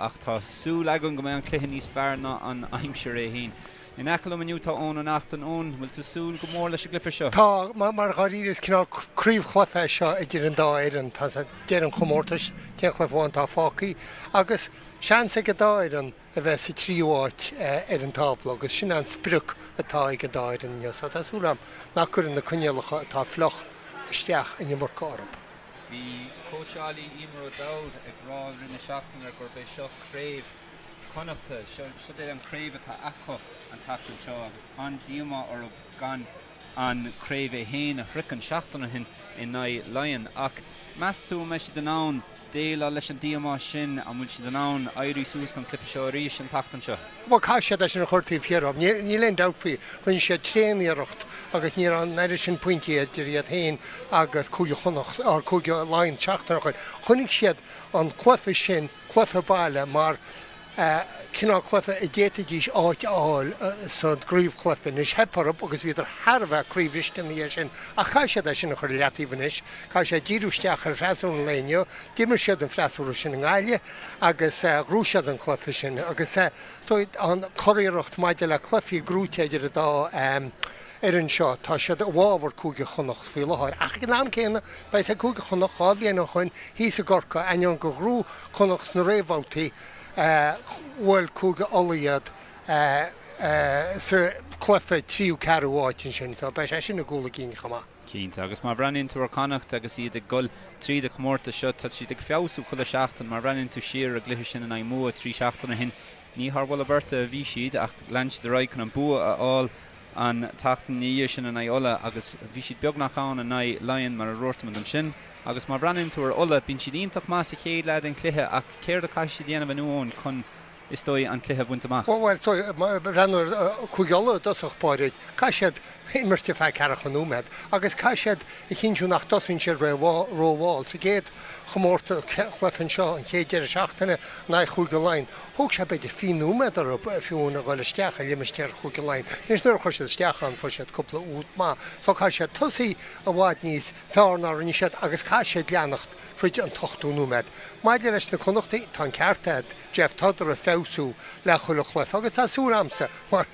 ach tá súil againn go mbeidh an cluiche níos fearr ná an aimsir é féin. In aice liom inniu tá Eoin Ó Neachtain. Eoin, bhfuil tú súil go mór leis an gcluiche seo? Tá, mar dháiríre is cineál craobhchluiche é seo idir an dá fhoireann. Tá sé deireadh an chomórtais, t-aon chluiche amháin atá fágtha agus seans ag an dá fhoireann a bheith sa tríú háit ar an tábla agus sin an sprioc atá ag an dá fhoireann inniu. So tá súil agam nach gcuireann na coinníollacha atá fliuch isteach an iomarca orthu. Bhí cóitseálaí Emer O'Dowd ag rá i rith na seachtaine gurb é seo craobh Connachta. Seo é an craobh atá acu an tseachtain seo agus an-díomá orthu gan an craobh é féin a shroichint seachtain ó shin in aghaidh Laighean. Ach meas tú an mbeidh siad in ann déileáil leis an díomá sin? An bhfuil siad in ann éirí suas don chluiche seo arís an tseachtain seo? Bhuel, caithfidh siad é sin a chur taobh thiar dóibh. Níl aon dabht faoi. Rinne siad tréan-iarracht agus ní raibh an oiread sin pointí idir iad féin agus Cúige Chonnacht, or Cúige Laighean seachtain ó shin. Chonaic siad an cluiche sin cluiche baile mar cineál cluiche a d'fhéadfaidís áit a fháil sa gcraobhchluiche. Anois theip orthu agus bhíodar thar a bheith croíbhriste ina dhiaidh sin ach caithfidh siad é sin a chur i leataobh anois. Caithfidh siad díriú isteach ar fhreasúra an lae inniu. D'imir siad an freasúra sin i nGaillimh agus ghnóthaigh siad an cluiche sin agus an churiarracht maidir le cluichí gnóite idir an dá fhoireann seo, tá siad i bhfabhar Cúige Chonnacht faoi láthair. Ach ag an am céanna, beidh ag Cúige Chonnacht 2 bhliain ó shoin thíos i gCorcaigh, ainneoin gur ghnóthaigh Connacht sna réamhbhabhtaí, bhuail Cúige Uladh iad sa chluiche tríú ceathrú áit ansin. So beidh sé sin i gcúl a gcinn chomh maith. Cinnte, agus má bhreathnaíonn tú ar Chonnacht agus iad ag dul tríd an chomórtas seo, tá siad ag feabhsú chuile sheachtain. Má bhreathnaíonn tú siar ar an gcluiche sin in aghaidh Mumha 3 seachtaine ó shin, ní thar mholadh beirte a bhí siad ach lean siad ar aghaidh chun an bua a fháil an tseachtain ina dhiaidh sin in aghaidh Uladh agus bhí siad beagnach ann in aghaidh Laighean mar a dúirt muid ansin. Agus má bhreathnaíonn tú ar Ulaidh, bíonn siad iontach maith sa chéad leath den chluiche ach céard a chaithfidh siad a dhéanamh inniu Eoin chun, is dóigh, an cluiche a bhaint amach? Bhuel, so, má bhreathnú ar Chúige Uladh i dtosach báire, caithfidh siad imirt ar feadh ceathracha nóiméad agus caithfidh siad a chinntiú nach dtosaíonn siad rómhall. Sa gcéad chomórtas, chluiche anseo, an chéad deireadh seachtaine in aghaidh Chúige Laighean, Thóg sé b'fhéidir 20 nóiméad orthu fiú a dhul isteach i limistéar Chúige Laighean. Anois nuair a chuir siad isteach ann fuair siad cúpla úd maith. So caithfidh siad tosaí i bhfad níos fearr ná rinne siad agus caithfidh siad leanacht fríd an t-ochtó nóiméad. Maidir leis na Connachtaigh, tá an ceart agat, Jeff, tádar ag feabhsú le chuile chluiche agus tá súil a'msa, mar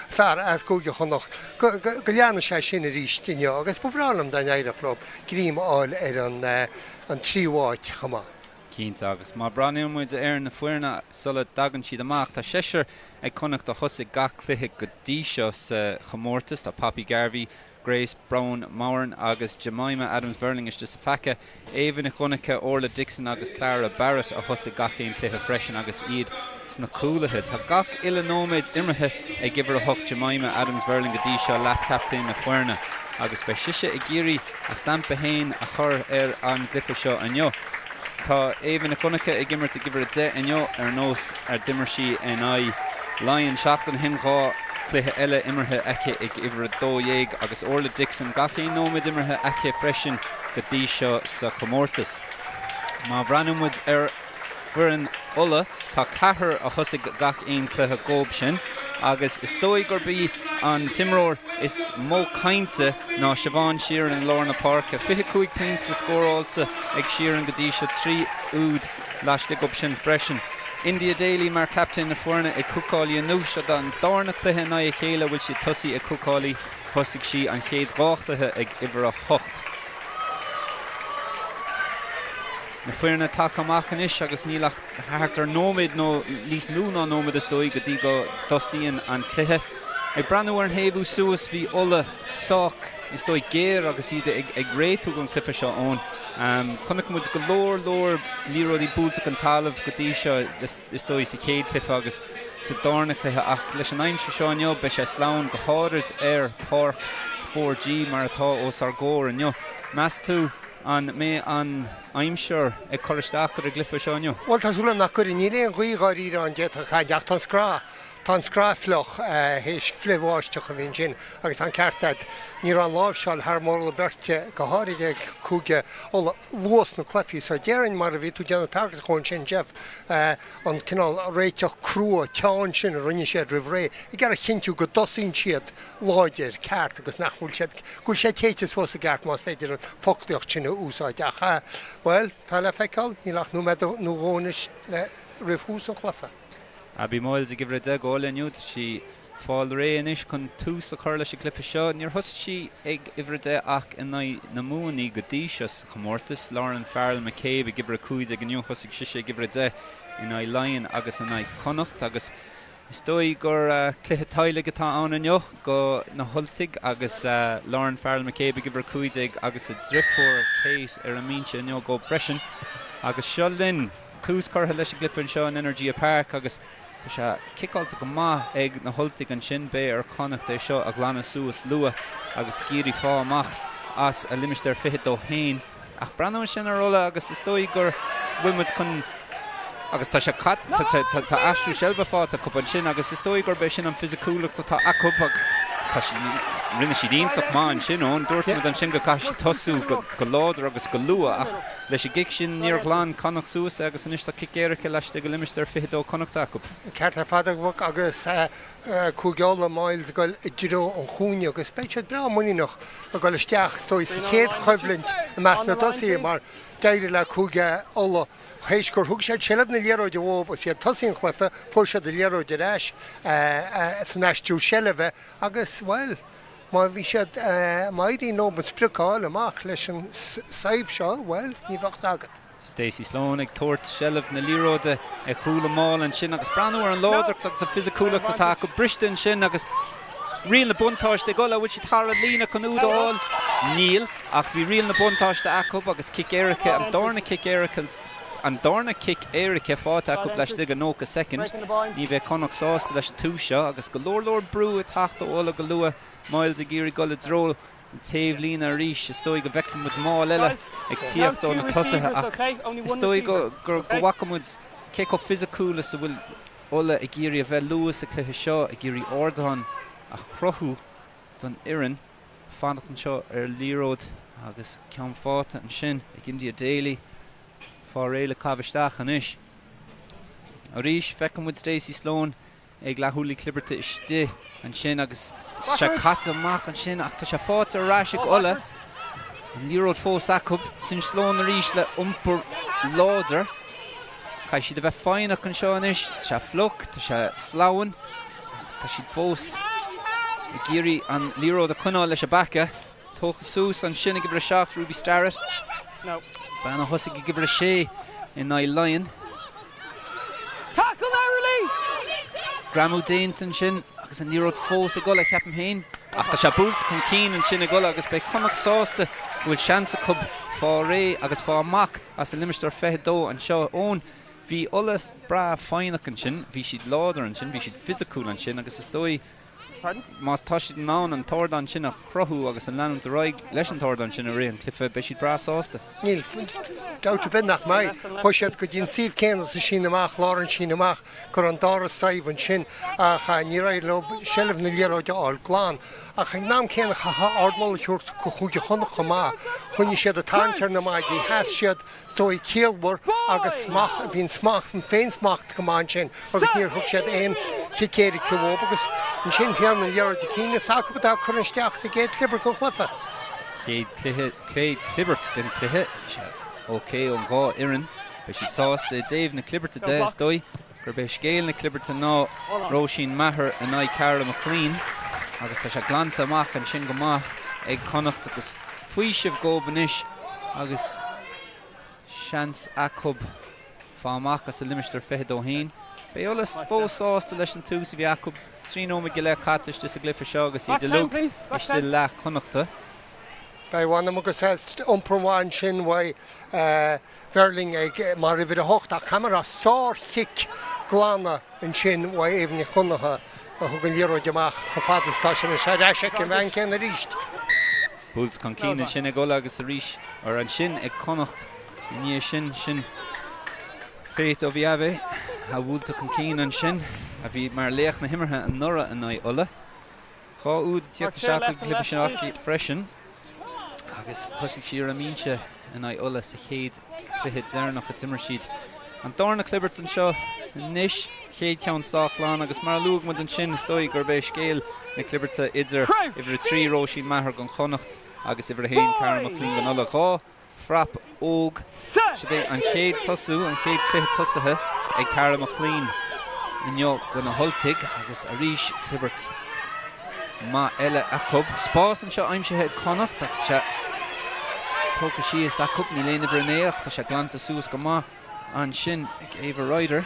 fear as Cúige Chonnacht, go leanfaidh sé sin arís inniu agus ba bhreá liom dá n-éireodh leo greim a fháil ar an tríú háit chomh maith. Cinnte, agus má breathnaíonn muid ar na foirne sula dtagann siad amach, tá seisear ag Connacht a thosaigh gach cluiche go dtí seo sa chomórtas. Tá Poppy Garvey, Grace Browne Moran agus Jemima Adams-Verling istigh sa phaca. Éabha Nic Dhonncha, Orla Dixon agus Clara Barrett a thosaigh gach aon chluiche freisin agus iad sna cúlaithe. Tá gach uile nóiméad imeartha ag uimhir 8 Jemima Adams-Verling go dtí seo, leathchaptaen na foirne, agus beidh sise ag iarraidh a stampa féin a chur ar an gcluiche seo inniu. Tá Éabha Nic Dhonncha ag imirt ag uimhir 10 inniu, ar nós ar d'imir sí in aghaidh Laighean seachtain ó shin, 2 chluiche eile imeartha aici ag uimhir 12, agus Orla Dixon gach aon nóiméad imeartha aici freisin go dtí seo sa chomórtas. Má bhreathnaíonn muid ar foireann Uladh, tá ceathrar a thosaigh gach aon chluiche dhóib sin agus is dóigh gurb í an t-imreoir is mó cainte ná Siobhán Sheerin i lár na páirce. 25 pointe scóráilte ag Sheerin go dtí seo, 3 úd laistigh dhób sin freisin. India Daly mar chaptaen na foirne ag cúcálaí inniu. Seo an darna cluiche in aghaidh a chéile a bhfuil sí ag tosaí ag cúcálaí. Thosaigh sí an chéad dhá chluiche ag uimhir 8. Na foirne tagtha amach anois agus níl ach thart ar nóiméad nó níos lú ná nóiméad is dóigh go dtí go dtosaíonn an cluiche. Ag breathnú ar an thaobh thuas bhí Ulaidh sách, is dóigh, géar agus iad ag réitiú don chluiche seo Eoin. Chonaic muid go leor leor liathróidí buailte den talamh go dtí seo is dóigh sa chéad chluiche agus sa darna cluiche ach leis an aimsir seo inniu beidh sé sleamhain go háirid ar pháirc 4G mar atá os ár gcomhair inniu. Meas tú an mbeidh an aimsir ag cur isteach ar an gcluiche seo inniu? Bhuel, tá súil agam nach gcuirfidh. Níl aon ghaoth dháiríre ann d'fhéadfadh caint ach tá an scraith, tá an scraith fliuch théis frithbháisteach a bhí ansin agus tá an ceart agat, ní raibh an láimhseáil thar moladh beirte, go háirithe ag Cúige Uladh, luath sna cluichí. So déarfainn, mar a bhí tú ag déanamh tagairt dhó ansin, Jeff, an cineál réiteach crua, teann sin a rinne siad roimh ré, ag iarraidh a chinntiú go dtosaíonn siad láidir, ceart agus nach bhfuil siad, go bhfuil sé téite suas i gceart más féidir an foclaíocht sin a úsáid. Ach, bhuel, tá le feiceáil, níl ach nóiméad nó dhó anois le. roimh thús an chluiche. Abby Moyles ag uimhir 10 d'Ulaidh inniu. Tá sí ag fáil réidh anois chun tús a chur leis an gcluiche seo. Níor thosaigh sí ag uimhir 10 ach in aghaidh na Mumhan go dtí seo sa chomórtas. Lauren Farrell McCabe ag uimhir 15 inniu. Thosaigh sise ag uimhir 10 in aghaidh Laighean agus in aghaidh Chonnacht agus Is dóigh gur cluiche teaghlaigh atá ann inniu do na hUltaigh agus Lauren Farrell McCabe ag uimhir 15 agus a driofúr Kate ar an mbinse inniu dóibh freisin. Agus seo linn, tús curtha leis an gcluiche anseo in Energia Park agus tá sé ciceáilte go maith ag na hUltaigh ansin. Beidh ar Chonnacht é seo a ghlanadh suas luath agus ag iarraidh fáil amach as a limistéar 22 féin. Ach breathnú ansin ar Ulaidh agus is dóigh go bhfuil muid chun, agus tá sé cat, tá aistriú seilbhe faighte acu ansin agus is dóigh gurb é sin an fisiciúlacht atá acu ach tá siad, rinne siad iontach maith ansin Eoin. Dúirt muid ansin go gcaithfidh siad tosú go láidir agus go luath ach leis an gcic sin níor ghlan Connacht suas é agus anois tá cic éirice laistigh de limistéar 22 Connachta acu. Ceart ar fad agus Cúige Uladh, Moyles ag dul i dtreo an chúinne agus beidh siad breá muiníneach ag dul isteach is dóigh sa chéad choimhlint i measc na dtosaithe mar d'éirigh le Cúige Uladh théis gur thug siad seilbh na liathróide uathu agus iad ag tosaí an chluiche, fuair siad an liathróid ar ais san aistriú seilbhe agus, bhuel, má bhí siad, má éiríonn leo an sprioc a fháil amach leis an suíomh seo, bhuel, ní bheadh agat. Stacey Sloane ag tabhairt seilbh na liathróide ag chúl an mála ansin agus breathnú ar an láidreacht agus an fisiciúlacht atá acu briste ansin agus riail na buntáiste ag Ulaidh. Bhfuil siad thar an líne chun úd a fháil? Níl, ach bhí riail na buntáiste acu agus cic éirice, an darna cic éirice, an darna cic éirice faighte acu laistigh de 90 soicind. Ní bheidh Connacht sásta leis an tús seo agus go leor leor brú ag teacht ó Ulaidh go luath. Moyles ag iarraidh dul i dtreo an taobhlíne arís. Is dóigh go bhfeicfidh muid máil eile ag tíocht ó na tosaithe ach is dóigh go bhfaca muid cé chomh fisiciúil is a bhfuil Ulaidh ag iarraidh a bheith luath sa chluiche seo, ag iarraidh ardán a chruthú don fhoireann fanacht anseo ar an liathróid agus ceann faighte ansin ag India Daly. Fáil réidh le caitheamh isteach anois. Arís, feiceann muid Stacey Sloane ag leathshúilí clibirte istigh ansin agus tá sé caite amach ansin ach tá sé faighte ar ais ag Ulaidh. An liathróid fós acu. Sin Sloane arís le iompar láidir. Caithfidh siad a bheith foighneach anseo anois. Tá sé fliuch, tá sé sleamhain agus tá siad fós ag iarraidh an liathróid a choinneáil leis an bpaca. Tógtha suas ansin ag uimhir 7, Ruby Starrett. Bean a thosaigh ag uimhir 6 in aghaidh Laighean. Tackle now release! Greamú déanta ansin agus an liathróid fós ag Ulaidh, ceapaim féin. Ach tá sé buailte chun cinn ansin ag Ulaidh agus beidh Connacht sásta go bhfuil seans acu fáil réidh agus fáil amach as an limistéar 22 anseo. Eoin, bhí Ulaidh breá foighneach ansin, bhí siad láidir ansin, bhí siad fisiciúil ansin agus is dóigh Má tá siad in ann an t-ardán sin a chruthú agus an leanúint ar aghaidh leis an t-ardán sin i rith an chluiche, beidh siad breá sásta. Níl dabht ar bith nach mbeidh. Chuaigh siad go dtí an suíomh céanna sa síneadh amach, lár an síneadh amach, go raibh an dara suíomh ansin ach níor éirigh leo seilbh na liathróide a fháil glan. Ach ag an am céanna chaithfeá ardmholadh a thabhairt do Chúige Chonnacht chomh maith. Choinnigh siad ag tarraingt ar na maidí, sheas siad is dóigh ciallmhar agus smacht, bhí an smacht, an féinsmacht go maith ansin agus níor thug siad aon chic éirice uathu agus ansin féin an liathróid a cinn is acu atá curtha isteach sa gcéad chlibirt den chluiche. Chéad chluiche, chéad chlibirt den chluiche, sea, ok ón dhá fhoireann. Beidh siad sásta i dtaobh na clibirte de, is dóigh gurb é scéal na clibirte ná Róisín Maher in aghaidh Carla McLean agus tá sé glanta amach ansin go maith ag Connacht agus faoiseamh dhóibh anois agus seans acu fáil amach as a limistéar 22 féin. Beidh Ulaidh fós sásta leis an tús a bhí acu, 3 nóiméad go leith caite istigh sa gcluiche seo agus iad uilig istigh i leath Connachta. Beidh mh'anam agus iompar maith ansin uaidh Verling ag mar uimhir 8 ach caithfidh mé a rá sár-chic glanadh ansin uaidh Éabha Nic Dhonncha a thug an liathróid amach chomh fada is atá sé anois ar ais ag an bhean céanna arís. Buailte chun cinn ansin ag Ulaidh agus arís ar ansin ag Connacht i ndiaidh sin. Sin Faith Oviave a bhuailte chun cinn ansin a bhí mar laoch na himeartha anuraidh in aghaidh Uladh. 2 úd ag tíocht isteach chuig an gcluiche sin aici freisin agus thosaigh sí ar an mbinse in aghaidh Uladh sa chéad chluiche deireanach a d'imir siad. An darna clibirt anseo anois, chéad cheann sách glan agus mar a luaigh muid ansin, is dóigh gurb é scéal na clibirte idir uimhir 3 Róisín Maher don Chonnacht agus uimhir 1 Cara McClean don Uladh. 2 phrap óg. Seo é an chéad tosú, an chéad chluiche tosaithe. ag Cara McClean inniu do na hUltaigh agus arís clibirt maith eile acu. Spás anseo aimsithe ag Connacht ach tá sé tógtha síos acu. Níl aon uimhir 9 ach tá sé glanta suas go maith ansin ag Ava Ryder.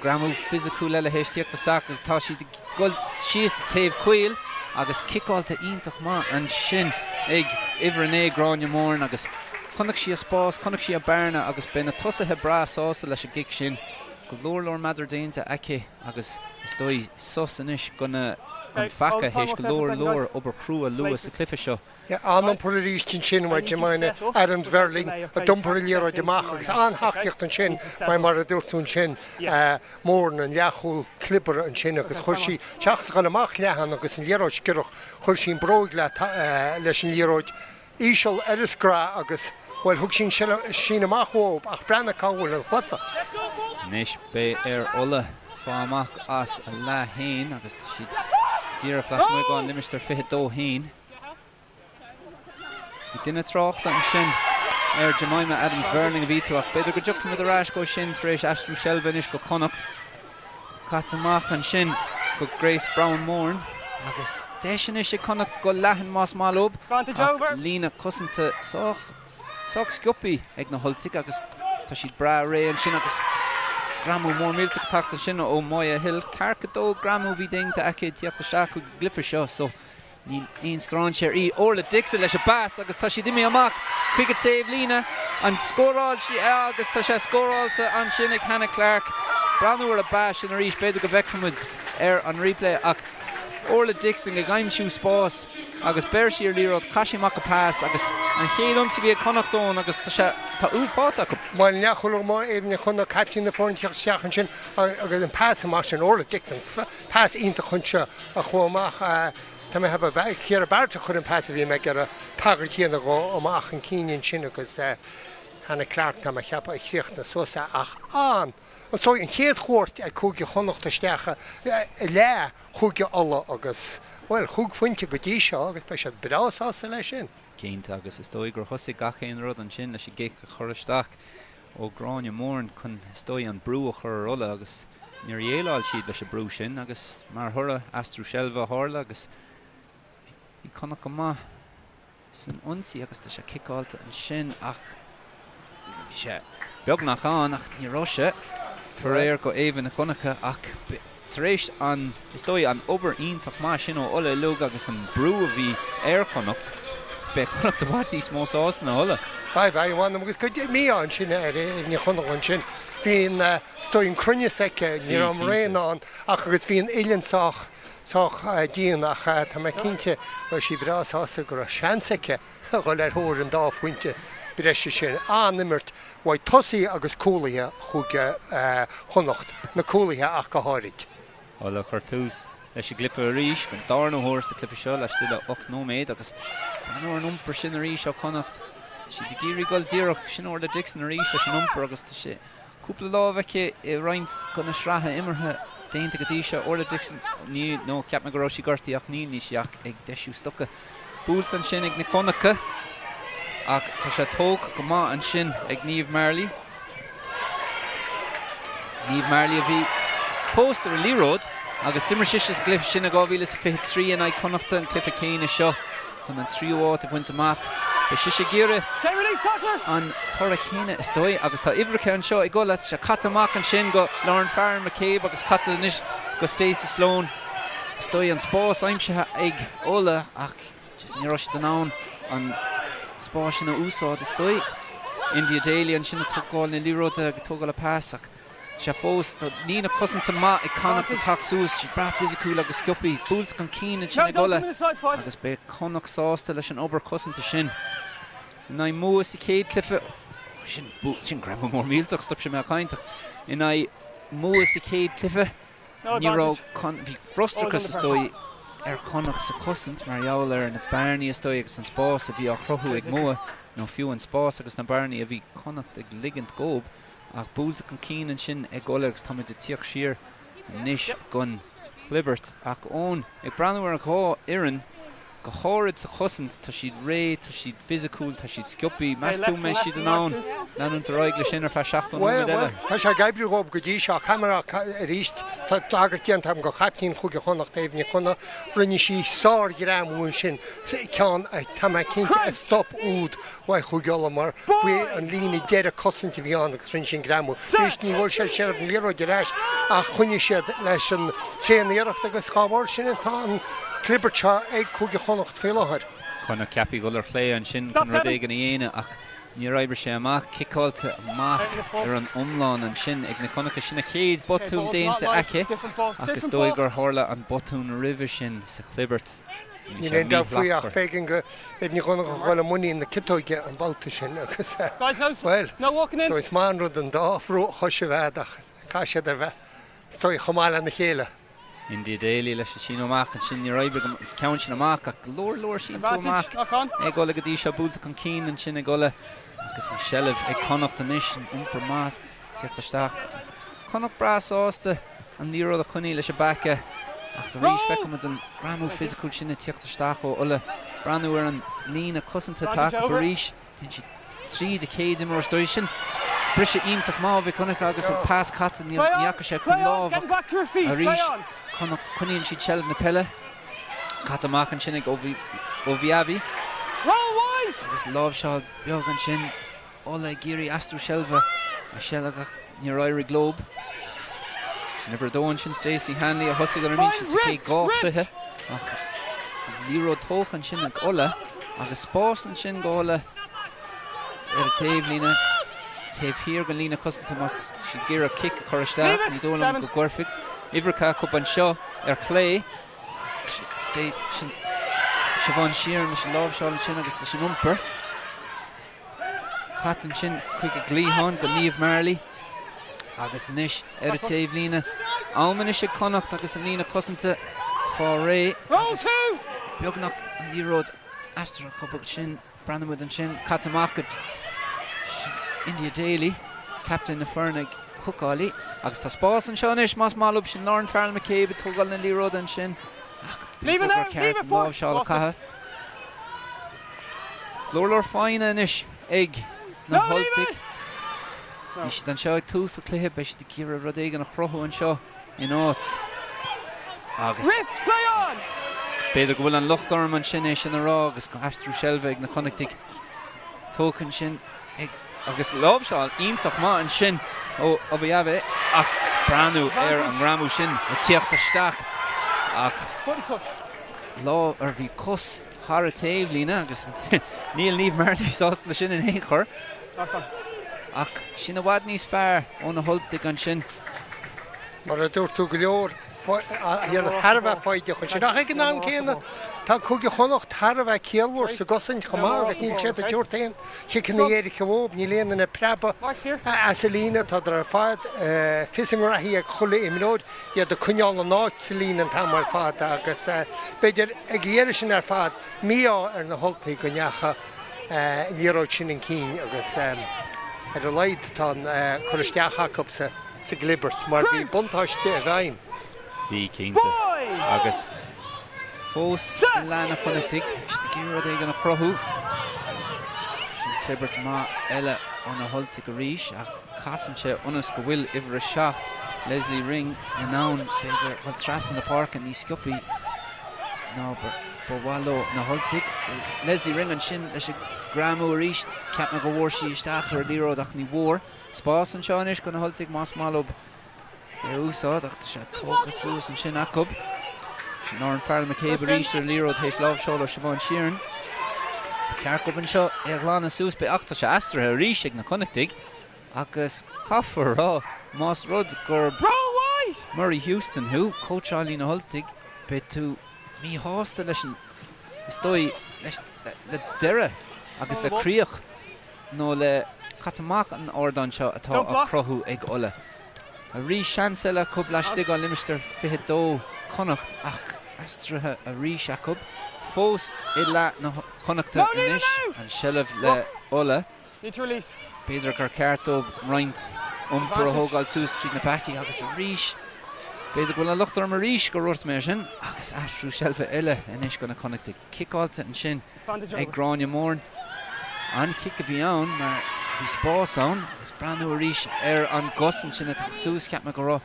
Greamú fisiciúil eile théis tíocht isteach agus tá siad ag dul síos sa taobh caol agus ciceáilte iontach maith ansin ag uimhir 9 Gráinne Moran agus chonaic sí a spás, chonaic sí a bearna agus beidh na tosaithe breá sásta leis an gcic sin. Go leor leor meadar déanta aici agus is dóigh sos anois don phaca théis go leor leor obair chrua luath sa chluiche seo. An-iompar arís ansin uaidh Jemima Adams-Verling a d'iompair an liathróid amach agus an-tacaíocht ansin mar mar a dúirt tú ansin Moran an leathchúl clibirte ansin agus chuir sí, seachas a dhul amach leathan agus an liathróid sciorradh, chuir sí an bróig leis an liathróid íseal ar an scraith agus, bhuel, thug sí an síneadh amach dhóibh ach breathnaigh cá bhfuil an cluiche. Anois beidh ar Ulaidh fáil amach as a leath féin agus tá siad díreach lasmuigh den limistéar 22 féin. Bhí duine tráchta ansin ar Jemima Adams-Verling a bhí tú ach b'fhéidir go dtiocfaimid ar ais go sin tar éis aistriú seilbhe anois go Connacht. Caite amach ansin go Grace Browne Moran agus deis anois ag Connacht go leathan más maith leo ach líne cosanta sách Sách sciobtha ag na hUltaigh agus tá siad breá réidh ansin agus greamú mór millteach ag teacht ansin ó Moya Hill. Ceathracha dó greamú a bhí déanta aici ag tíocht isteach chuig an gcluiche seo so níl aon strainséir í. Orla Dixon leis an bpas agus tá siad imithe amach chuig an taobh líne. An scóráil sí agus tá sé scóráilte ansin ag Hannah Clarke. Breathnú ar an bpas sin arís, b'fhéidir go bhfeicfimid ar an replay ach Orla Dixon ag aimsiú spás agus bheir sí ar liathróid, chaith sí amach an pas agus an chéad ionsaí a bhí ag Connacht ann agus tá sé, tá úd faighte acu. Bhuel, leathchúl amuigh, Éabha Nic Chonaill, caiptín na foirne ag teacht isteach ansin agus an pas amach sin, Orla Dixon, pas iontach anseo a chuaigh amach, tá mé ag ceapadh, Ciara Barrett a chuir an pas a bhí mé ag iarraidh tagairt a dhéanamh dhó amach chun cinn ansin agus Hannah Clarke, tá mé ag ceapadh, a chríochnaigh suas é ach an. Is í an chéad chuairt ag Cúige Chonnacht isteach i leath Chúige Uladh agus, bhuel, chúig phointe go dtí seo agus beidh siad breá sásta leis sin. Cinnte, agus is dóigh gur thosaigh gach aon rud ansin leis an gcic a chur isteach ó Ghráinne Moran chun, is dóigh, an brú a chur ar Ulaidh agus níor dhéileáil siad leis an brú sin agus mar thoradh, aistriú seilbhe a tharla agus bhí Connacht go maith. san ionsaí agus tá sé ciceáilte ansin ach bhí sé beagnach ann ach ní raibh sé. Faraor go Éabha Nic Dhonncha ach tar éis an, is dóigh, an obair iontach maith sin ó Ulaidh uilig agus an brú a bhí ar Chonnacht, beidh Connacht i bhfad níos mó sásta ná Ulaidh. Beidh, beidh, mh'anam agus go dtí mí-ádh ansin ar Éabha Nic Dhonncha ansin. Bhí an, is dóigh, an cruinneas aici, ní raibh an raon ann ach agus bhí an uillinn sách, sách dian ach tá mé cinnte go raibh sí breá sásta go raibh seans aici a dhul ar thóir an dá phointe breise sin. An-imirt uaidh tosaithe agus cúlaithe Chúige Chonnacht, na cúlaithe ach go háirid. Ulaidh a chuir tús leis an gcluiche arís, don darna huair sa chluiche seo laistigh de 8 nóiméad agus breathnú ar an iompar sin arís ó Chonnacht. Tá siad ag iarraidh dul díreach, sin Orla Dixon arís leis an iompar agus tá sé Cúpla lámh aici i roinnt de na sraithe imeartha déanta go dtí seo. Orla Dixon, ní, nó cheap mé go raibh sí gortaithe ach níl, níl sí ach ag deisiú stoca. Buailte ansin ag Nic Dhonncha ach tá sé tógtha go maith ansin ag Niamh Marley. Niamh Marley a bhí fós ar an liathróid agus d'imir sise sa gcluiche sin i 2023 in aghaidh Connachta, an cluiche céanna seo. chun an tríú háit a bhaint amach. Beidh sise ag iarraidh an toradh céanna is dóigh agus tá uimhreacha anseo ag Ulaidh. Tá sé caite amach ansin go Lauren Farren McCabe agus caite anois go Stacey Sloane. Is dóigh an spás aimsithe ag Ulaidh ach just ní raibh siad in ann an spás sin a úsáid is dóigh. India Daly ansin ag tógáil na liathróide ag tógáil a pas ach Sea fós, tá líne cosanta maith ag Connacht ag teacht suas, siad breá fisiciúil agus sciobtha, buailte chun cinn ansin ag Ulaidh agus beidh Connacht sásta leis an obair cosanta sin. In aghaidh Mumha sa chéad chluiche, sin, sin greamú mór millteach, stop sé mé ag caint ach in aghaidh Mumha sa chéad chluiche, ní raibh, bhí frustrachas is dóigh ar Chonnacht sa chosaint mar gheall ar na bearnaí is dóigh agus an spás a bhí á chruthú ag Mumha nó fiú an spás agus na bearnaí a bhí Connacht ag ligint dhóibh. Ach buailte chun cinn ansin ag Ulaidh agus táimid ag tíocht siar anois don chlibirt. Ach Eoin, ag breathnú ar an dhá fhoireann, Go háirid sa chosaint, tá siad réidh, tá siad fisiciúil, tá siad sciobtha. Meas tú an mbeidh siad in ann leanúint ar aghaidh leis sin ar feadh 70 Bhuel, nóiméad eile? tá sé ag oibriú dhóibh go dtí seo. Caithfidh mé a rá arís, tá tagairt déanta agam do chaiptín Chúige Chonnacht, Aoibh Nic Cionnaith. Rinne sí sár-ghreamú ansin, ceann, tá mé cinnte, a stop úd uaidh Chúige Uladh mar ba é an líne deireadh cosaint a bhí ann agus rinne sí an greamú. Anois ní bhfuair siad seilbh na liathróide ar ais ach choinnigh siad leis an tréan-iarracht agus dá bharr sin tá an clibirt seo ag Cúige Chonnacht faoi láthair. Connacht ceaptha ag dul ar chlé ansin chun rud éigin a dhéanamh ach níor oibrigh sé amach. Ciceáilte amach ar an iomlán ansin ag na Connachtaigh. Sin a chéad botún déanta aici ach is dóigh gur tharla an botún roimhe sin sa chlibirt. Níl aon dabht faoi ach b'éigean do Aoibh Nic Dhonncha a dhul i muinín na ciotóige an babhta sin agus, bhuel, so is maith an rud an dá chois a bheith ach caithfidh siad a bheith, is dóigh, chomh maith lena chéile. India Daly leis an síneadh amach ansin, níor oibrigh an ceann sin amach ach go leor leor sínte amach ag Ulaidh go dtí seo, buailte chun cinn ansin ag Ulaidh agus an seilbh ag Connacht anois, an iompar maith tíocht isteach. Connacht breá sásta an liathróid a choinneáil leis an bpaca ach arís feicimid an greamú fisiciúil sin ag tíocht isteach ó Ulaidh. Breathnú ar an líne cosanta atá acu arís. Téann siad tríd an chéad imreoir is dóigh. Sin briseadh iontach maith ó Mhic Dhonncha agus an pas caite, ní dheachaigh sé chun lámh ach arís Connacht, coinníonn siad seilbh na peile. Caite amach ansin ag Oviavi agus láimhseáil beag ansin. Ulaidh ag iarraidh aistriú seilbhe a sheilg ach níor éirigh leo. Sin uimhir a dó ansin, Stacey Hanley, a thosaigh ar an mbinse sa chéad dhá chluiche ach an liathróid tógtha ansin ag Ulaidh agus spás ansin go Ulaidh ar an taobhlíne, taobh thiar den líne cosanta má tá siad ag iarraidh cic a chur isteach, ní dóigh liom go gcuirfidh. Uimhreacha acu anseo ar chlé. Sin Siobhán Sheerin leis an láimhseáil ansin agus leis an iompar. Caite ansin chuig an gcliathán go Niamh Marley agus anois ar an taobhlíne. Am anois ag Connacht agus an líne cosanta fá réidh agus beagnach an liathróid aistrithe acu ansin. Breathnaímid ansin, caite amach go India Daly, captaen na foirne ag hookáil í agus tá spás anseo anois más maith leo. Sin Lauren Farrell McCabe ag tógáil na liathróide ansin ach b'fhéidir gur ceart an láimhseáil a chaitheamh. Go leor leor foighne anois ag na hUltaigh. Bhí siad anseo ag tús an chluiche, beidh siad ag iarraidh rud éigin a chruthú anseo in áit agus b'fhéidir go bhfuil an locht orm ansin é sin a rá agus go aistriú seilbhe ag na Connachtaigh tógtha ansin ag agus láimhseáil iontach maith ansin ó Oviave ach breathnú ar an ngreamú sin ag tíocht isteach ach lá ar bhí cos thar an taobhlíne agus níl Niamh Marley sásta leis sin in aon chor. Ach sin i bhfad níos fearr ó na hUltaigh ansin. Mar a dúirt tú, go leor thar a bheith foighdeach ansin. Ach ag an am céanna, tá Cúige Chonnacht thar a bheith ciallmhar sa gcosaint chomh maith agus níl siad ag tabhairt aon chiceanna éirice dhóibh. Níl aon duine ag preabadh as a líne. Tádar ar fad fios a ngraithí ag chuile imreoir. iad ag coinneáil a n-áit sa líne an t-am ar fad agus b'fhéidir ag an dheireadh sin ar fad mí-ádh ar na hUltaigh go ndeacha an liathróid sin chun cinn agus ar a laghad tá an cur isteach acu sa gclibirt mar bhí buntáiste i bhfeidhm. Bhí, cinnte. Agus fós i leath na Connachtaigh, beidh siad ag iarraidh rud éigin a chruthú. Sin clibirt maith eile ó na hUltaigh arís ach. Casann sé ionas go bhfuil uimhir a 7, Leslie Ring, in ann, b'fhéidir, dhul trasna na páirce níos sciobthaí ná ba mhaith leo na hUltaigh. Leslie Ring ansin leis an greamú arís. Cheap mé go bhfuair sí isteach ar an liathróid ach ní bhfuair. Spás anseo anois do na hUltaigh más maith leo é a úsáid ach tá sé tógtha suas ansin acu. Sin Lauren Farrell McCabe arís ar an liathróid théis láimhseáil ó Siobhán Sheerin. Ba cheart dóibh anseo é a ghlanadh suas ach tá sé aistrithe arís ag na Connachtaigh agus caithfear a rá más rud gurb Murray Houston thú, cóitseálaí na hUltaigh, beidh tú míshásta leis an, is dóigh, le deireadh agus le críoch nó le caite amach an ardáin seo atá á cruthú ag Ulaidh. Arís seans eile acu laistigh de limistéar 22 Chonnacht ach aistrithe arís acu. Fós i leath na Connachta anois, an seilbh le Ulaidh. B'fhéidir gur ceart dóibh roinnt iompair a thógáil suas tríd na pacaí agus arís. B'fhéidir go bhfuil an locht orm arís gur dhúirt mé sin agus aistriú seilbhe eile anois do na Connachtaigh. Ciceáilte ansin ag Gráinne Moran. An-chic a bhí ann mar bhí spás ann agus breathnú arís ar an gcos ansin atá suas. Cheap mé go raibh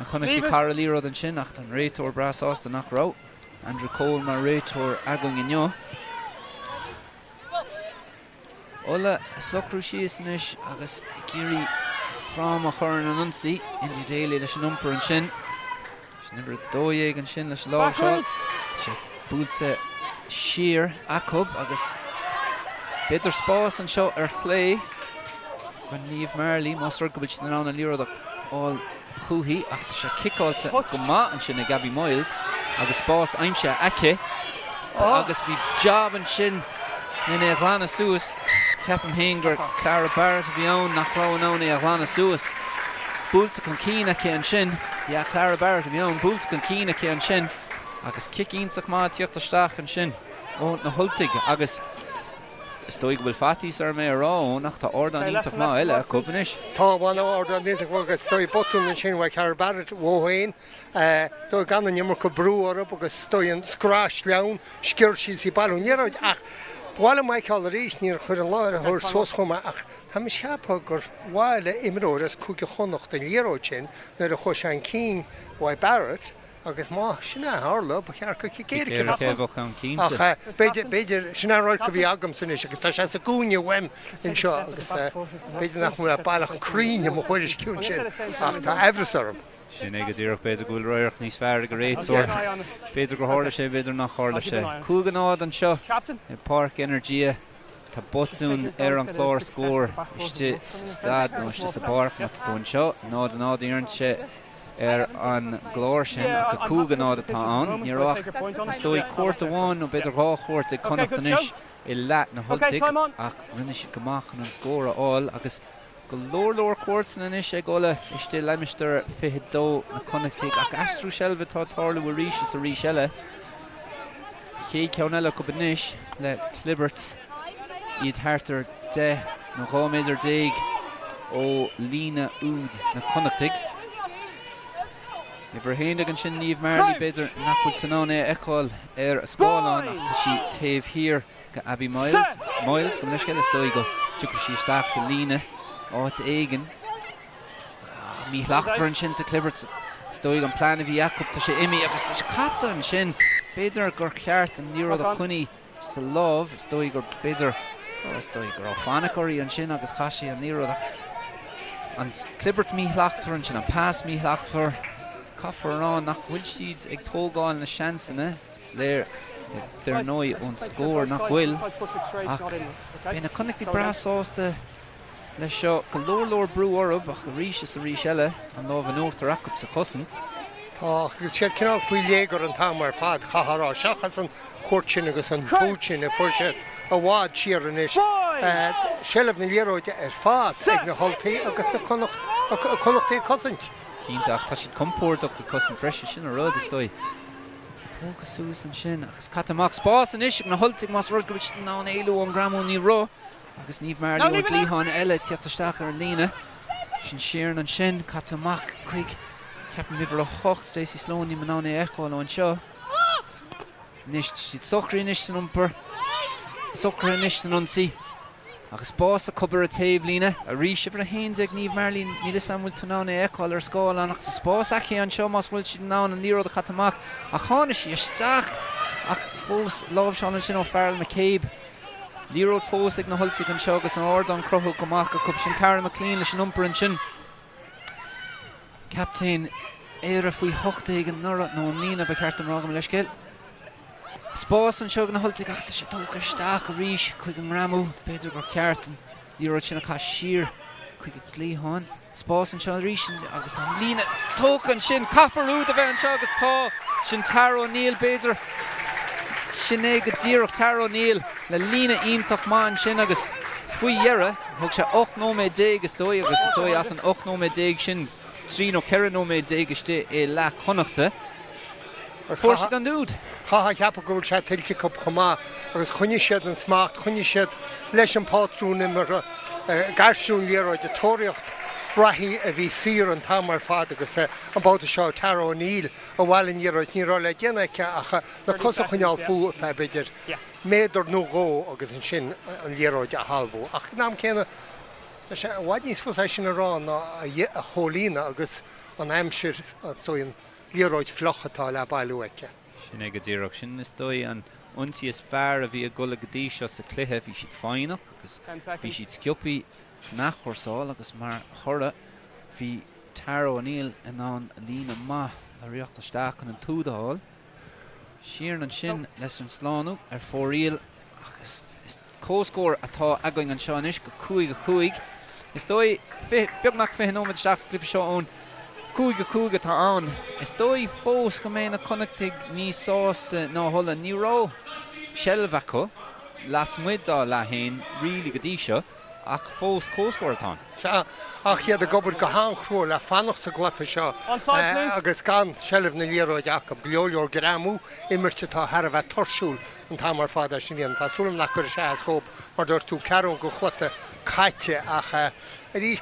na Connachtaigh thar an liathróid ansin ach tá an réiteoir breá sásta nach raibh. Andrew Cole mar réiteoir againn inniu. Ulaidh ag socrú síos anois agus ag iarraidh fráma a chur ar an ionsaí. India Daly leis an iompar ansin. Sin uimhir 12 ansin leis an láimhseáil. Tá sé buailte siar acu agus b'fhéidir spás anseo ar chlé do Niamh Marley más rud go bhfuil siad in ann an liathróid a fháil chúithi ach tá sé ciceáilte go maith ansin ag Abby Myles agus spás aimsithe aici agus bhí jab ansin len é a ghlanadh suas. Ceapaim féin gur Clara Barrett a bhí ann nach raibh in ann é a ghlanadh suas. Buailte chun cinn aici ansin. Yeah, Clara Barrett a bhí ann, buailte chun cinn aici ansin agus cic iontach maith ag tíocht isteach ansin ó na hUltaigh agus Is dóigh go bhfuil faitíos orm é a rá, Eoin, ach tá ardán iontach maith eile acu anois. Tá, bhuel, ardán iontach maith agus is dóigh botún ansin uaidh Clara Barrett uathu féin. Is dóigh gan an iomarca brú orthu agus is dóigh an scraith sleamhain, sciorr sí is í bailiú an liathróid ach ba mhaith liom a fheiceáil arís, níor chuir an láithreoir suas chomh maith ach tá mé ag ceapadh gur bhuail imreoir as Cúige Chonnacht an liathróid sin nuair a chuaigh sé chun cinn uaidh Barrett. Agus má sin a tharla, ba cheart gur cic éirice a bheadh ann. Ach b'fhéidir, b'fhéidir, sin an radharc a bhí agamsa anois agus tá sé sa gcúinne uaim anseo agus b'fhéidir nach bhfuil mé baileach cruinn i mo thuairisciú ansin ach tá aimhreas orm. Sin é go díreach, b'fhéidir go bhfuil radharc níos fearr ag an réiteoir. B'fhéidir gur tharla sé, b'fhéidir nach tharla sé. 5-0 anseo i bPáirc Energia. Tá botún ar an chlár scóir istigh sa staid nó istigh sa bpáirc má tá tú anseo. 0-0 a deireann sé. ar an gclár sin ach 5-0 atá ann. Ní raibh ach, is dóigh, cuairt amháin nó b'fhéidir dhá chuairt ag Connacht anois i leath na hUltaigh ach rinne siad go maith chun an scór a fháil agus go leor leor cuairteanna anois ag Ulaidh istigh i limistéar 22 na Connachtaigh ach aistriú seilbhe atá ag tarlú arís is arís eile. Chéad ceann eile acu anois le clibirt iad thart ar 10 nó 12 méadar ó líne úd na Connachtaigh. Uimhir 11 ansin, Niamh Marley, b'fhéidir nach bhfuil tú in ann é a fheiceáil ar an scáileán ach tá sí taobh thiar de Abby Myles. Myles, gabh mo leithscéal, is dóigh go dtiocfaidh sí isteach sa líne áit éigin. Míshlachtmhar ansin sa chlibirt. Is dóigh an plean a bhí acu, tá sé imithe agus tá sé caite ansin. B'fhéidir gur cheart an liathróid a choinní sa lámh. Is dóigh gur, b'fhéidir, is dóigh go raibh fainic uirthi ansin agus chaith sí an liathróid ach an chlibirt míshlachtmhar ansin, an pas míshlachtmhar. Caithfear a rá nach bhfuil siad ag tógáil na seansanna. Is léir, dar ndóigh, ón scór nach bhfuil ach beidh na Connachtaigh breá sásta leis seo. Go leor leor brú orthu ach arís is arís eile an lámh in uachtar acu sa chosaint. Tá, agus siad cineál faoi léigear an t-am ar fad, chaithfeá a rá, seachas an chuairt sin agus an úd sin a fuair siad i bhfad siar anois. Seilbh na liathróide ar fad ag na hUltaigh agus na Connachtaigh ag cosaint. Cinnte, ach tá siad compordach ag cosaint freisin, sin an rud, is dóigh. Tógtha suas ansin agus caite amach. Spás anois ag na hUltaigh más rud go bhfuil siad in ann éalú ón ngreamú, ní raibh. Agus Niamh Marley ón gcliathán eile ag tíocht isteach ar an líne. Sin Sheerin ansin, caite amach chuig, ceapaim, uimhir 8, Stacey Sloane, níl mé in ann é a fheiceáil ó anseo. Anois, tá siad socraithe anois san iompar, socraithe anois san ionsaí. Agus spás acu ar an taobhlíne. Arís, uimhir 11, Niamh Marley, níl 'fhios a'm an bhfuil tú in ann é a fheiceáil ar scáileán ach tá spás aici anseo más bhfuil siad in ann an liathróid a chaith amach. Ach tháinig sí isteach ach fós láimhseáil ansin ó Farrell McCabe. Liathróid fós ag na hUltaigh anseo agus an ardán cruthaithe go maith acu. Sin Cara McLean leis an iompar ansin. Captaen Éire faoi 18 anuraidh, nó i mbliana ba cheart dom rá, gabh mo leithscéal. Spás anseo ag na hUltaigh ach tá sé tógtha isteach arís chuig an ngreamú. B'fhéidir gur cheart an liathróid sin a chaith siar chuig an gcliathán. Spás anseo arís agus tá an líne tógtha ansin. Caithfear úd a bheith anseo agus tá. Sin Tara O'Neill, b'fhéidir. Sin é go díreach Tara O'Neill le líne iontach maith ansin agus faoi dheireadh, thóg sé 18 nóiméad is dóigh agus is dóigh as an 18 nóiméad sin, 13 nó 14 nóiméad istigh i leath Chonnachta. Fuair siad an úd. Chaithfeá a cheapadh go bhfuil sé tuillte acu chomh maith agus choinnigh siad an smacht, choinnigh siad leis an bpátrún imeartha, ag aistriú an liathróid, ag tóraíocht Braithi a bhí saor an t-am ar fad agus an babhta seo Tara O'Neill a bhailigh an liathróid. Ní raibh le déanamh aici ach na cosa a choinneáil fúithi ar feadh b'fhéidir méadar nó dhó agus ansin an liathróid a thalmhú. Ach ag an am céanna, tá sé i bhfad níos fusa é sin a rá ná a chomhlíonadh agus an aimsir, is dóigh, an liathróid fliuch atá le bailiú aici. Sin é go díreach. Sin, is dóigh, an ionsaí is fearr a bhí ag Ulaidh go dtí seo sa chluiche. Bhí siad foighneach agus bhí siad sciobtha san athchúrsáil agus mar thoradh bhí Tara O'Neill in ann líne maith a riocht isteach chun an t-úd a fháil. Sheeran ansin leis an slánú ar fóraoil ach is comhscór atá againn anseo anois go 5, 5. Is dóigh, beagnach 20 nóiméad isteach sa gcluiche seo ón 5, 5 atá ann. Is dóigh fós go mbeidh na Connachtaigh níos sásta ná hUlaidh. Ní raibh seilbh acu lasmuigh dá leath féin really go dtí seo. Ach fós, comhscór atá ann. Sea, ach iad ag obair go han-chrua le fanacht sa gcluiche seo agus gan seilbh na liathróide acu. Go leor leor greamú, imirt atá thar a bheith tuirsiúil an t-am ar fad leis an bhliain. Tá súil agam nach gcuirfidh sé as dhóibh, mar dúirt tú, ceathrú den chluiche caite ach arís,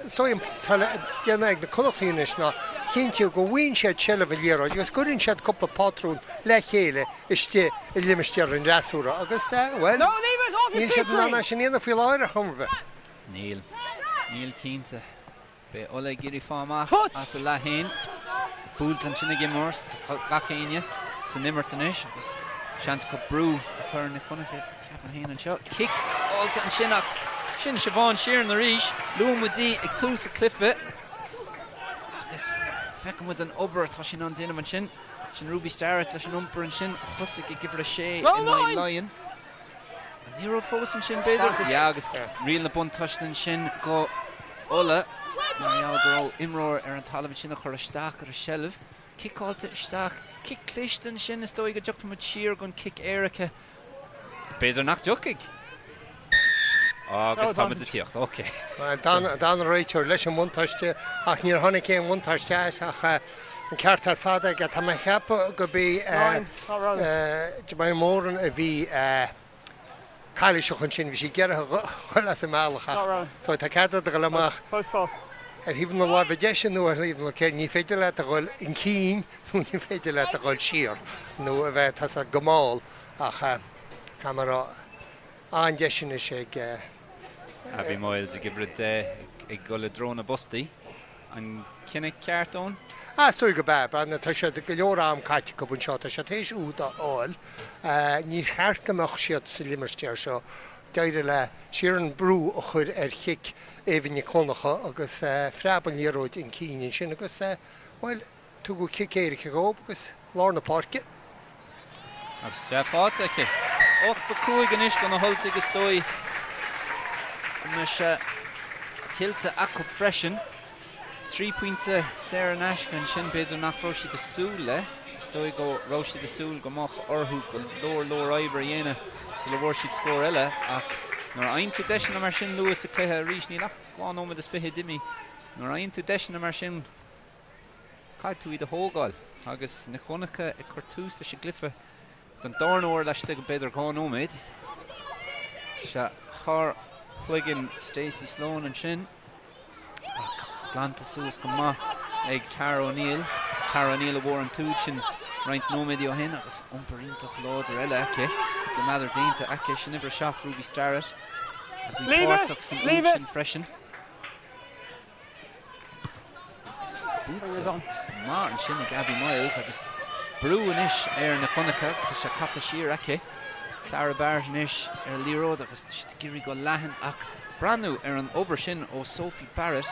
is dóigh an atá le déanamh ag na Connachtaigh anois ná cinntiú go bhfaigheann siad seilbh an liathróid agus go gcuireann siad cúpla pátrún le chéile istigh i limistéar an fhreasúra agus, bhuel, níl siad in ann é sin a dhéanamh faoi láthair ar chuma ar bith. Níl. Níl cinnte. Beidh Ulaidh ag iarraidh fáil amach as a leath féin. Buailte ansin ag imreoir, tá gach éinne san imirt anois agus seans acu brú a chur ar na Connachtaigh, ceapaim féin anseo. Cic fháilte ansin ach sin Siobhán Sheeran arís. Luaigh muid í ag tús an chluiche agus feiceann muid an obair atá sí in ann déanamh ansin. Sin Ruby Starrett leis an iompar ansin a thosaigh ag uimhir a sé in aghaidh Laighean. An liathróid fós ansin b'fhéidir? Yeah agus riail na buntáiste ansin go Ulaidh mar gheall go raibh imreoir ar an talamh ansin a chuir isteach ar a seilbh. Ciceáilte isteach. Cic cliste ansin is dóigh go dtiocfaidh muid siar gon cic éirice. B'fhéidir nach dtiocfaidh. Agus tá muid ag tíocht. Ok. Bhuel, d'fhan an réiteoir leis an mbuntáiste ach níor tháinig aon bhuntáiste as ach an ceart ar fad aige. Tá mé ag ceapadh gurb í Jemima Moran a bhí cailisneach ansin. Bhí sí ag iarraidh a dhul as an mbealach ach so tá cead agat a dhul amach ar thaobh na láimhe deise nó ar thaobh na clé. Ní féidir leat a dhul chun cinn nó ní féidir leat a dhul siar nó a bheith tusa go mall ach tá mé a rá an-deis anois ag. Abby Myles ag uimhir 10 ag dul i dtreo na bpostaí. An cinneadh ceart, Eoin? Ah, is dóigh go b'ea. Breathnaigh, tá siad, go leor am caite acu anseo, tá siad théis úd a fháil. Níor cheart go mbeadh siad sa limistéar seo. D'éirigh le Sheeran brú a chur ar chic Éabha Nic Dhonncha agus phreab an liathróid chun cinn ansin agus, bhuel, Tugadh cic éirice dhóibh agus lár na páirce. Agus sea, faighte aici. 8-5 anois do na hUltaigh is dóigh go mbeidh sé tuillte acu freisin. 3 pointe saor in aisce ansin, b'fhéidir nach raibh siad ag súil le. Is dóigh go raibh siad ag súil go mbeadh orthu go leor leor oibre a dhéanamh sula bhfuair siad scór eile ach nuair a fhaigheann tú deiseanna mar sin luath sa chluiche arís, níl ach 2 nóiméad is 20 imithe, nuair a fhaigheann tú deiseanna mar sin, Caithfidh tú iad a thógáil agus na Connachta ag cur tús leis an gcluiche don darna huair laistigh de b'fhéidir 2 nóiméad. Sea, thar chloigeann Stacey Sloane ansin ach glanta suas go maith ag Tara O'Neill. Tara O'Neill a bhfuair an t-úd sin roinnt nóiméadaí ó shin agus iompar iontach láidir eile aici. Cúpla meadar déanta aici. Sin uimhir 7 Ruby Starrett a bhí páirteach san úd sin freisin. Buailte maith ansin ag Abby Myles agus brú anois ar na Connachta agus tá sé caite siar aici. Clara Barrett anois ar an liathróid agus tá siad ag iarraidh go leathan ach breathnú ar an obair sin ó Sophie Barrett.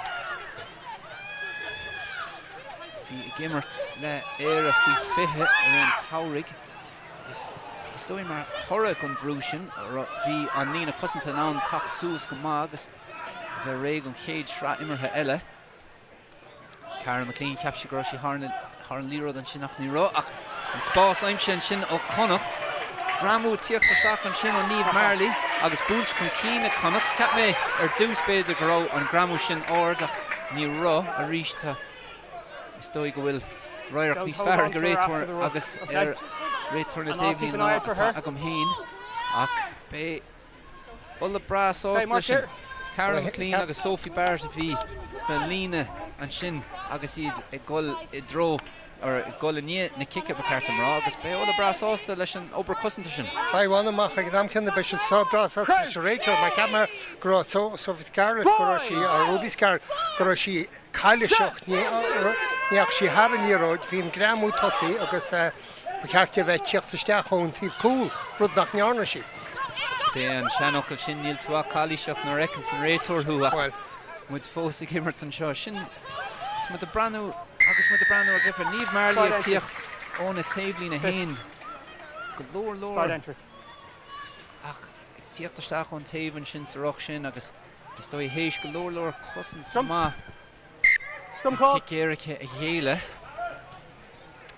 Bhí ag imirt le Éire faoi 20 i rith an tsamhraidh agus is dóigh mar thoradh den bhrú sin bhí an líne cosanta in ann teacht suas go maith agus a bheith réidh don chéad sraith imeartha eile. Cara McLean, cheap sí go raibh sí thar an liathróid ansin ach ní raibh. Ach an spás aimsithe ansin ó Connacht. Greamú ag tíocht isteach ansin ó Niamh Marley agus buailte chun cinn ag Connacht. Cheap mé ar dtús b'fhéidir go raibh an greamú sin ard ach ní raibh. Arís tá, is dóigh go bhfuil radharc níos fearr ag an réiteoir agus ar réiteoir na taobhlíne ná atá agam féin ach beidh Ulaidh breá sásta leis sin. Cara McLean agus Sophie Barrett a bhí sa líne ansin agus iad ag dul i dtreo, or ag dul i ndiaidh na cice ba cheart dom rá, agus beidh Ulaidh breá sásta leis an obair cosanta sin. Beidh an-mhaith ag an am céanna beidh siad breá sásta leis an réiteoir mar cheap mé go raibh Sophie Scarlett, go raibh sí, or Ruby Scarlett, go raibh sí cailisneach, ní dheachaigh sí thar an liathróid, bhí an greamú tosaigh agus ba cheart di a bheith ag tíocht isteach ón taobh cúl, rud nach ndearna sí. Cad é an seanfhocal sin, níl tú ach cailisneach nuair a fheiceanns an réiteoir thú ach muid fós ag imirt anseo. Sin, tá muid ag breathnú agus muid ag breathnú ar gcluiche Niamh Marley ag tíocht óna taobhlíne féin go leor leor ach ag tíocht isteach ón taobh ansin sa ruc sin agus is dóigh théis go leor leor cosaint maith an cic éirice a ghéilleadh.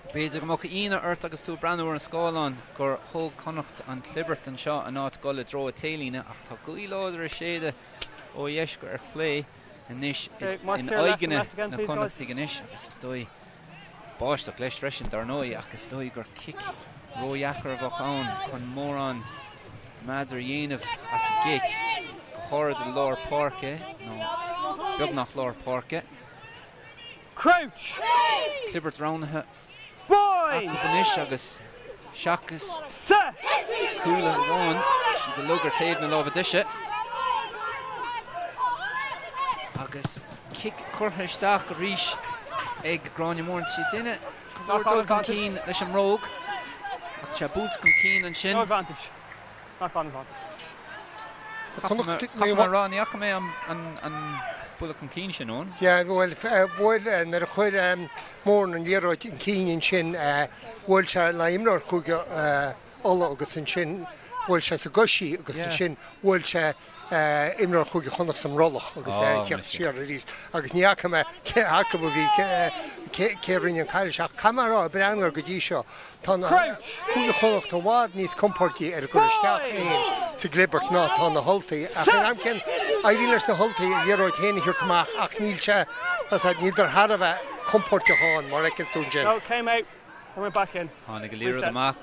B'fhéidir go mbeadh ionadh ort agus tú ag breathnú ar an scáileán gur thóg Connacht an chlibirt anseo in áit dul i dtreo a taobhlíne ach tá gaoth láidir ag séideadh ó dheis go ar chlé anois in aghaidheanna na Connachtaigh anois agus is dóigh báisteach leis freisin dar ndóigh ach is dóigh gur cic ródheacair a bheadh ann chun mórán meadair a dhéanamh as an gcic, go háirid i lár páirce nó beagnach lár páirce. Crouch. Clibirt roghnaithe acu anois agus seachas cúlaithe amháin, siad uilig ar taobh na láimhe deise. Agus cic curtha isteach arís ag Gráinne Moran. Tá sí ag déanamh go leor dul chun cinn leis an mbróg ach tá sé buailte chun cinn ansin. No advantage. Knock on advantage. Caithfidh mé a rá, ní fhaca mé an buille chun cinn sin, Eoin. Yeah, bhuel, bhuail, nuair a chuir Moran an liathróid chun cinn ansin, bhuail sé le imreoir Chúige Uladh agus ansin bhuail sé sa gcois í agus ansin bhuail sé imreoir Chúige Chonnacht sa mbrollach agus é ag tíocht siar arís agus ní fhaca mé cé acu a bhí, cé a rinne an caill ach caithfidh mé a rá, ag breathnú air go dtí seo, Tá na Cúige Chonnacht i bhfad níos compórdaí ar a gcur isteach féin sa gclibirt ná atá na hUltaigh. Ach ag an am céanna, éiríonn leis na hUltaigh an liathróid féin a thabhairt amach ach níl sé, níl thar a bheith compóirteach ann mar a fheiceanns tú ansin. Tháinig an liathróid amach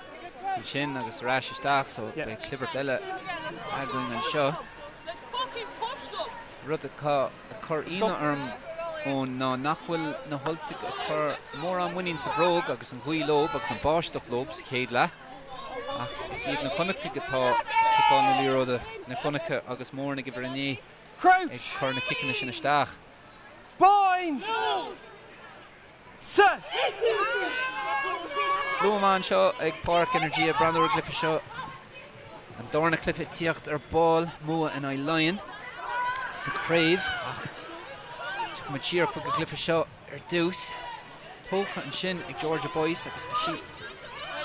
ansin agus ar ais isteach so beidh clibirt eile againn anseo. Rud atá ag cur ionadh orm Eoin ná nach bhfuil na hUltaigh ag cur mórán muinín sa bhróg agus an ghaoth leob agus an báisteach leob sa chéad leath ach is iad na Connachtaigh atá ag ciceáil na liathróide, na Connacha agus Moran ag uimhir 9 ag cur na ciceanna sin isteach. Bind! Set! Slua maith anseo ag Páirc Energia ag breathnú ar an gcluiche seo. An darna cluiche ag tíocht ar ball, Mumha in aghaidh Laighean sa chraobh ach tiocfaidh muid siar chuig an gcluiche seo ar dtús. Tógtha ansin ag Georgia Boyce agus bhí sí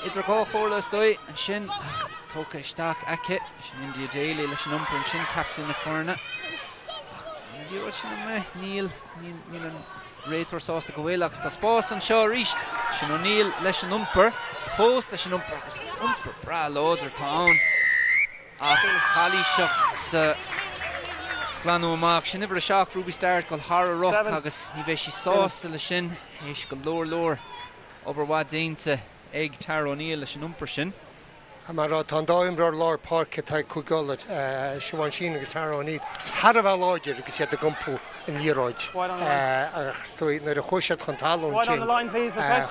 idir dhá chomhairle is dóigh ansin ach tógtha isteach aici. Sin India Daly leis an iompar ansin, captaen na foirne. Ach an liathróid sin amuigh? Níl, níl an. Réiteoir sásta go bhfuil agus tá spás anseo arís. Sin O'Neill leis an iompar. Fós leis an iompar agus iompar breá láidir atá ann ach calaoiseach sa ghlanadh amach. Sin uimhir 7, Ruby Starrett, dul thar a ruc agus ní bheidh sí sásta leis sin théis go leor leor obair mhaith déanta ag Tara O'Neill leis an iompar sin. Mar tá an dá imreoir lár páirce atá ag Cúige Uladh, Siobhán Sheehan agus Tara O'Neill, thar a bheith láidir agus iad ag iompú an liathróid. Ach nuair a chuaigh siad chun talún ansin,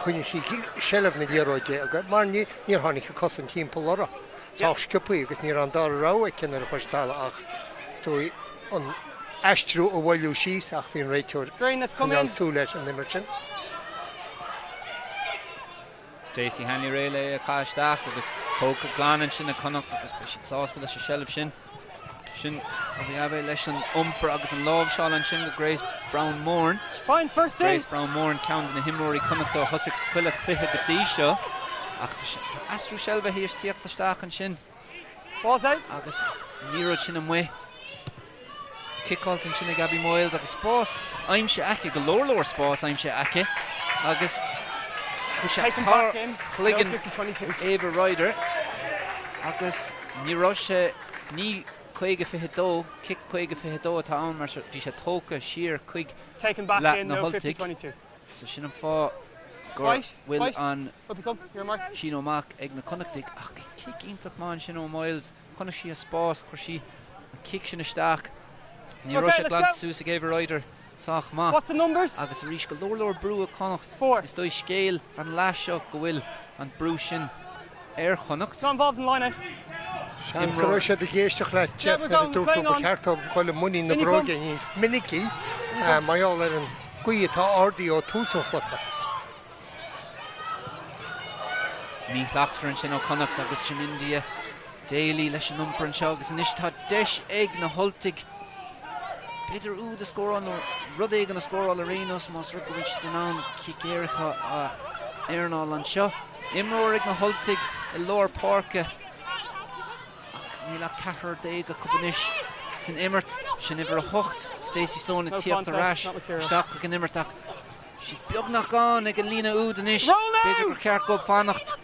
choinnigh sí seilbh na liathróide mar níor tháinig a cosaint timpeall orthu sách sciobtha agus ní raibh an dara rogha aici nuair a chuaigh siad talamh ach an aistriú a mhoilliú síos ach bhí an réiteoir ag coinneáil súil air an imirt sin. Stacey Hanley réidh le é a chaitheamh isteach agus tógtha glan ansin ag Connacht agus beidh siad sásta leis an seilbh sin. Sin Obi Abe leis an iompar agus an láimhseáil ansin go Grace Browne Moran. Grace Browne Moran, ceann de na himreoirí Connachta a thosaigh chuile chluiche go dtí seo ach tá aistriú seilbhe théis tíocht isteach ansin. Ball's out. Agus an liathróid sin amuigh. Ciceáilte ansin ag Abby Moyles agus spás aimsithe aici, go leor leor spás aimsithe aici agus chuaigh sé thar chloigeann Ava Ryder agus ní raibh sé, ní 50 22, cic 50 22 atá ann mar bhí sé tógtha siar chuig leath na hUltaigh. So sin an fáth go bhfuil an síneadh amach ag na Connachtaigh ach cic iontach maith ansin ó Moyles. Chonaic sí a spás, chuir sí an cic sin isteach. Ní raibh sé glanta suas ag Ava Ryder sách maith. Agus arís go leor leor brú ag Connacht. Is dóigh scéal an leath seo go bhfuil an brú sin ar Chonnacht. Seans go raibh siad ag éisteacht leat Jeff nuair a dúirt tú ba cheart dóibh dul i muinín na bróige níos minicí mar gheall ar an gcaoi atá ardaithe ó tús an chluiche. Míshlachtmhar ansin ó Chonnacht agus sin India Daly leis an iompar anseo agus anois tá deis ag na hUltaigh b'fhéidir úd a scóráil nó rud éigin a scóráil ar aon nós más rud go bhfuil siad in ann cic éirice a earnáil anseo. Imreoir ag na hUltaigh i lár páirce ach níl ach ceathrar déag acu anois san imirt. Sin uimhir 8, Stacey Sloane ag tíocht ar ais isteach chuig an imirt ach Siad beagnach gann ag an líne úd anois. B'fhéidir gur cheart dóibh fanacht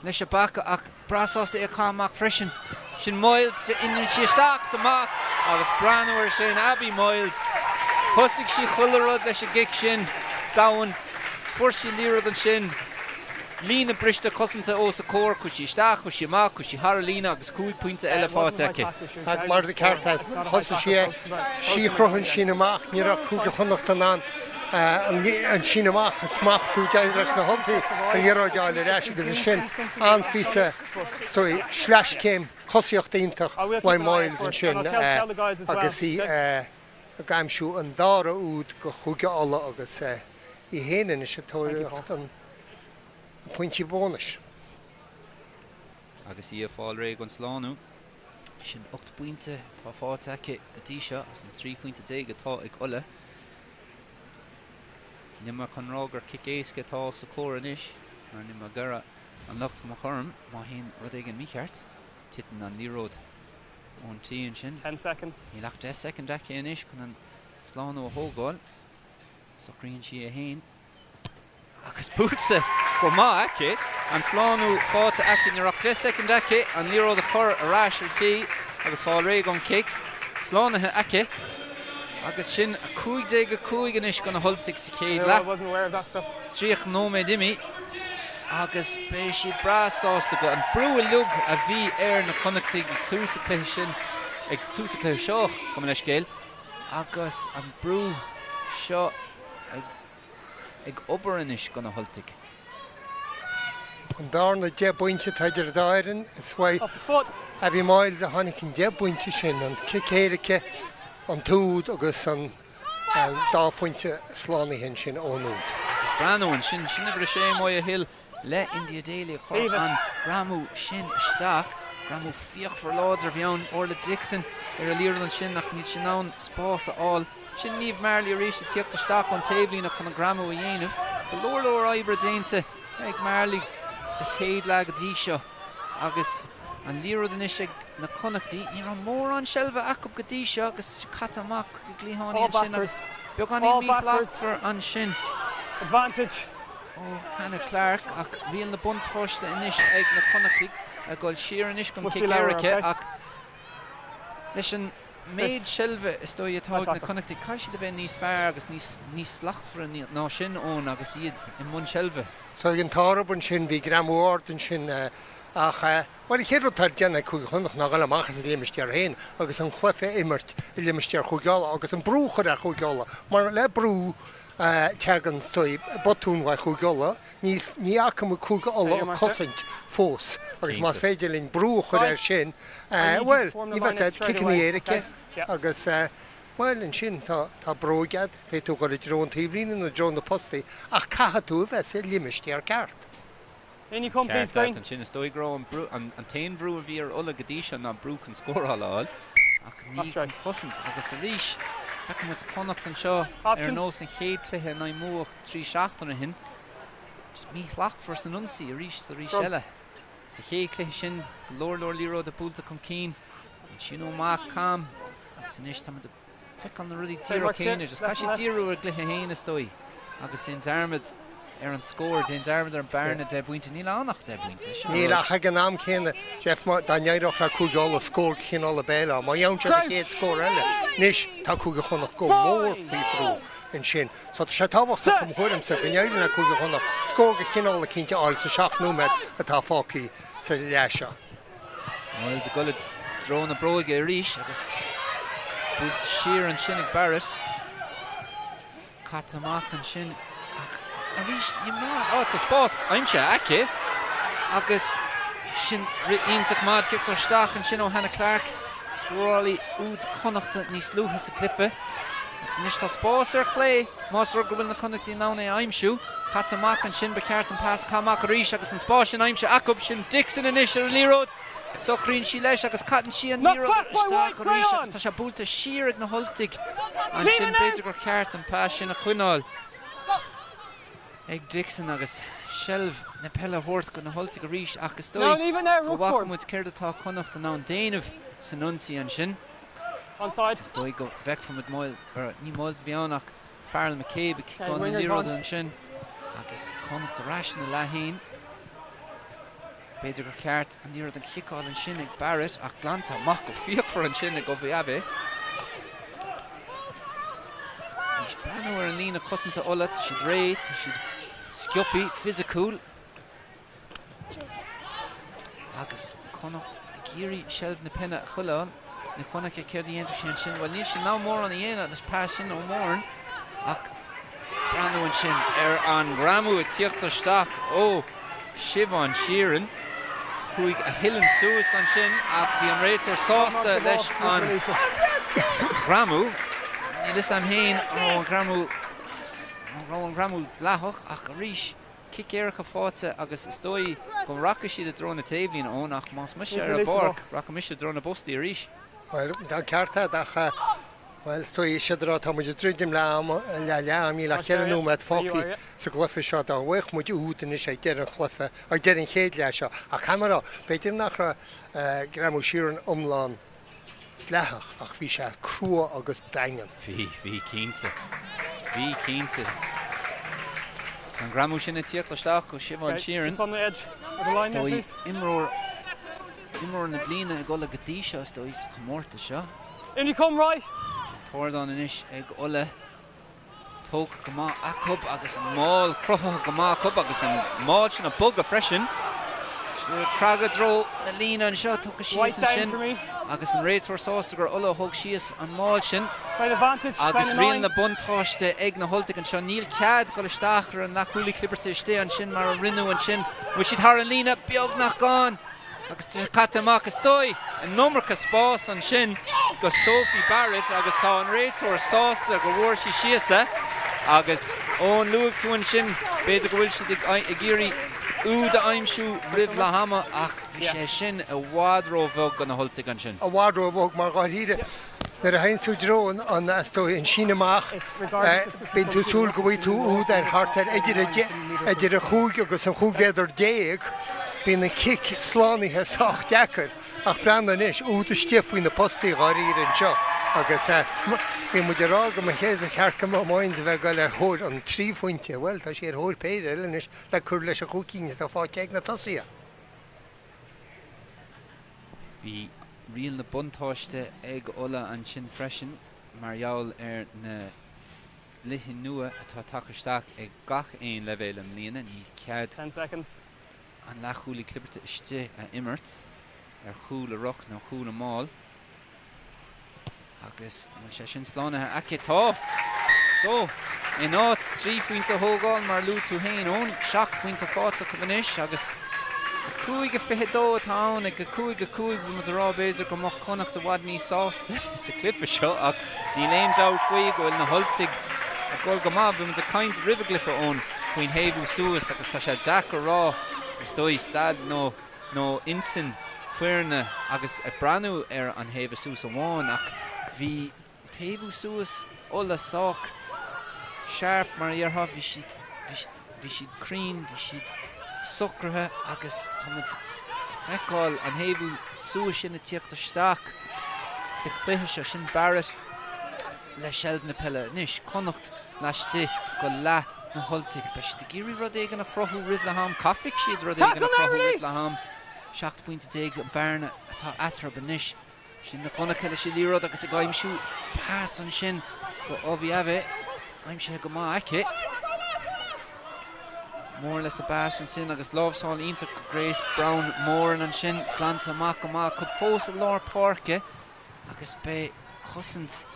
leis an bpaca ach breá sásta é a chaitheamh amach freisin. Sin Myles, imíonn sí isteach sa mac agus breathnú air sin, Abby Myles. Thosaigh sí chuile rud leis an gcic sin, domhain. Fuair sí liathróid ansin. Líne briste cosanta os a comhair, chuaigh sí isteach, chuaigh sí amach, chuaigh sí thar an líne agus 5 pointe eile faighte aici. Ach mar is ceart é, thosaigh sí é, sí a chruthaigh an síneadh amach, ní raibh Cúige Chonnacht in ann an síneadh amach a smachtú, d'éirigh leis na hUltaigh an liathróid a fháil ar ais agus ansin an-phíosa sleaschéim cosaíochta iontach uaidh Myles ansin agus í ag aimsiú an dara úd do Chúige Uladh agus í féin anois ag tóraíocht an pointí bónais. Agus í ag fáil réidh don slánú. Sin 8 bpointe atá faighte aici go dtí seo as an 13 phointe atá ag Ulaidh. Níl mé chun rá gur cic éasca atá os a comhair anois, mar níl mé ag iarraidh an locht a chur orm má théann rud éigin mícheart. Titeann an liathróid ón tí ansin. Níl ach 10 soicind aici anois chun an slánú a thógáil. Socraíonn sí é féin. Agus buailte go maith aici. An slánú faighte aici. Ní raibh ach 10 soicind aici an liathróid a chur ar ais ar tí agus fáil réidh don chic. Slánaithe aici. Agus sin 15-5 anois do na hUltaigh sa chéad leath. 30 nóiméad imithe agus beidh siad breá sásta go an brú uilig a bhí ar na Connachtaigh ag tús an chluiche sin, ag tús an chluiche seo, gabh mo leithscéal, agus an brú seo ag. ag obair anois do na hUltaigh. An bearna 10 bpointe atá idir an dá fhoireann, is uaidh Abby Myles a tháinig an 10 bpointe sin, an cic éirice, an t-úd agus an dá phointe slánaithe ansin ón úd. Agus breathnú ansin, sin uimhir 6, Moya Hill le India Daly a chuir an greamú sin isteach. Greamú fíochmhar láidir a bhí ann. Orla Dixon ar an liathróid ansin ach níl sí in ann spás a fháil. Sin Niamh Marley arís ag tíocht isteach ón taobhlíne chun an greamú a dhéanamh. Go leor leor oibre déanta ag Marley sa chéad leath go dtí seo agus an liathróid anois ag na Connachtaigh. Ní raibh mórán seilbhe acu go dtí seo agus caite amach chuig an gcliathánaí ansin agus beagáinín míshlachtmhar ansin ó Hannah Clarke ach riail na buntáiste anois ag na Connachtaigh ag dul siar anois don chic éirice ach leis an méid seilbhe is dóigh atá ag na Connachtaigh, caithfidh siad a bheith níos fearr agus níos níos slachtmhaire ná sin, Eoin, agus iad i mbun seilbhe. Tá an t-ádh orthu ansin, bhí greamú ard ansin ach, bhuel, an chéad rud atá le déanamh ag Cúige Chonnacht ná dul amach as a limistéar féin agus an cluiche a imirt i limistéar Chúige Uladh agus an brú a chur ar Chúige Uladh mar le brú tagann, is dóigh, botún uaidh Chúige Uladh. Ní fhaca muid Cúige Uladh ag cosaint fós agus más féidir linn brú a chur air sin, bhuel, ní bheadh siad, ciceanna éirice agus, bhuel, ansin tá bróig agat, féadfaidh tú dhul i dtreo an taobhlíne nó i dtreo na postaí ach caithfidh tú a bheith sa limistéar ceart. Ceart agat ansin. Is dóigh go raibh an brú, an t-aon bhrú a bhí ar Ulaidh go dtí seo ná brú chun scóráil a fháil ach ní chun cosaint agus arís feiceann muid Connacht anseo ar nós an chéad chluiche in aghaidh Mumhach 3 seachtaine ó shin. Just míshlachtmhar san ionsaí arís is arís eile. Sa chéad chluiche sin, go leor leor liathróide buailte chun cinn, an síneadh amach cam agus anois táimid ag feiceáil na rudaí díreach céanna. Just caithfidh siad díriú ar a gcluiche féin is dóigh agus déan dearmad ar an scór, déan dearmad ar an bearna 10 bpointe. Níl ann ach 10 bpointe, sin an Níl rud. ach ag an am céanna, Jeff, má, dá n-éireodh le Cúige Uladh scór de chineál ab é lá, má gheobhann siad an chéad scór eile, anois tá Cúige Chonnacht go mór faoi bhrú ansin. So tá sé tábhachtach i mo thuairimse go n-éiríonn le Cúige Chonnacht scór de chineál eicínt a fháil sa 7 nóiméad atá fágtha sa leath seo. Myles ag dul i dtreo na bróige arís agus Buailte siar ansin ag Barrett. Caite amach ansin ach arís ní mór. Á, tá spás aimsithe aici agus sin rith iontach maith tíocht isteach ansin ó Hannah Clarke, scórálaí úd Chonnachta níos luaithe sa cluiche. Agus anois tá spás ar chlé más rud go bhfuil na Connachtaigh in ann é a aimsiú. Caite amach ansin, ba cheart an pas a chaitheamh amach arís agus an spás sin aimsithe acu. Sin Dixon anois ar an liathróid. Socraíonn sí leis agus caitheann sí an liathróid isteach arís agus tá sé buailte siar ag na hUltaigh ansin. B'fhéidir gur cheart an pas sin a choinneáil ag Dixon agus seilbh na peile a thabhairt go na hUltaigh arís ach is dóigh go bhfaca muid céard atá Connacht in ann déanamh san ionsaí ansin. Is dóigh go bhfeicfimid moill, ní moill a bhí ann ach Farrell McCabe ag ciceáil na liathróide ansin agus Connacht ar ais ina leath féin. B'fhéidir gur cheart an liathróid a chiceáil ansin ag Barrett ach glanta amach go fíochmhar ansin ag Oviave. Anois breathnú ar an líne cosanta Uladh, tá siad réidh, tá siad sciobtha, fisiciúil. Agus Connacht ag iarraidh seilbh na peile a choinneáil. Ní Chonaic céard a dhéanfadh sé ansin. Bhuel, níl sé in ann mórán a dhéanamh leis pas sin ó Moran ach breathnú ansin ar an ngreamú ag tíocht isteach ó Siobhán Sheerin. Chuaigh a huillinn suas ansin ach bhí an réiteoir sásta leis an ghreamú. Níl fhios a'm féin an raibh an greamú an raibh an greamú dleathach ach arís Cic éirice faighte agus is dóigh go rachaidh siad i dtreo na taobhlíne, Eoin, ach más mise ar an bpáirc, rachaidh mise i dtreo na bpostaí arís. Bhuel, tá an ceart agat ach, bhuel, is dóigh, siad ag rá, tá muid ag druidim le am, le leath am, níl ach cheithre nóiméad fágtha sa gcluiche seo. Dá bhfaigheadh muid úd anois ag deireadh an chluiche, ag deireadh an chéad leath seo. Ach caithfidh mé a rá, b'fhéidir nach raibh greamú Sheerin iomlán dleathach ach bhí sé crua agus daingean. Bhí, bhí cinnte. Bhí cinnte. Tá an greamú sin ag tíocht isteach ó Siobhán Sheerin. Is dóigh imreoir, imreoir na bliana ag Ulaidh go dtí seo is dóigh sa chomórtas seo. An t-ardán anois ag Ulaidh. Tógtha go maith acu agus an máil cruthaithe go maith acu agus an máil sin ag bogadh freisin. Ag cragadh i dtreo na líne anseo, tugtha síos ansin agus an réiteoir sásta gur Ulaidh a thóg síos an máil sin. Agus riail na buntáiste ag na hUltaigh anseo. Níl cead dul isteach ar an leathchúlaí clibirte istigh ansin mar a rinneadh ansin. Bhfuil siad thar an líne? Beagnach gann. Agus tá sé caite amach is dóigh an iomarca spás ansin go Sophie Barrett agus tá an réiteoir sásta go bhfuair sí síos é. Agus Eoin, luaigh tú ansin, b'fhéidir go bhfuil siad ag iarraidh úd a aimsiú roimh leath ama ach bhí sé sin i bhfad róbheag do na hUltaigh ansin. I bhfad róbheag mar dháiríre. Nuair a théann tú i dtreo an, is dóigh, an síneadh amach, bíonn tú ag súil go bhfaighidh tú úd ar thart ar idir a deich, idir an chúig agus an chúig mhéadar déag. Bíonn an cic slánaithe sách deacair ach breathnaigh anois, úd istigh faoi na postaí dháiríre anseo agus bhí muid ag rá go mba cheart go mbeadh Moynes a bheith ag dul ar thóir an trí phointe. Bhuel, tá sí ar thóir péire eile anois le cur leis an chúig cinn atá faighte ag na tosaithe. Bhí riail na buntáiste ag Ulaidh ansin freisin mar gheall ar na dlíthe nua atá tagtha isteach ag gach aon leibhéal i mbliana, níl cead an leathchúlaí clibirte istigh a imirt ar chúl a ruc nó chúl a máil. Agus an bhfuil sé sin slánaithe aici? Tá! So, in áit 3 phointe a thógáil, mar a luaigh tú féin, Eoin, 7 bpointe faighte acu anois agus 5-22 atá ann ag 5-5. Bhí muid ag rá b'fhéidir go mbeadh Connacht i bhfad níos sásta sa chluiche seo ach níl aon dabht faoi go bhfuil na hUltaigh ag dul go maith. Bhí muid ag caint roimh an gcluiche, Eoin, faoin thaobhú suas agus tá sé deacair a rá, is dóigh, staid nó nó intinn foirne agus ag breathnú ar an thaobhú suas amháin ach bhí taobhú suas Uladh sách sharp mar a dhéarfá, bhí siad, bhí siad, bhí siad cruinn, bhí siad socraithe agus tá muid ag feiceáil an thaobhú suas sin ag tíocht isteach sa chluiche seo, sin Barrett le seilbh na peile anois, Connacht laistigh go leath na hUltaigh. Beidh siad ag iarraidh rud éigin a chruthú roimh leath am. Caithfidh siad rud éigin a chruthú roimh leath am. 17 pointe an bhearna atá eatarthu anois. Sin Nic Dhonncha leis an liathróid agus ag aimsiú pas ansin go Oviave. Aimsithe go maith aici. Mór leis an bpas ansin agus láimhseáil iontach go Grace Browne Moran ansin. Glanta amach go maith acu fós i lár páirce agus beidh. Cosaint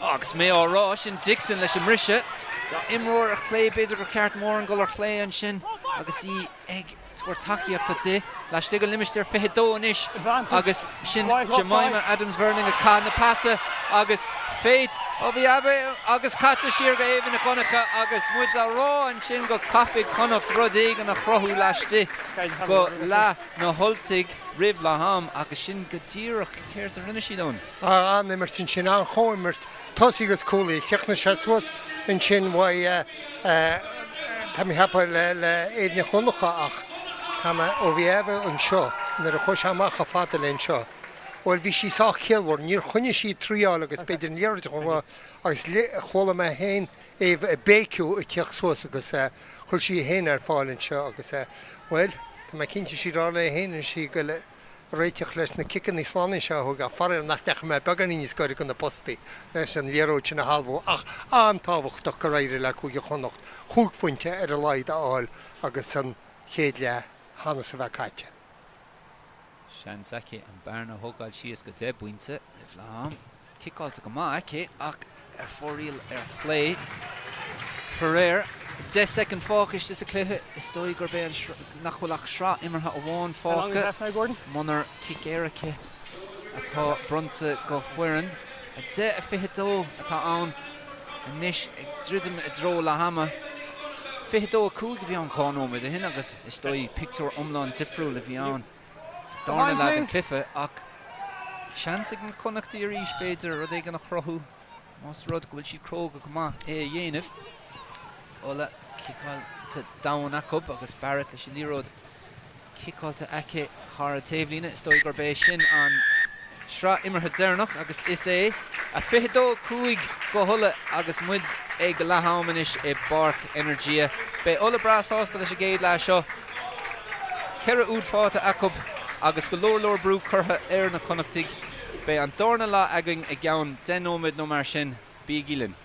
agus mé á rá sin Dixon leis an mbriseadh. Dá imreoir ar chlé, b'fhéidir gur cheart Moran dul ar chlé ansin agus í ag tabhairt tacaíochta di. Laistigh den limistéar 22 anois agus sin Jemima Adams-Verling ag caitheamh na pasa agus Faith Oviabe agus caite siar go Éabha Nic Dhonncha agus muid á rá ansin go caithfidh Connacht rud éigin a chruthú laistigh go leath na hUltaigh roimh leath am agus sin go díreach céard a rinne siad ann. An-imirt ansin, an-chomhimirt tosaí agus cúlaí. Chríochnaigh sé suas ansin uaidh, tá mé ag ceapadh, le Éabha Nic Dhonncha ach tá mé, ó bhí Éabha anseo, nuair a chuaigh sé amach chomh fada léi anseo, bhuel bhí sí sách ciallmhar, níor choinnigh sí ag triáil agus b'fhéidir an liathróid a chur agus chuala mé féin Éabha ag béiciú ag tíocht suas agus chuir sí í féin ar fáil anseo agus bhuel tá mé cinnte sí ag rá léi féin anois í ag goil a réiteach leis na ciceanna slána seo a thógáil ach faraor nach ndeachaigh mé beagáinín níos gaire do na postaí leis an liathróid sin a thalmhú ach an-tábhachtach gur éirigh le Cúige Chonnacht chúig phointe ar a laghad a fháil agus an chéad leath cheana a bheith caite. Seans aici an bearna a thógáil síos go 10 bpointe roimh leath am. Ciceáilte go maith aici ach ar fóraoil ar chlé. Faraor, 10 soicind fágtha istigh sa chluiche, is dóigh gurb é an nach bhfuil ach sraith imeartha amháin fágtha munar cic éirice atá bronnta go foireann. 10, 22 atá ann anois ag druidim i dtreo leath ama. 22, 5 a bhí ann 2 nóiméad ó shin agus is dóigh pictiúr iomlán difriúil a bhí ann. sa darna leath den chluiche ach seans ag na Connachtaigh arís, b'fhéidir, rud éigin a chruthú más rud go bhfuil siad cróga go maith é a dhéanamh. Ulaidh ciceáilte domhain acu agus Barrett leis an liathróid ciceáilte aici thar an taobhlíne. Is dóigh gurb é sin an sraith imeartha deireanach agus is é a 22 5 go hUlaidh agus muid ag leath am anois i bPáirc Energia. Beidh Ulaidh breá sásta leis an gcéad leath seo. Ceithre úd faighte acu agus go leor leor brú curtha ar na Connachtaigh. Beidh an darna leath againn i gceann 10 nóiméad nó mar sin. Bígí linn.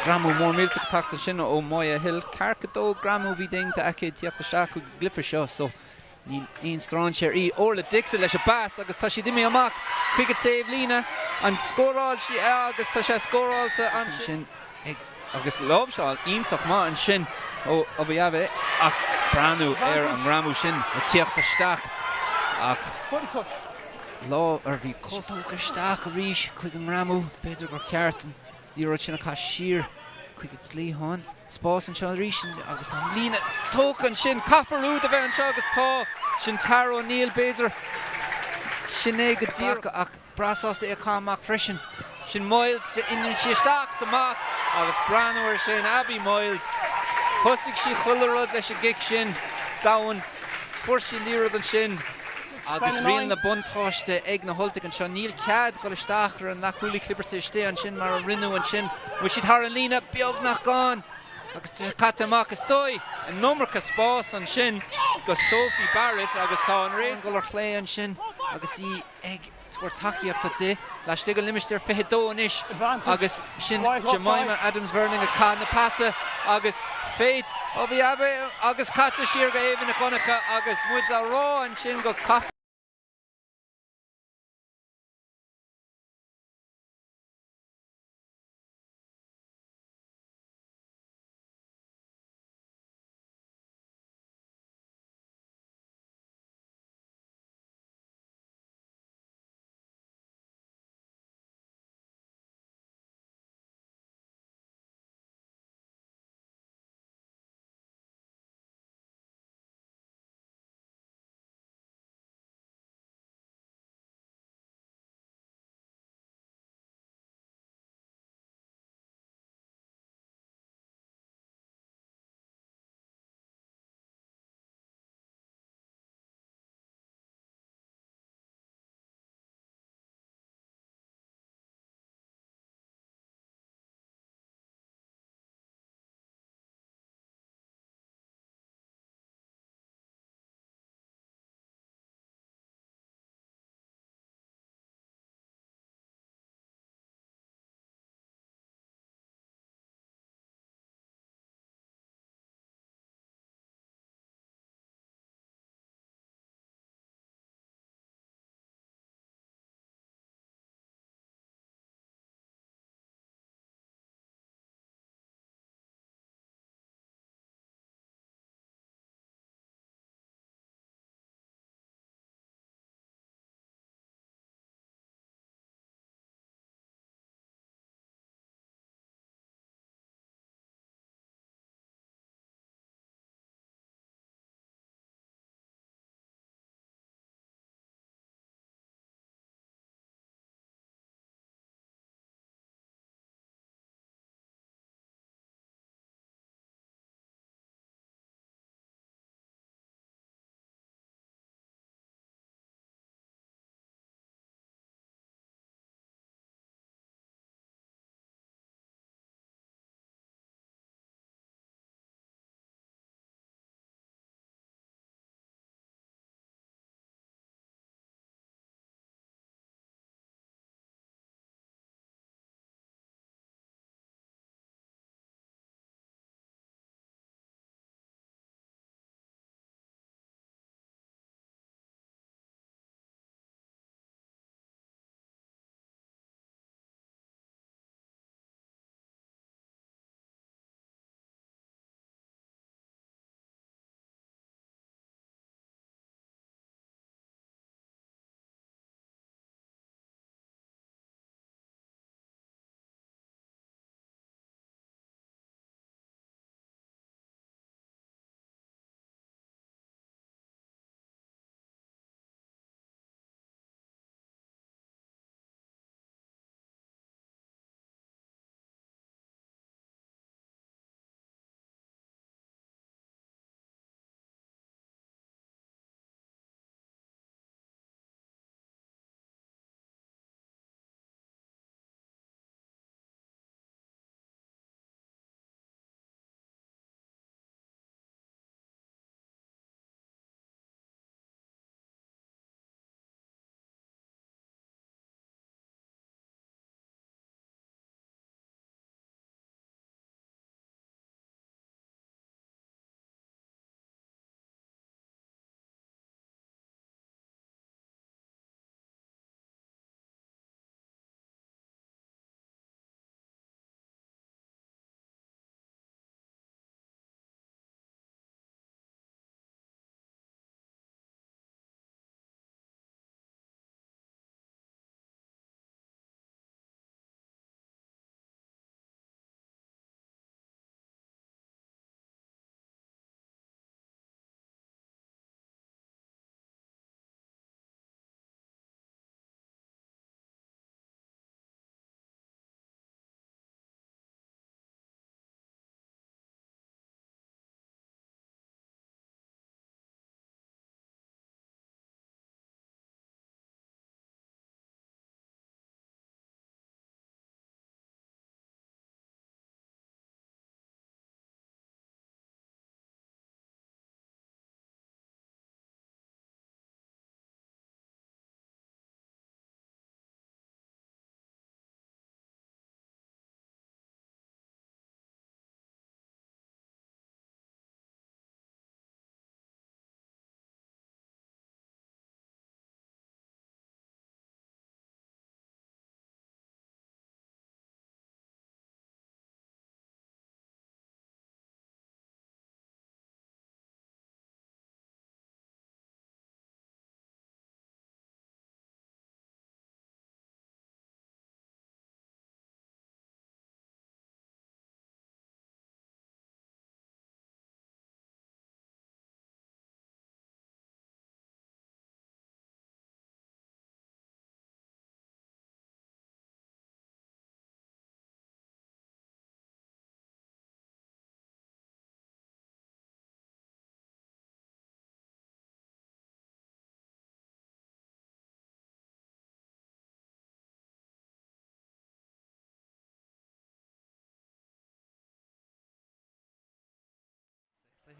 Greamú mór millteach ag teacht ansin ó Moya Hill. Ceathracha dó greamú a bhí déanta aici ag tíocht isteach chuig an gcluiche seo so níl aon strainséir í. Orla Dixon leis an bpas agus tá siad imithe amach chuig an taobhlíne. An scóráil sí agus tá sé scóráilte ansin ag agus láimhseáil iontach maith ansin ó Obayave ach breathnú ar an ngreamú sin ag tíocht isteach ach lá ar bhí cos tógtha isteach arís chuig an ngreamú b'fhéidir gur ceart an liathróid sin a chaith siar chuig an gcliathán. Spás anseo arís agus tá an líne tógtha ansin. Caithfear úd a bheith anseo agus tá. Sin Tara O'Neill b'fhéidir. Sin é go díreach ach breá sásta é a chaitheamh amach freisin. Sin Myles, imíonn sí isteach is amach agus breathnú ar sin, Abby Myles. Thosaigh sí chuile rud leis an gcic sin domhain. Fuair sí an liathróid ansin. Agus riail na buntáiste ag na hUltaigh anseo, níl cead dul isteach ar an leathchúlaí clibirte istigh ansin mar a rinneadh ansin. Bhfuil siad thar an líne? Beagnach gann agus tá sé caite amach is dóigh. An iomarca spás ansin go Sophie Barrett agus tá an réiteoir ag dul ar chlé ansin agus í ag tabhairt tacaíochta di laistigh den limistéar 22 anois agus sin Jemima Adams-Verling ag caitheamh na pasa agus Faith Obiabe agus caite siar go Éabha Nic Dhonncha agus muid á rá ansin go caithfear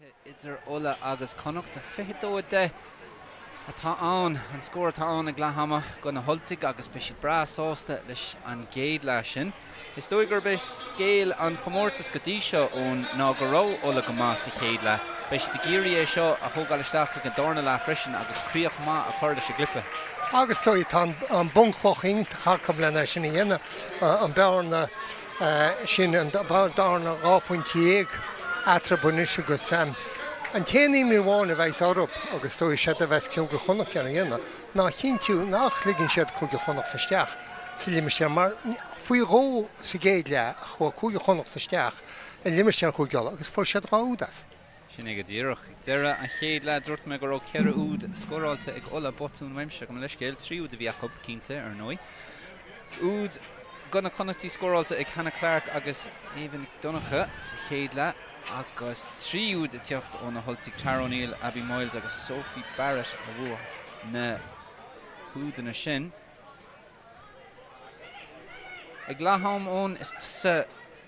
cluiche idir Ulaidh agus Connacht. 22, 10 atá ann, an scór atá ann ag leath ama do na hUltaigh agus beidh siad breá sásta leis an gcéad leath sin. Is dóigh gurb é scéal an chomórtais go dtí seo, Eoin, ná go raibh Ulaidh go maith sa chéad leath. Beidh siad ag iarraidh é seo a thógáil isteach chuig an darna leath freisin agus críoch maith a chur leis an gcluiche. Agus is dóigh, tá an bunchloch iontach acu lena sin a dhéanamh, an bearna. Sin an darna 12 phointe eatarthu anois agus an t-aon imní amháin a bheas orthu, agus is dóigh séard a bheas Cúige Chonnacht ag iarraidh a dhéanamh, ná a chinntiú nach ligeann siad Cúige Chonnacht isteach sa limistéar mar faoi dhó sa gcéad leath chuaigh Cúige Chonnacht isteach i limistéar Chúige Uladh agus fuair siad dhá úd as. Sin é go díreach. Ag deireadh an chéad leath dúirt mé go raibh 4 úd scóráilte ag Ulaidh, botún uaimse, gabh mo leithscéal, 3 úd a bhí acu, cinnte, ar ndóigh. Úd do na Connachtaigh scóráilte ag Hannah Clarke agus Ava Nic Donncha sa chéad leath agus 3 úd ag teacht ó na hUltaigh, Tara O'Neill, Abby Moyles agus Sophie Barrett a bhuaigh na húdanna sin. Ag leath am, Eoin, is tusa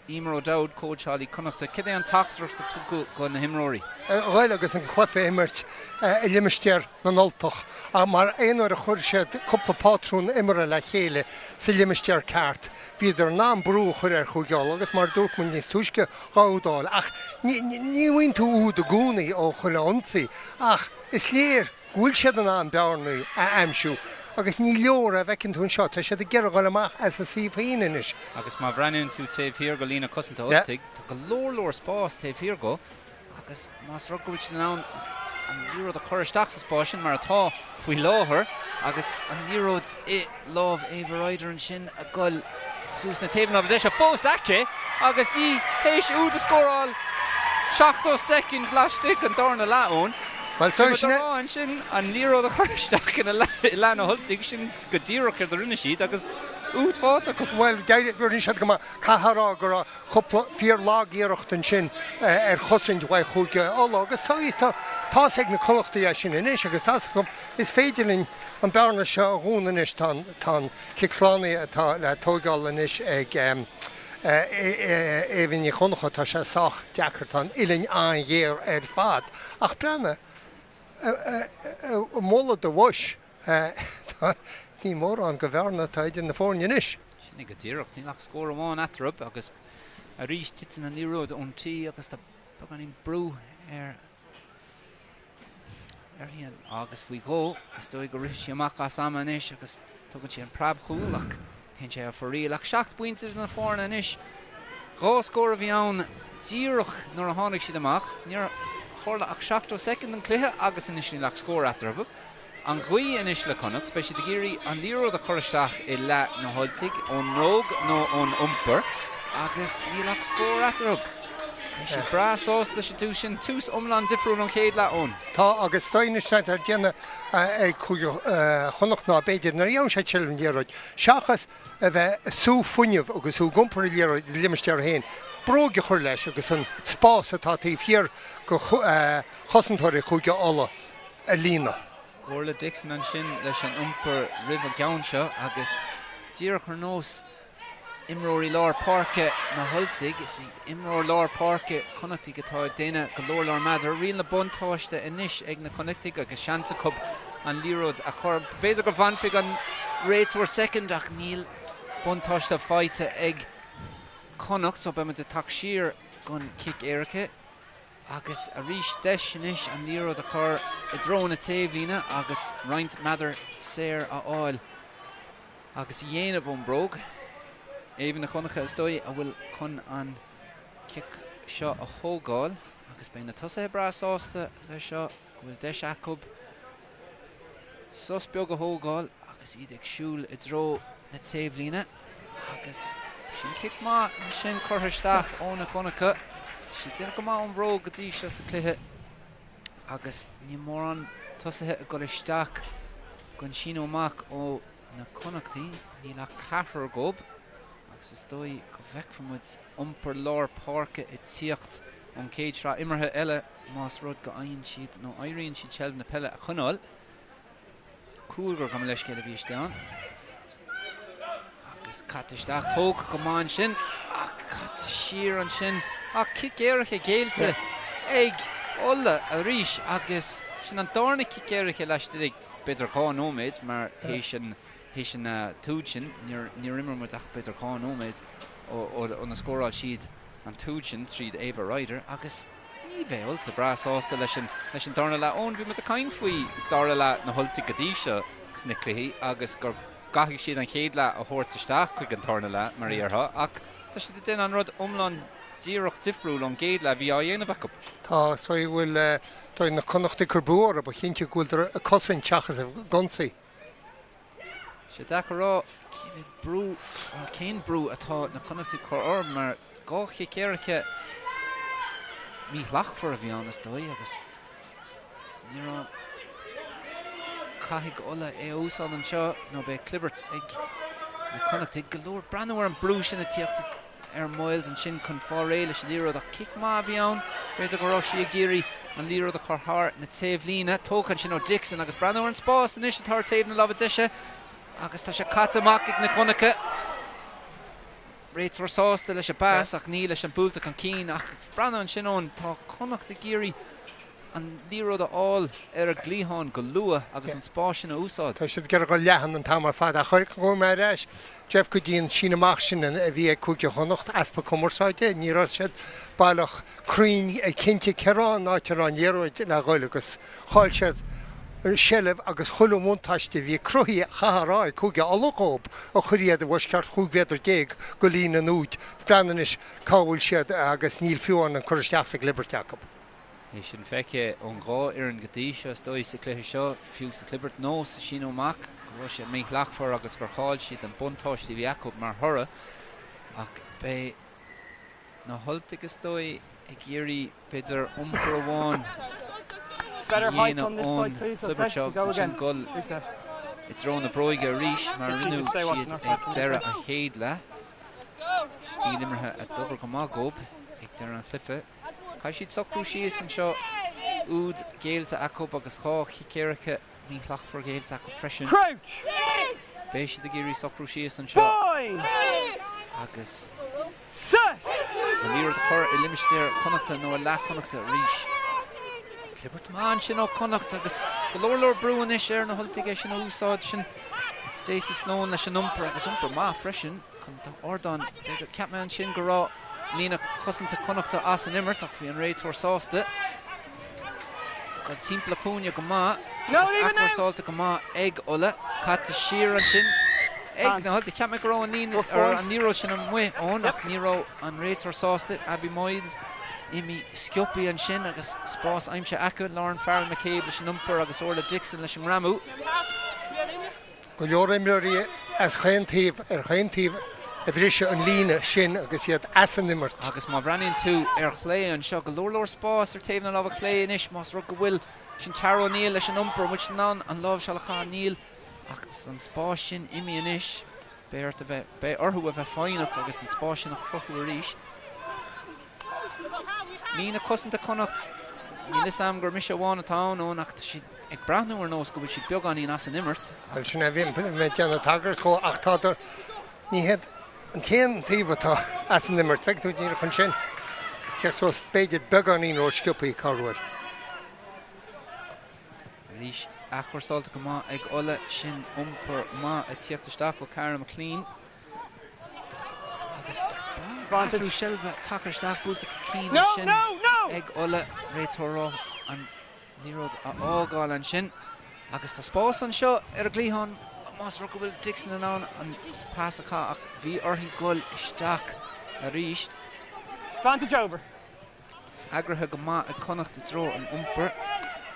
Emer O'Dowd, cóitseálaí Connachta. Cad é an teachtaireacht a tugadh do na himreoirí? A ghoil agus an cluiche a imirt i limistéar na nUltach mar aon uair a chuir siad cúpla pátrún imeartha le chéile sa limistéar ceart, bhíodar in ann brú a chur ar Chúige Uladh agus mar a dúirt muid níos túisce, 2 úd a fháil. Ach ní bhfaigheann tú úd i gcónaí ó chuile ionsaí ach is léir go bhfuil siad in ann bearnaí a aimsiú agus ní leor é, bhfeiceann tú anseo, tá siad ag iarraidh dul amach as a suíomh féin anois. Agus má bhreathnaíonn tú taobh thiar go líne cosanta Ultaigh, tá go leor leor spás taobh thiar dhó agus más rud go bhfuil siad in ann an liathróid a chur isteach sa spás sin mar atá faoi láthair agus an liathróid i lámh Ava Ryder ansin ag goil suas na taobhanna bhí sé fós aici agus í théis úd a scóráil 70 soicind laistigh den darna leath, Eoin. Bhuel, so sin é. Ansin an liathróid a chur isteach ina leath na hUltaigh, sin go díreach céard a rinne siad agus úd faighte acu. Bhuel, rinne siad go maith. Caithfidh a rá go raibh cúpla fíor-lag-iarracht ansin ar chosaint uaidh Chúige Uladh agus tá tá tá's ag na Connachtaigh é sin anois agus tá's acu is féidir linn an bearna seo a dhúnadh anois. Tá an tá an cic slánaithe atá le tóigeáil anois ag Éabha Ní Dhonncha, tá sé sách deacair, tá an uillinn an-ghéar ar fad ach breathnaigh, moladh do bhois, ní mórán de bhearna atá idir na foirne anois. Sin é go díreach, níl ach scór amháin eatarthu agus arís titeann an liathróid ón tí agus tá beagáinín brú ar uirthi agus faoi dhó is dóigh go rithfidh sí amach as am anois agus tugann sí an preabchúl ach téann sé ar fóraoil. Ach 7 bpointe idir na foirne anois. 2 scór a bhí ann díreach nuair a tháinig siad amach. Níor tharla ach 70 soicind den chluiche agus anois níl ach scór eatarthu. An ghaoth anois le Connacht, beidh siad ag iarraidh an liathróid a chur isteach i leath na hUltaigh, ón mbróg nó ón iompar, agus níl ach scór eatarthu. Beidh siad breá sásta leis an tús sin, tús iomlán difriúil ón chéad leath, Eoin. Tá, agus tá anois atá déanta ag Cúige Chonnacht ná b'fhéidir nuair a gheobhann siad seilbh an liathróid, seachas a bheith ag sú fuinnimh agus ag iompar an liathróid i limistéar féin, bróg a chur leis agus an spás atá taobh thiar de chosantóirí Chúige Uladh a líonadh. Orla Dixon ansin leis an iompar roimh an gceann seo agus díreach ar nós imreoirí lár páirce na hUltaigh, is iad imreoir lár páirce Connachtaigh atá ag déanamh go leor leor meadar. Riail na buntáiste anois ag na Connachtaigh agus seans acu an liathróid a chur. B'fhéidir go bhfanfaidh an réiteoir soicind ach níl buntáiste faighte ag Connacht so beidh muid ag teacht siar don cic éirice. Agus arís deis anois an liathróid a chur i dtreo na taobhlíne agus roinnt meadar saor a fháil agus a dhéanamh ón mbróg. Éabha Nic Dhonncha is dóigh a bhfuil chun an cic seo a thógáil agus beidh na tosaithe breá sásta leis seo go bhfuil deis acu sos beag a thógáil agus iad ag siúl i dtreo na taobhlíne agus sin cic maith ansin curtha isteach ó Nic Dhonncha. Tá sí ag déanamh go maith ón bhróg go dtí seo sa chluiche agus níl mórán tosaithe ag dul isteach don síneadh amach ó na Connachtaigh. Níl ach ceathrar dhób agus is dóigh go bhfeicfidh muid iompar lár páirce ag tíocht ón chéad sraith imeartha eile más rud go fhaigheann siad nó éiríonn siad seilbh na peile a choinneáil. Cúigear, gabh mo leithscéal, a bhí istigh ann. Agus caite isteach, tógtha go maith ansin ach caite siar ansin. Ach cic éirice géillte ag. Ulaidh arís agus sin an darna cic éirice laistigh de b'fhéidir 2 nóiméad mar théis an théis an t-úd sin níor níor imir muid ach b'fhéidir 2 nóiméad ó ó scóráil siad an t-úd sin tríd Ava Ryder agus ní bheidh Ultaigh breá sásta leis an leis an darna leath. Eoin, bhí muid ag caint faoi dara leath na hUltaigh go dtí seo sna cluichí agus gur gcaithfidh siad an chéad leath a thabhairt isteach chuig an tarna leath mar a déarfá ach tá siad ag déanamh an rud iomlán díreach difriúil ón gcéad leath a bhí á dhéanamh acu. Tá, so go bhfuil tá na Connachtaigh ag cur brú orthu, ba chinnte go bhfuil ag cosaint seachas ag ionsaí. Tá sé deacair a rá cé mhéad brú nó cén brú atá na Connachtaigh ag cur orthu mar 2 chic éirice míshlachtmhar a bhí ann is dóigh agus ní raibh caithfidh Ulaidh é a úsáid anseo nó beidh clibirt ag na Connachtaigh. Go leor breathnú ar an brú sin ag tíocht ar Moyles ansin chun fáil réidh leis an liathróid ach cic maith a bhí ann. B'fhéidir go raibh sí ag iarraidh an liathróid a chur thar na taobhlíne. Tógtha ansin ó Dixon agus breathnú ar an spás anois atá ar taobh na láimhe deise agus tá sé caite amach ag Nic Dhonncha. Réiteoir sásta leis an bpas ach ní leis an buailte chun cinn ach breathnú ansin Eoin, tá Connacht ag iarraidh an liathróid a fháil ar a gcliathán go luath agus an spás sin a úsáid. Tá siad ag iarraidh dul leathan an t-am ar fad ach gabhfaidh mé ar ais, Jeff, go dtí an síneadh amach sin a bhí ag Cúige Chonnacht, easpa cumarsáide, ní raibh siad baileach cruinn cinnte cé raibh an áit a raibh an liathróid le dhul agus chaill siad seilbh agus chuile bhuntáiste a bhí cruthaithe, chaithfeá a rá, ag Cúige Uladh dhób a chuir iad i bhfoisceacht 15 mhéadar go líne an úid. Breathnaigh anois cá bhfuil siad agus níl fiú an cur isteach sa gclibirt acu. É sin feicthe ón dhá fhoireann go dtí seo, is dóigh, sa chluiche seo, fiú sa chlibirt nó sa síneadh amach, go raibh sé míshlachtmhar agus gur chaill siad an buntáiste a bhí acu mar thoradh. Ach beidh na hUltaigh, is dóigh, ag iarraidh b'fhéidir iompar amháin a dhéanamh ón chlibirt seo agus ansin dul i dtreo na bróige arís mar a rinne siad ag deireadh an chéad leath. Stíl imeartha a d'obair go maith dhóibh ag deireadh an chluiche. Caithfidh siad socrú síos anseo, úd géillte acu agus 2 chic éirice míshlachtmhar géillte acu freisin. Crouch! Beidh siad ag iarraidh socrú síos anseo Bind! agus Set! an liathróid a chur i limistéar Chonnachta nó i leath Chonnachta arís. Clibirt maith ansin ó Chonnacht agus go leor leor brú anois ar na hUltaigh é sin a úsáid. Sin Stacey Sloane leis an iompar agus iompar maith freisin. Chun ardán, b'fhéidir. Cheap mé ansin go raibh líne cosanta Chonnachta as an imirt ach bhí an réiteoir sásta dul timpeall an chúinne go maith agus athchúrsáilte go maith ag Ulaidh. Caite siar ansin ag na hUltaigh. Cheap mé go raibh an líne, an liathróid sin amuigh Eoin ach ní raibh an réiteoir sásta. Abby Moyles imithe sciobtha ansin agus spás aimsithe acu. Lauren Farrell McCabe leis an iompar agus Orla Dixon leis an ngreamú. Go leor imreoirí as chaon taobh ar chaon taobh ag briseadh an líne sin agus iad as an imirt. Agus má bhreathnaíonn tú ar chlé anseo, go leor leor spás ar taobh na láimhe clé anois más rud go bhfuil sin Tara O'Neill leis an iompar, an bhfuil siad in ann an láimhseáil a chaitheamh? Níl ach an spás sin imithe anois. Beidh ort a bheith, beidh orthu a bheith foighneach agus an spás sin a chruthú arís. Líne cosanta Chonnacht, níl fhios a'm gur mise amháin atá ann, Eoin, ach tá siad ag breathnú ar nós go bhfuil siad beagáinín as an imirt. Bhuel, sin é a bhí mé ag déanamh tagairt dhó ach tádar, ní hiad an t-aon taobh atá as an imirt. Feiceann tú díreach ansin, teacht suas b'fhéidir beagáinín ró-sciobthaí corruair. Arís, athchúrsáilte go maith ag Ulaidh, sin iompar maith ag tíocht isteach ó Cara McLean. Agus athrú seilbhe tagtha isteach, buailte chun cinn ansin ag Ulaidh. Réiteoir an liathróid a fhágáil ansin. Agus tá spás anseo ar an gcliathán más rud go bhfuil Dixon in ann an pas a chaitheamh ach bhí uirthi dul isteach arís. Advantage over. Eagraithe go maith ag Connacht i dtreo an iompair.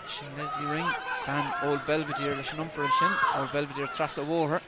Sin Leslie Ring, bean Old Belvedere leis an iompar ansin. Old Belvedere trasna an bhóthair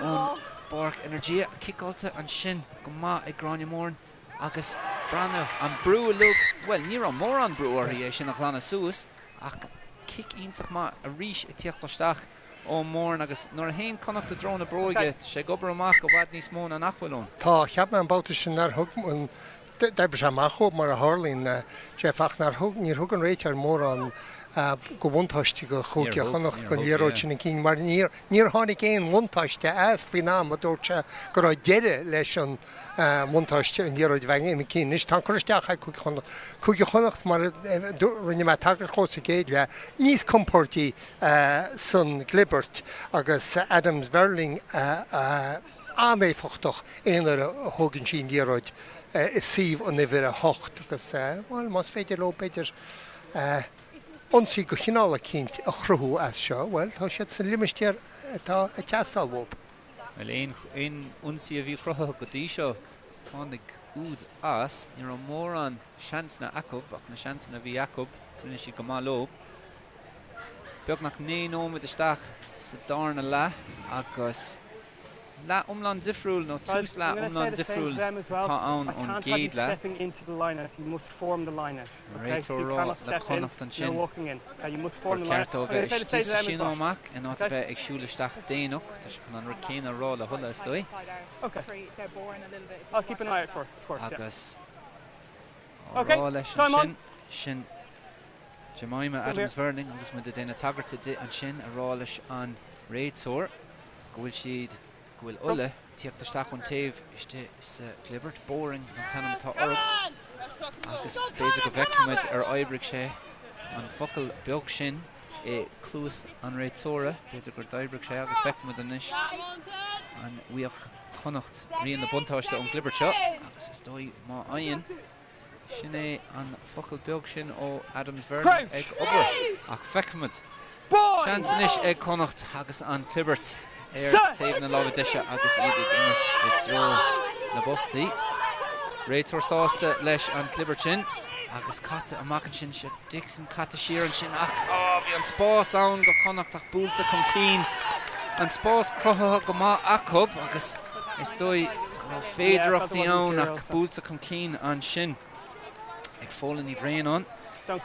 ón bPáirc Energia. Ciceáilte ansin go maith ag Gráinne Moran agus breathnaigh an brú uilig, bhuel ní raibh mórán brú uirthi é sin a ghlanadh suas ach cic iontach maith arís ag tíocht isteach ó Moran agus nuair a théann Connacht i dtreo na bróige tá sé ag obair amach i bhfad níos mó ná nach bhfuil ann. Tá, cheap mé an babhta sin nár thug an. D'oibrigh sé amach dhóibh mar a tharlaíonn, Jeff, ach nár thug, níor thug an réiteoir mórán go bhuntáiste go Chúige Chonnacht gon liathróid sin chun cinn mar níor, níor tháinig aon bhuntáiste as faoin am a dúirt sé go raibh deireadh leis an mbuntáiste an liathróid a bheith imithe chun cinn. Anois tá an cur isteach ag Cúige Chonnacht. Cúige Chonnacht mar a rinne mé tagairt dhó sa gcéad leath, níos compórdaí san gclibirt agus Adams Verling an-éifeachtach aon uair a thógann sí an liathróid i suíomh an uimhir 8 agus, bhuel, más féidir leo, b'fhéidir, ionsaí de chineál eicínt a chruthú as seo, bhuel, tá siad sa limistéar atá ag teastáil uathu. Bhuel, aon ionsaí a bhí cruthaithe go dtí seo, tháinig úd as. Ní raibh mórán seansanna acu ach na seansanna a bhí acu, rinne siad go maith leo. Beagnach 9 nóiméad isteach sa darna leath agus leath iomlán difriúil nó tús leath iomlán difriúil atá ann ón gcéad leath. An réiteoir ag rá le Connacht ansin gur ceart dóibh bheith istigh sa síneadh amach in áit a bheith ag siúl isteach déanach. Tá sé chun an rud céanna a rá le hUladh is dóigh. Agus á rá leis ansin sin Jemima Adams Verling agus muid ag déanamh tagartha di ansin ag rá leis an réiteoir go bhfuil siad, go bhfuil Ulaidh ag tíocht isteach ón taobh istigh sa gclibirt. Boring an t-ainm atá orthu agus b'fhéidir go bhfeicfimid ar oibrigh sé an focal beag sin i gcluas an réiteora. B'fhéidir gur d'oibrigh sé agus feicfimid anois an bhfaigheadh Connacht rian na buntáiste ón gclibirt seo agus is dóigh má fhaigheann Sin é an focal beag sin ó Adams Verling ag obair. Ach feicfimid. Seans anois ag Connacht agus an clibirt ar taobh na láimhe deise agus iad ag imirt i dtreo na bpostaí. Réiteoir sásta leis an chlibirt sin agus caite amach ansin. Seo Dixon caite siar ansin ach bhí an spás ann go Connacht ach buailte chun cinn. An spás cruthaithe go maith acu agus is dóigh go raibh féidearthachtaí ann ach buailte chun cinn ansin ag Fódhla Ní Bhraonáin. An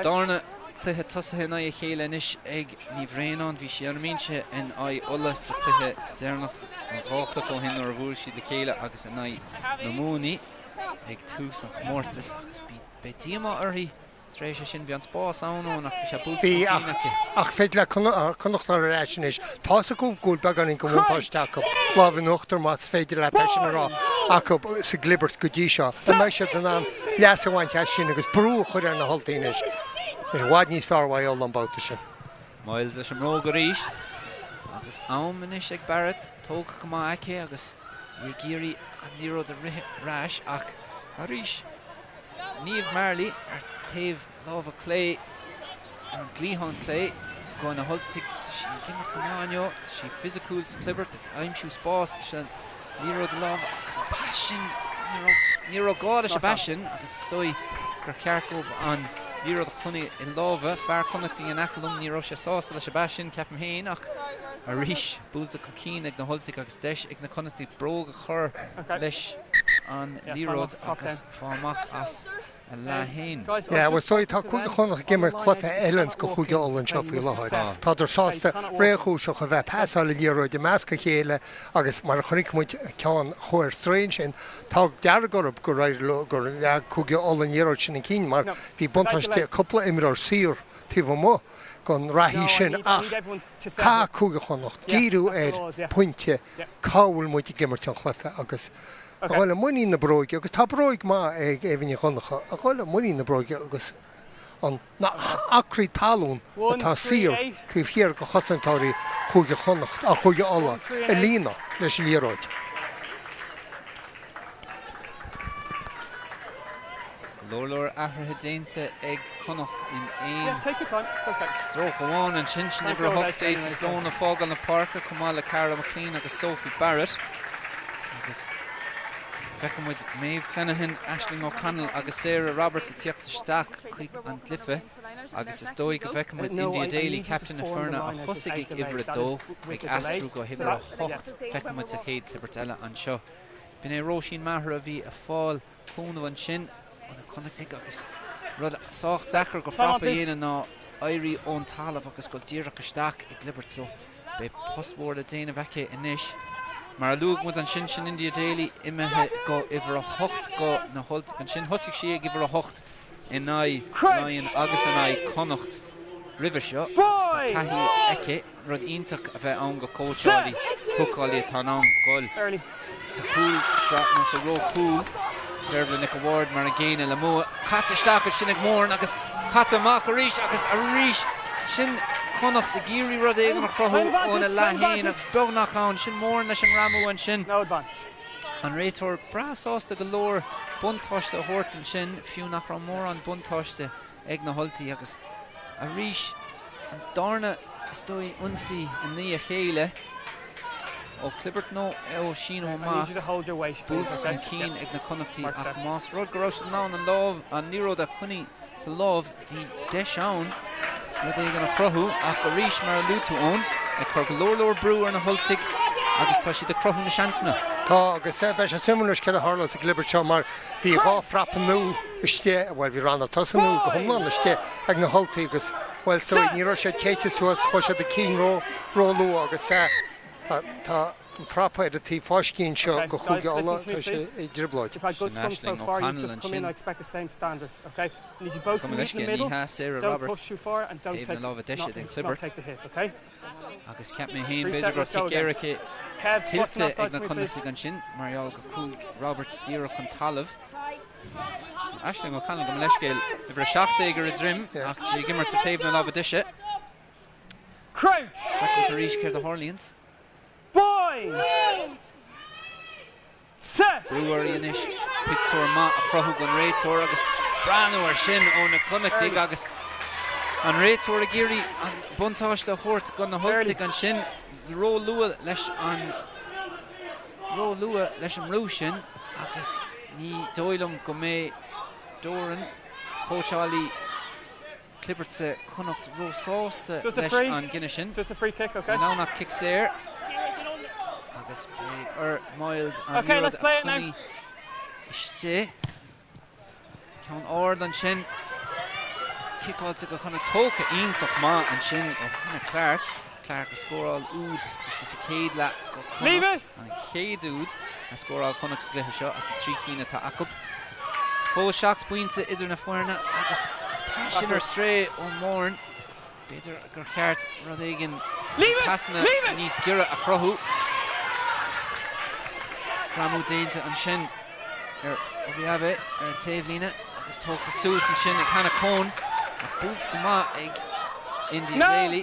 darna cluiche tosaithe in aghaidh a chéile anois ag Ní Bhraonáin. Bhí sí ar an mbinse in aghaidh Uladh sa chluiche deireanach nó dhá chluiche ó shin nuair a bhuail siad le chéile agus in aghaidh na Mumhan ag tús an chomórtais agus beidh díomá uirthi Tar éis é sin, bhí an spás ann ann ach bhí sé buailte chun cinn aici. Ach féidir le Connacht dul ar ais anois. Tá's acu go bhfuil beagáinín de bhuntáiste acu, lámh in uachtar más féidir leat é sin a rá, acu sa gclibirt go dtí seo. An mbeidh siad in ann leas a bhaint as sin agus brú a chur ar na hUltaigh anois? I bhfad níos fearr Mhaigh Eo an babhta sin. Myles leis an mbróg arís agus am anois ag Barrett, tógtha go maith aici agus í ag iarraidh an liathróid a rith ar ais ach arís Niamh Marley ar taobh láimhe clé, ar an gcliathán clé go na hUltaigh. Tá sí ag imirt go maith inniu. Tá sí fisiciúil sa chlibirt, ag aimsiú spás leis an liathróid i lámha agus an pas sin, ní raibh, ní raibh gá leis an bpas sin agus is dóigh gur cheart dóibh an liathróid a choinneáil i lámha. Fear Chonnacht in aice liom, ní raibh sé sásta leis an bpas sin, ceapaim féin, ach arís buailte chun cinn ag na hUltaigh agus deis ag na Connachtaigh bróg a chur leis an liathróid agus fáil amach as a leath féin. Yeah, bhuel sorry, tá Cúige Chonnacht ag imirt cluiche eile go Chúige Uladh anseo faoi láthair. Tádar sásta réchúiseach a bheith pasáil an liathróid i measc a chéile agus mar a chonaic muid ceann chuaigh ar strae ansin, tá ádh dearg orthu gur éirigh leo gur leag Cúige Uladh an liathróid sin chun cinn mar bhí buntáiste cúpla imreoir saor taobh amuigh den reathaí sin ach caithfidh Cúige Chonnacht díriú ar pointe cá bhfuil muid ag imirt an chluiche agus a dhul i muinín na bróige agus tá bróig maith ag Éabha Ní Dhonncha a dhul i muinín na bróige agus an na acraí talún atá saor taobh thiar de chosantóirí Chúige Chonnacht, Chúige Uladh a líonadh leis an liathróid. Go leor leor athruithe déanta ag Connacht in aon stróc amháin ansin. Sin uimhir 8 Stacey Sloane ag fágáil na páirce chomh maith le Cara McLean agus Sophie Barrett. Agus feicfidh muid Maeve Clenahan, Aisling O'Connell agus Sarah Roberts ag tíocht isteach chuig an gcluiche agus is dóigh go bhfeicfidh muid India Daly, captaen na foirne a thosaigh ag uimhir 2, ag aistriú go huimhir 8. Feicfidh muid sa chéad chlibirt eile anseo. B'in é Róisín Maher a bhí ag fáil cúnamh ansin ó na Connachtaigh agus rud sách deacair go phrap a dhéanamh ná éirí ón talamh agus dul díreach isteach i gclibirt so beidh post mhór le déanamh aici anois. Mar a luaigh muid ansin, sin India Daly imithe go uimhir 8 go na hUltaigh ansin. Thosaigh sí ag uimhir 8 in aghaidh Laighean agus in aghaidh Connacht roimhe seo agus tá taithí aici. Rud iontach a bheith ann go cóitseálaí, húcálaí atá in ann dul sa chúlsraith nó sa ró cúil. Deirbhile Nic a' Bhaird mar an gcéanna le Mumha. Caite isteach ansin ag Moran agus caite amach arís agus arís sin Connacht ag iarraidh rud éigin a chruthú óna leath féin ach beagnach ann. Sin Moran leis an ngreamú ansin. An réiteoir breá sásta go leor buntáiste a thabhairt ansin, fiú nach raibh mórán buntáiste ag na hUltaigh agus arís an darna, is dóigh, ionsaí i ndiaidh a chéile ó chlibirt nó ó síneadh amach, buailte chun cinn ag na Connachtaigh ach más rud go raibh siad in ann an lámh, an liathróid a choinní sa lámh, bhí deis ann rud éigin a chruthú ach arís, mar a luaigh tú, Eoin, ag cur go leor leor brú ar na hUltaigh agus tá siad ag cruthú na seansanna. Tá, agus beidh sé suimiúil anois céard a tharlós sa gclibirt seo mar bhí 2 phrapa nua istigh, bhuel, bhí ranna tosaigh nua go hiomlán istigh ag na hUltaigh agus, bhuel, is dóigh, ní raibh siad téite suas, chuaigh siad chun cinn ró, róluath agus tá, tá an prapa ar an taobh fáiscthe anseo go Chúige Uladh, tá sé i dtrioblóid. Sin Aisling O'Connell ansin. Gabh mo leithscéal, ní hea, Sarah Roberts, taobh na láimhe deise den chlibirt. Agus cheap mé féin, b'fhéidir go raibh cic éirice tuillte ag na Connachtaigh ansin, mar gheall go chuaigh Roberts díreach chun talaimh. Aisling O'Connell, gabh mo leithscéal, uimhir 17 ar a droim, ach tá sí ag imirt ar taobh na láimhe deise. Feicfimid arís céard a tharlaíonns. Brú uirthi anois pictiúr maith a chruthú don réiteoir agus breathnú air sin ó na Connachtaigh agus an réiteoir ag iarraidh an buntáiste a thabhairt do na hUltaigh ansin. Ró-luath leis an ró-luath leis an mbrú sin agus ní dóigh liom go mbeidh Doran, cóitseálaí clibirte Chonnacht, róshásta leis an gcinneadh sin. Níl ann ach cic saor agus beidh ar Myles an liathróid a choinní istigh. Ceann ard ansin, ciceáilte go Connacht, tógtha iontach maith ansin ó Hannah Clarke. Clarke a scóráil úd istigh sa chéad leath go Connacht, an chéad úd a scóráil Connacht sa gcluiche seo as an 3 cinn atá acu. Fós 7 bpointe idir na foirne agus pas sin ar strae ó Moran. B'fhéidir gur cheart rud éigin pasanna níos giorra a chruthú. Greamú déanta ansin ar Obiabe ar an taobhlíne agus tógtha suas ansin ag Hannah Coen ach buailte go maith ag India Daly.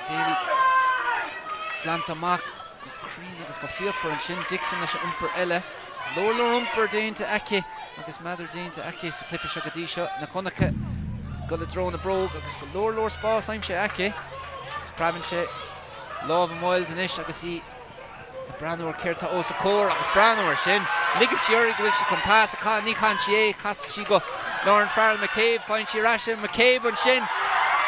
Daly glanta amach go cruinn agus go fíochmhar ansin. Dixon leis an iompar eile. Leor leor iompar déanta aici agus meadar déanta aici sa chluiche seo go dtí seo. Na Connachta ag dul i dtreo na bróg agus go leor leor spás aimsithe aici agus preabann sé lámha Myles anois agus í ag breathnú ar céard tá os a comhair agus breathnú ar sin. Ligeann sí uirthi go bhfuil sí chun pas a chaitheamh. Ní chaitheann sí é. Casann sí go Lauren Farrell McCabe. Faigheann sí ar ais é. McCabe ansin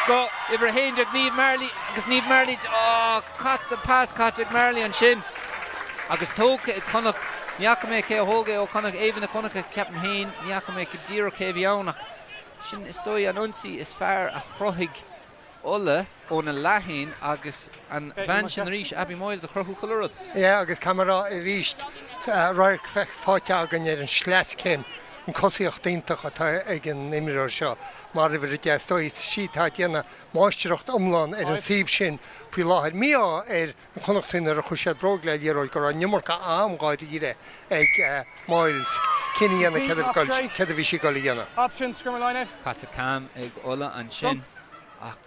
go uimhir 11 Niamh Marley agus Niamh Marley, á, caite, pas caite ag Marley ansin agus tógtha ag Connacht. Ní fhaca mé cé a thóg é ó Chonnacht, Ava Nic Dhonncha ceapaim féin. Ní fhaca mé go díreach cé a bhí ann ach sin is dóigh an ionsaí is fearr a chruthaigh Ulaidh óna leath féin agus an bhean sin arís, Abby Moyles, ag cruthú chuile rud. Yeah, agus caithfidh mé a rá arís, radharc faighte againn ar an sleaschéim, an cosaíocht iontach atá ag an imreoir seo mar uimhir 10. Is dóigh, sí atá ag déanamh máistreacht iomlán ar an suíomh sin faoi láthair. Mí-ádh ar na Connachtaigh nuair a chuir siad bróg le liathróid go raibh an iomarca am dháiríre ag Moyles cinneadh a dhéanamh céard a bhí sí ag dul a dhéanamh. Caite cam ag Ulaidh ansin. Ach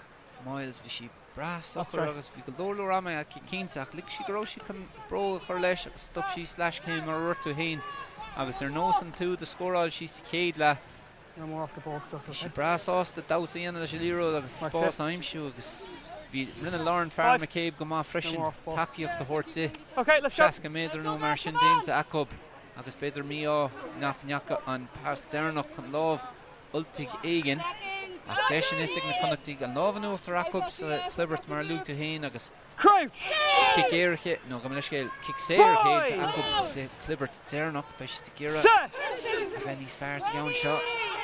Moyles, bhí sí breá socair agus bhí go leor leor ama aici cinnte ach lig sí go raibh sí chun bróg a chur leis agus stop sí sleaschéim mar a dúirt tú féin agus ar nós an t-úd a scóráil sí sa chéad leath, bhí sí breá sásta damhsa a dhéanamh leis an liathróid agus spás a aimsiú agus bhí, rinne Lauren Farrell McCabe go maith freisin tacaíocht a thabhairt di. 60 méadar nó mar sin déanta acu agus b'fhéidir mí-ádh nach ndeachaigh an pas deireanach chun lámh Ultaigh éigin, ach deis anois ag na Connachtaigh an lámh in uachtar acu sa chlibirt mar a luaigh tú féin agus cic éirice, nó gabh mo leithscéal, cic saor tuillte acu sa chlibirt deireanach. Beidh siad ag iarraidh a bheith níos fearr sa gceann seo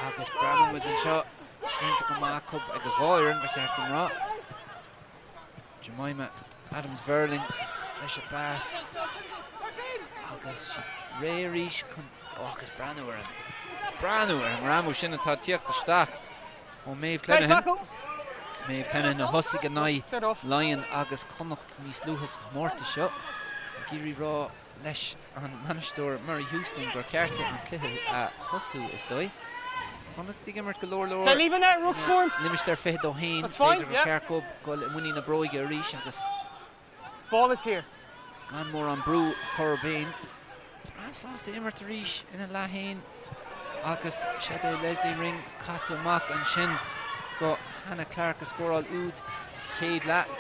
agus breathnóidh muid anseo, déanta go maith acu ag an dhá fhoireann, ba cheart dom rá. Jemima Adams Verling leis an bpas. Agus siad réidh arís chun, ó agus breathnú ar an, breathnú ar an ngreamú sin atá ag tíocht isteach ó Méabh Clenahan. Méabh Clenahan a thosaigh in aghaidh Laighean agus Connacht níos luaithe sa chomórtas seo. Ag iarraidh rá leis an mbainisteoir Murray Houston gur ceart di an cluiche a thosú, is dóigh. Connacht ag imirt go leor leor ina limistéar 22 féin. B'fhéidir gur cheart dóibh dul i muinín na bróige arís agus gan mórán brú a chur orthu féin. Breá sásta imirt arís ina leath féin agus seod é Lesley Ring caite amach ansin go Hannah Clarke a scóráil úd sa chéad leath.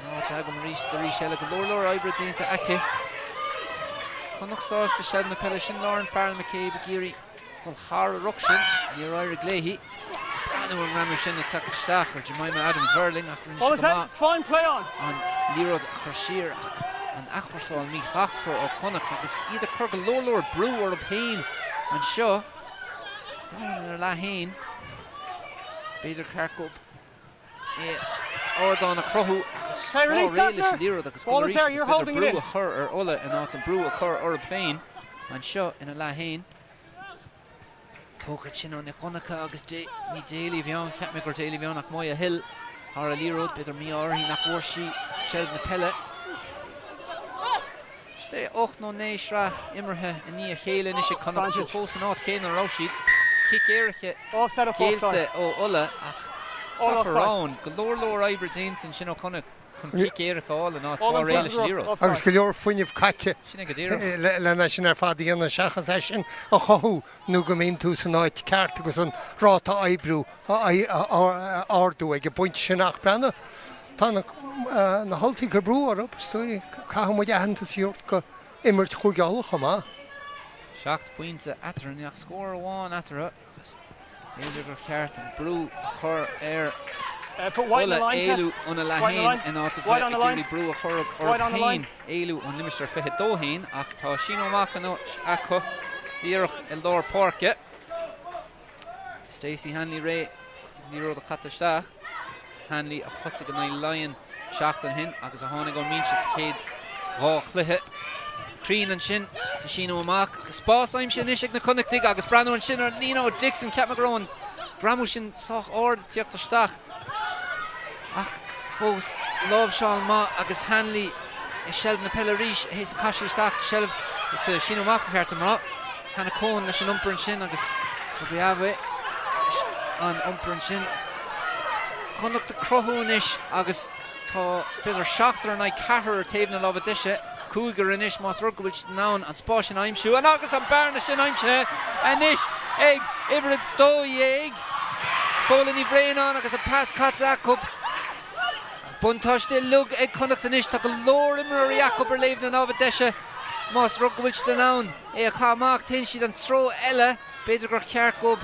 Ráite agam arís is arís eile go leor leor oibre déanta aici. Connacht sásta seilbh na peile sin Lauren Farrell McCabe ag iarraidh dul thar an ruc sin. Níor éirigh léi. Breathnú ar an ngreamú sin ag teacht isteach ar Jemima Adams Verling ach rinne sí go maith an liathróid a chur siar ach an athchúrsáil míshlachtmhar ó Chonnacht agus iad ag cur go leor leor brú orthu féin anseo. Domhan ina leath féin. B'fhéidir ceart dóibh ardán a chruthú agus fáil réidh leis an liathróid agus dul arís agus b'fhéidir brú a chur ar Ulaidh in áit an brú a chur orthu féin anseo ina leath féin. Tógtha ansin ó Nic Dhonncha agus ní Daly a bhí ann, cheap mé gur Daly a bhí ann ach Moya Hill thar an liathróid, b'fhéidir mí-ádh uirthi nach bhfuair sí seilbh na peile. Seod é 8 nó 9 sraith imeartha i ndiaidh a chéile anois ag Connacht, siad fós san áit chéanna a raibh siad. Cic éirice géillte ó Ulaidh ach caithfear a rá go leor leor oibre déanta ansin ó Chonnacht chun cic éirice a fháil in áit fáil réidh leis an liathróid. Agus go leor fuinnimh caite lena sin ar fad a dhéanamh seachas é sin a chothú nó go mbíonn tú san áit ceart agus an ráta oibriú a ardú ag an bpointe sin ach breathnaigh, tá na hUltaigh ag cur brú orthu, is dóigh, caithfidh muid aitheantas a thabhairt go imirt Chúige Uladh chomh maith. 7 bpointe eatarthu, níl ach scór amháin eatarthu agus b'fhéidir gur cheart an brú a chur ar Ulaidh éalú óna leath féin in áit a bheith ag iarraidh brú a chur orthu féin éalú ón limistéar 22 féin ach tá síneadh amach anois acu díreach i lár páirce. Stacey Hanley réidh, liathróid a chaite isteach. Hanley a thosaigh in aghaidh Laighean seachtain ó shin agus a tháinig ón mbinse sa chéad dhá chluiche. Cruinn ansin sa síneadh amach agus spás aimsithe anois ag na Connachtaigh agus breathnú ansin ar Nina O'Dixon. Cheap mé go raibh an greamú sin sách ard ag tíocht isteach ach fós láimhseáil maith agus Hanley i seilbh na peile arís théis a chaith sí isteach sa seilbh sa síneadh amach ba cheart dom rá. Hannah Coen leis an iompar ansin agus Obiawe leis an iompar ansin. Connacht ag cruthú anois agus tá b'fhéidir seachtar in aghaidh ceathrar ar taobh na láimhe deise, cúigear anois más rud go bhfuil siad in ann an spás sin a aimsiú. Agus an bearna sin aimsithe anois ag uimhir 12, Fódhla Ní Bhraonáin agus an pas caite acu. Buntáiste uilig ag Connacht anois, tá go leor imreoirí acu ar thaobh na láimhe deise. Más rud go bhfuil siad in ann é a chaitheamh amach, téann siad an treo eile. B'fhéidir gur cheart dóibh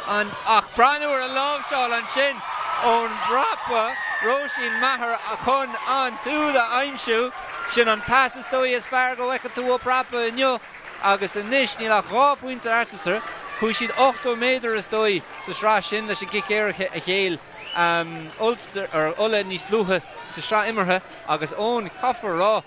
an. Ach breathnú ar an láimhseáil ansin ón bprapa, Róisín Maher chun an t-úd a aimsiú. Sin an pas is dóigh is fearr go bhfeiceann tú ó prapa inniu agus anois níl ach 2 phointe eatarthu. Chuaigh siad 80 méadar is dóigh sa sraith sin leis an gcic éirice a ghéill Ulster, Ulaidh níos luaithe sa sraith imeartha agus Eoin, caithfear a rá,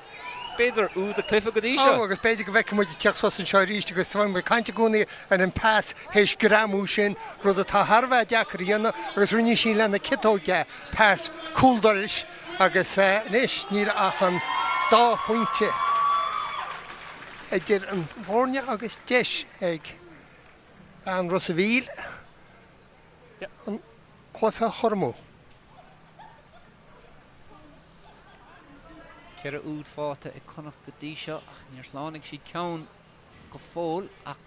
b'fhéidir úd an chluiche go dtí seo. Ó, agus b'fhéidir go bhfeicfidh muid ag teacht suas anseo arís agus tá muid ag caint i gcónaí ar an pas théis greamú sin, rud atá thar a bheith deacair a dhéanamh agus rinne sí lena ciotóg é, pas cúl dorais agus anois níl ach an dá phointe idir an bhfoirne agus deis ag bean Ros a' Mhíl an cluiche a chothromú. 4 úd faighte ag Connacht go dtí seo ach níor shlánaigh siad ceann go fóill ach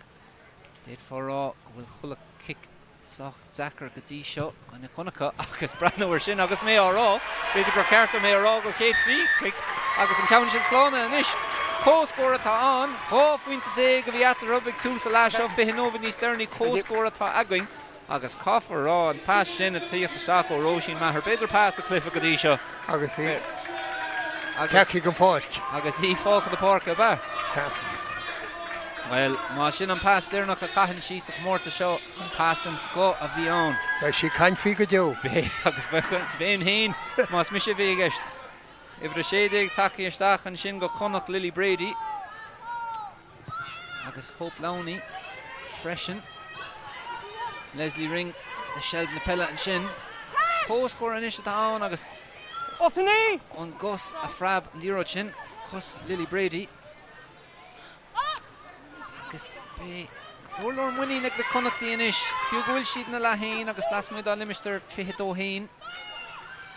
d'fhéadfá a rá go bhfuil chuile chic sách deacair go dtí seo do na Connachtaigh agus breathnú ar sin agus mé á rá, b'fhéidir gur cheart dom é a rá go chéad 3 chic agus an ceann sin slánaithe anois. Comhscór atá ann, 12 phointe a bhí eatarthu ag tús an leath seo, 20 nóiméad níos deireanaí comhscór atá againn. Agus caithfear a rá, an pas sin ag tíocht isteach ó Róisín Maher, b'fhéidir pas an chluiche go dtí seo. Agus í tagtha den pháirc. Agus í fágtha na páirce, ab ea? Bhuel, má sin an pas deireanach a chaitheann sí sa chomórtas seo, pas den scoth a bhí ann. Beidh sí ag caint faoi go deo. Beidh, agus bheinn féin más mise a bhí i gceist. Uimhir 16 tagtha isteach ansin go Connacht, Lily Brady. Agus Hope Lowney freisin. Leslie Ring le seilbh na peile ansin. Is comhscór anois atá ann agus ón gcos a phreab an liathróid sin, cos Lily Brady. Agus beidh go leor leor muinín ag na Connachtaigh anois, fiú go bhfuil siad ina leath féin agus lasmuigh dá limistéar 22 féin.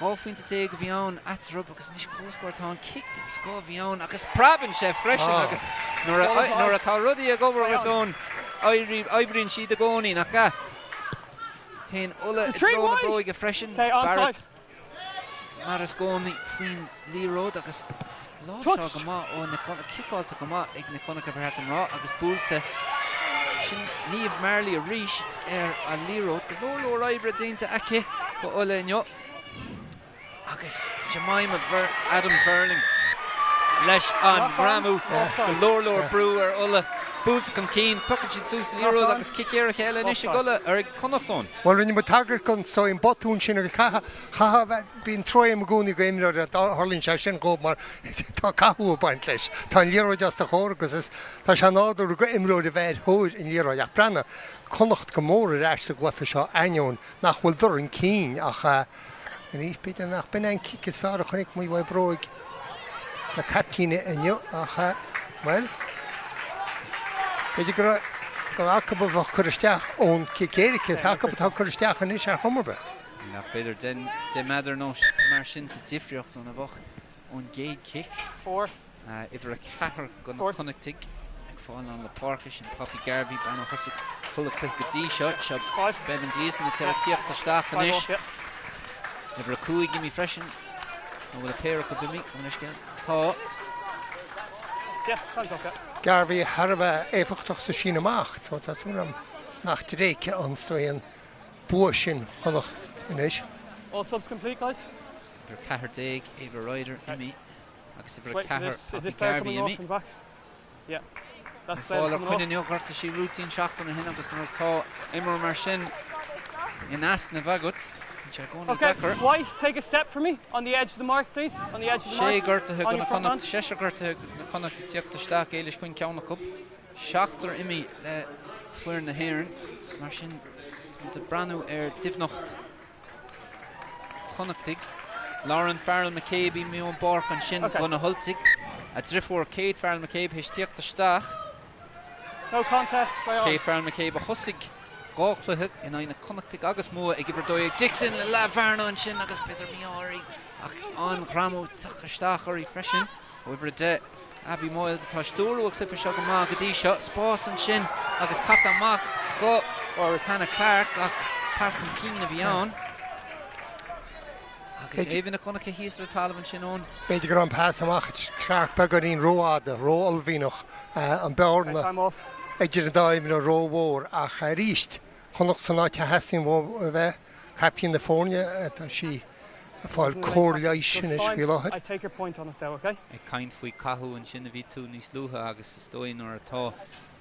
12 phointe a bhí ann eatarthu agus anois comhscór atá ann. Cic den scoth a bhí ann agus preabann sé freisin agus nuair atá rudaí ag obair dhuit Eoin, oibríonn siad i gcónaí, nach ea? Téann Ulaidh i dtreo na bróige freisin. Barrett mar is gcónaí faoin liathróid agus láimhseáil go maith ó Nic Dhonncha, ciceáilte go maith ag Nic Dhonncha ba cheart dom rá agus buailte. Sin Niamh Marley arís ar an liathróid. Go leor leor oibre déanta aici do Ulaidh inniu. Agus Jemima Adams Verling leis an ngreamú. Go leor leor brú ar Ulaidh. Buailte chun cinn, piocann siad suas an liathróid agus cic éirice eile anois ag Ulaidh, ar ag Connacht Eoin. Bhuel, rinne muid tagairt don saghas botún sin agus chaithfeá a bheith, bíonn trua agam i gcónaí do imreoir a dtarlaíonn sé sin dhóibh mar tá cathú ag baint leis. Tá an liathróid os do chomhair agus is, tá sé nádúrtha do imreoir a bheith ar thóir an liathróid ach breathnaigh, Connacht go mór ar ais sa gcluiche seo ainneoin nach bhfuil dul chun cinn ach arís b'fhéidir nach b'in é an cic is fearr a chonaic muid uaidh bróig na caiptíne inniu ach, bhuel, b'fhéidir go raibh gur acu a bheadh cur isteach ón cic éirice, is acu atá cur isteach anois ar chuma ar bith. Níl ach b'fhéidir 10 méadar nó mar sin sa difríocht óna bheadh ón gcéad cic. Uimhir 4 do na Connachtaigh ag fáil lán na páirce, sin Poppy Garvey, bean a thosaigh chuile chluiche go dtí seo. Seo Bevan Gleeson atá ag tíocht isteach anois. Uimhir 5 imithe freisin. Nó bhfuil a péire acu imithe? Gabh mo leithscéal. Tá. Garvey thar a bheith éifeachtach sa síneadh amach so tá súil agam nach dtréigfidh an an bua sin Chonnacht anois. All subs complete, guys? Uimhir 14, Ava Ryder imithe. Agus uimhir 4, Poppy Garvey imithe. Tá fáil ar choinne inniu, ghortaigh sí Rúitín seachtain ó shin agus nuair atá imreoir mar sin in easnamh agat, bíonn sé i gcónaí deacair. Sé gortaithe do na Connacht, seisear gortaithe do na Connacht ag tíocht isteach, Éilish Quinn ceann acu. Seachtar imithe le foireann na hÉireann agus mar sin táimid ag breathnú ar doimhneacht Chonnachtaigh. Lauren Farrell McCabe imithe ón bpáirc ansin do na hUltaigh. A driofúr Kate Farrell McCabe théis tíocht isteach. Kate Farrell McCabe a thosaigh 2 chluiche in aghaidh na Connachtaigh agus mbua ag uimhir 12 Dixon le leathbhearna ansin agus b'fhéidir mí-ádh uirthi ach an-ghreamú teacht isteach uirthi freisin ó uimhir 10 Abby Moyles atá ag stiúrú an chluiche seo go maith go dtí seo. Spás ansin agus caite amach go Hannah Clarke ach pas chun cinn a bhí ann. Agus Éabha Nic Dhonncha thíos ar an talamh ansin ón. B'fhéidir go raibh an pas amach ag Clarke beagáinín rófhada, ró-uaillmhianach, an bearna idir an dá imreoir rómhór ach arís, Connacht san áit a theastaíonn uathu a bheith, caiptín na foirne, tá sí ag fáil cóir leighis anois faoi láthair. Ag caint faoi cathú ansin a bhí tú níos luaithe agus is dóigh nuair atá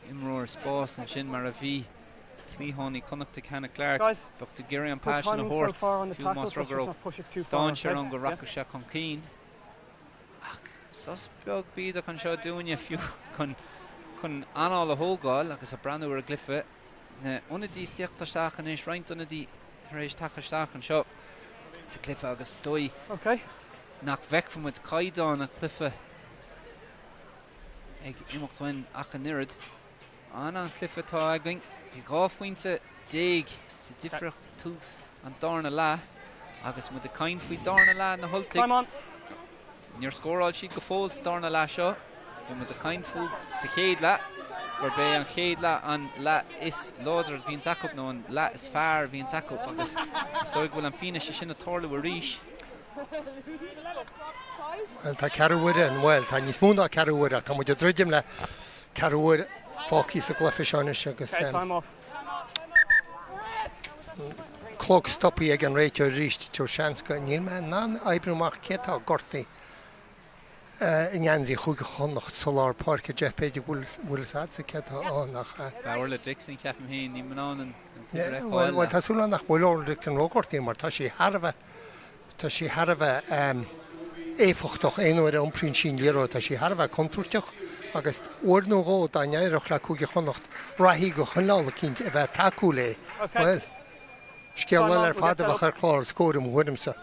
imreoir spás ansin mar a bhí cliathánaí Connachta Hannah Clarke, bheadh tú ag iarraidh an pas sin a thabhairt fiú más rud go raibh dainséar ann go rachadh sé chun cinn. Ach sos beag bídeach anseo dúinne fiú chun anáil a thógáil agus ag breathnú ar an gcluiche. Na hionadaithe ag tíocht isteach anois, roinnt ionadaí tar éis teacht isteach anseo sa chluiche agus is dóigh nach bhfeicfidh muid caighdeán an chluiche ag imeacht uainn ach an oiread. An-an-chluiche atá againn. Bhí 12 phointe sa difríocht tús an darna leath agus muid ag caint faoi darna leath na hUltaigh. Níor scóráil siad go fóill sa darna leath seo. Bhí muid ag caint fúthu sa chéad leath gurb é an chéad leath an leath is láidre a bhíonns acu nó an leath is fearr a bhíonns acu agus is dóigh go bhfuil an fianaise sin ag tarlú arís. Bhuel, tá ceathrú uaire, bhuel, tá níos mó ná ceathrú uaire ach tá muid ag druidim le ceathrú uaire fágtha sa gcluiche seo anois agus clog stoptha ag an réiteoir arís, tabhair seans go, níl mé in ann oibriú amach cé atá gortaithe i ngeansaí Chúige Chonnacht sa lár páirce, Jeff, b'fhéidir go bhfuil fhios agatsa cé atá ann ach. Orla Dixon, ceapaim féin, níl mé in ann an t-uimhir a fheiceáil. Bhuel, tá súil agam nach bhfuil Orla Dixon róghortaithe mar tá sí thar a bheith, tá sí thar a bheith éifeachtach aon uair a iompraíonn sí an liathróid, tá sí thar a bheith contúirteach. Agus uair nó dhó dá n-éireodh le Cúige Chonnacht reathaí de chineál eicínt a bheith tacúil léi, bhuel, scéal eile ar fad a bheadh ar chlár an scóir i mo thuairimse.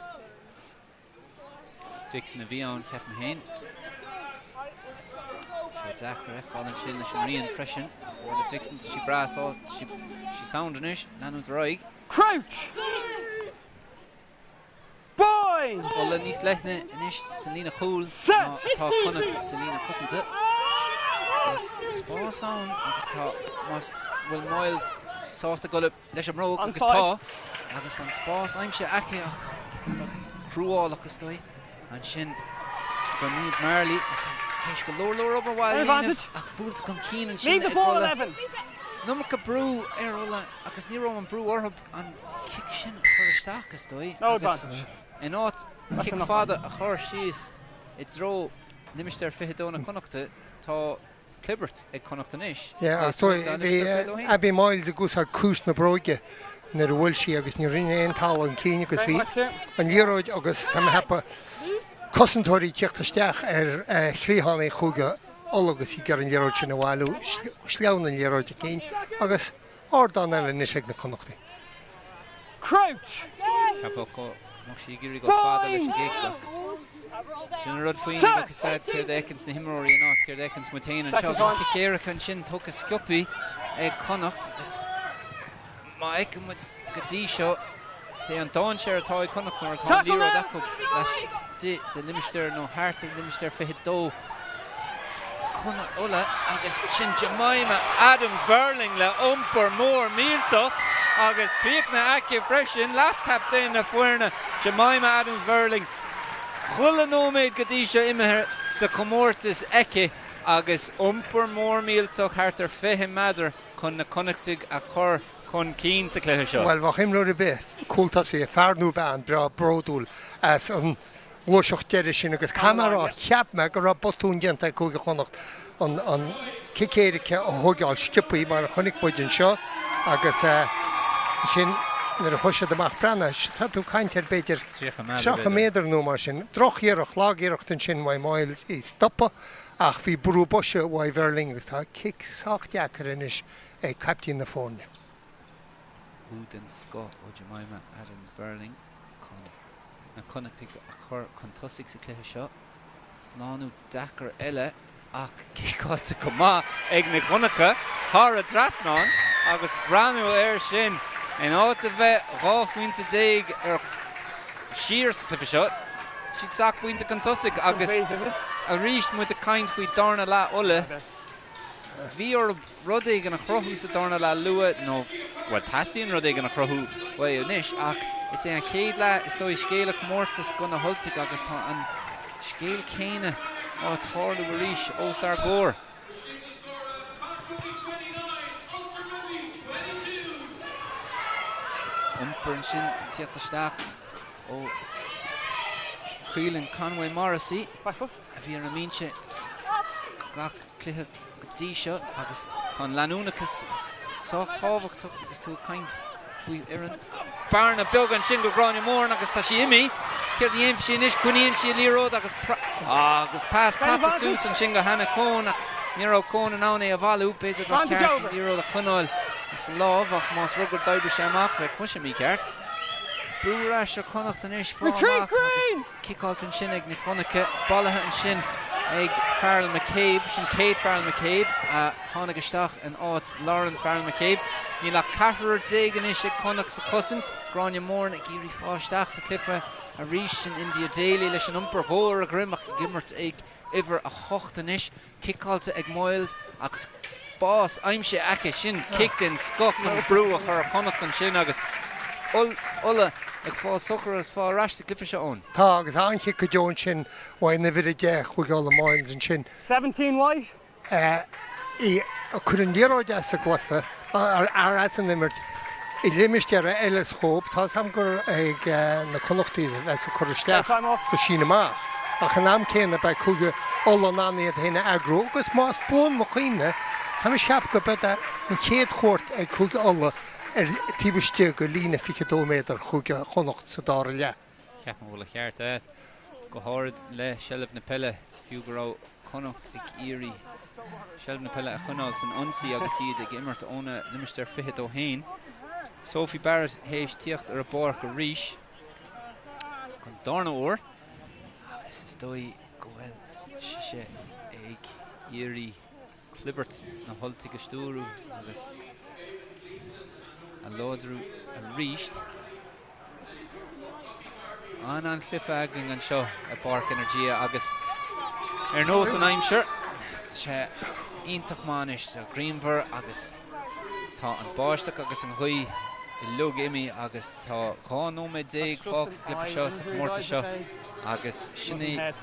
Dixon a bhí ann, ceapaim féin. Sé deacair a fheiceáil ansin leis an ngrian freisin. Orla Dixon, tá sí breá sá, tá sí sí sound anois, leanúint ar aghaidh. Crouch! Bind! Ulaidh níos leithne anois sa líne chúil ná atá Connacht sa líne cosanta. Agus tá spás ann agus tá, más bhfuil Moyles sásta dul leis an mbróg agus tá, agus tá an spás aimsithe aici ach preabadh cruálach is dóigh ansin go Niamh Marley atá théis go leor leor obair mhaith a dhéanamh ach buailte chun cinn ansin ag Ulaidh. An iomarca brú ar Ulaidh agus ní raibh an brú orthu an cic sin a chur isteach is dóigh agus in áit cic fada a chur síos i dtreo limistéar 22 na Connachta tá clibirt ag Connacht anois. Yeah, so bhí Abby Moyles ag úsáid cúis na bróige nuair a bhuail sí agus ní rinne aon talamh chun cinn agus bhí an liathróid agus tá mé ag ceapadh cosantóirí ag tíocht isteach ar chliathánaí Chúige Uladh agus í ag iarraidh an liathróid sin a bhailiú, sleamhain an liathróid chun cinn agus ardán eile anois ag na Connachtaigh. Crouch! Cheapfá go mbeadh sí ag iarraidh dul fada leis an gcic ach sin an rud faoin ag úsáid céard a fheiceanns na himreoirí in áit céard a fheiceanns muid féin anseo agus cic éirice ansin tugtha sciobthaí ag Connacht agus má fheiceann muid go dtí seo is é an dainséar atá ag Connacht nuair atá an liathróid acu laistigh de limistéar nó thart ar limistéar 22 Chonnacht Uladh agus sin Jemima Adams Verling le iompar mór millteach agus críochnaithe aici freisin, leaschaptaen na foirne Jemima Adams Verling. Chuile nóiméad go dtí seo imithe sa chomórtas aici agus iompar mór millteach thart ar 20 meadar chun na Connachtaigh a chur chun cinn sa chluiche seo. Bhuel, bheadh imreoir ar bith, cúltosaí, fear nó bean, breá bródúil as an ngluaiseacht deiridh sin agus caithfidh mé a rá, cheap mé go raibh botún déanta ag Cúige Chonnacht an cic éirice a thóigeáil sciobthaí mar a chonaic muid anseo agus ansin nuair a chuaigh siad amach, breathnaigh, tá tú ag caint ar b'fhéidir 30 méadar nó mar sin. Droch-iarracht, lag-iarracht ansin uaidh Moyles í stopadh ach bhí brú boise uaidh Verling agus tá cic sách deacair anois ag caiptín na foirne. Úd den scoth ó Jemima Adams Verling chun na Connachtaigh a chur chun tosaigh sa chluiche seo. Slánú deacair eile ach ciceáilte go maith ag Nic Dhonncha thar an trasnán agus breathnú air sin in áit a bheith 12 phointe ar siar sa chluiche seo, siad seacht bpointe chun tosaigh agus arís muid ag caint faoi darna leath Uladh. Bhí orthu rud éigin a chruthú sa darna leath luath, nó, bhuel, teastaíonn rud éigin a chruthú uathu anois, ach is é an chéad leath is dóigh scéal an chomórtais do na hUltaigh agus tá an scéal céanna á tarlú arís os ár gcomhair. Iompar ansin ag tíocht isteach ó Caolan Conway Morrissey a bhí ar an mbinse gach cluiche go dtí seo agus tá an leanúnachas sách tábhachtach agus tú ag caint faoi fhoireann. Bearna beag ansin go Gráinne Moran agus tá sí imithe. Céard a dhéanfaidh sí anois? Coinníonn sí an liathróid agus agus pas caite suas ansin go Hannah Coen ach ní raibh Coen in ann é a bhailiú. B'fhéidir gur cheart an liathróid a choinneáil sa lámh ach más rud gur d'oibrigh sé amach bheadh mise mícheart. Brú ar ais ar Chonnacht anois, fáth amach agus. Ciceáilte ansin ag Nic Dhonncha, bailithe ansin ag Farrell McCabe. Sin Kate Farrell McCabe a tháinig isteach in áit Lauren Farrell McCabe. Níl ach ceathrar anois ag Connacht sa chosaint. Gráinne Moran ag iarraidh fáil isteach sa chluiche arís. Sin India Daly leis an iompar dhó ar a dhroim ach ag imirt ag uimhir 8 anois. Ciceáilte ag Moyles agus spás aimsithe aici. Sin cic den scoth chun brú a chur ar Chonnacht ansin agus Ulaidh ag fáil sochar agus fáil ar ais sa gcluiche seo Eoin. Tá agus an-chic go deo ansin uaidh an uimhir 10 Chúige Uladh Moyles ansin. 17 white. Í ag cur an liathróid as an gcluiche, ar as an imirt, i limistéar eile sa chóip. Tá 'fhios a'm gur ag na Connachtaigh a bheas an cur isteach sa síneadh amach, ach an am céanna beidh Cúige Uladh in ann iad féin a eagrú agus más buan mo chuimhne, tá mise ag ceapadh go beidh an chéad chuairt ag Cúige Uladh ar taobh istigh de líne 22 méadar Chúige Chonnacht sa dara leath. Ceapaim go bhfuil an ceart agat, go háirid le seilbh na peile, fiú go raibh Connacht ag iarraidh. seilbh na peile a choinneáil san ionsaí agus iad ag imirt óna limistéar 22 féin. Sophie Barrett théis tíocht ar an bpáirc arís don darna huair agus is dóigh go bhfuil sise ag iarraidh clibirt na hUltaigh a stiúradh agus a láidriú arís. An-an-chluiche againn anseo i bPáirc Energia agus ar nós an aimsir, tá sé iontach maith anois, tá grianmhar agus tá an báisteach agus an ghaoth uilig imithe agus tá 12 nóiméad fágtha sa gcluiche seo, sa chomórtas seo agus sin é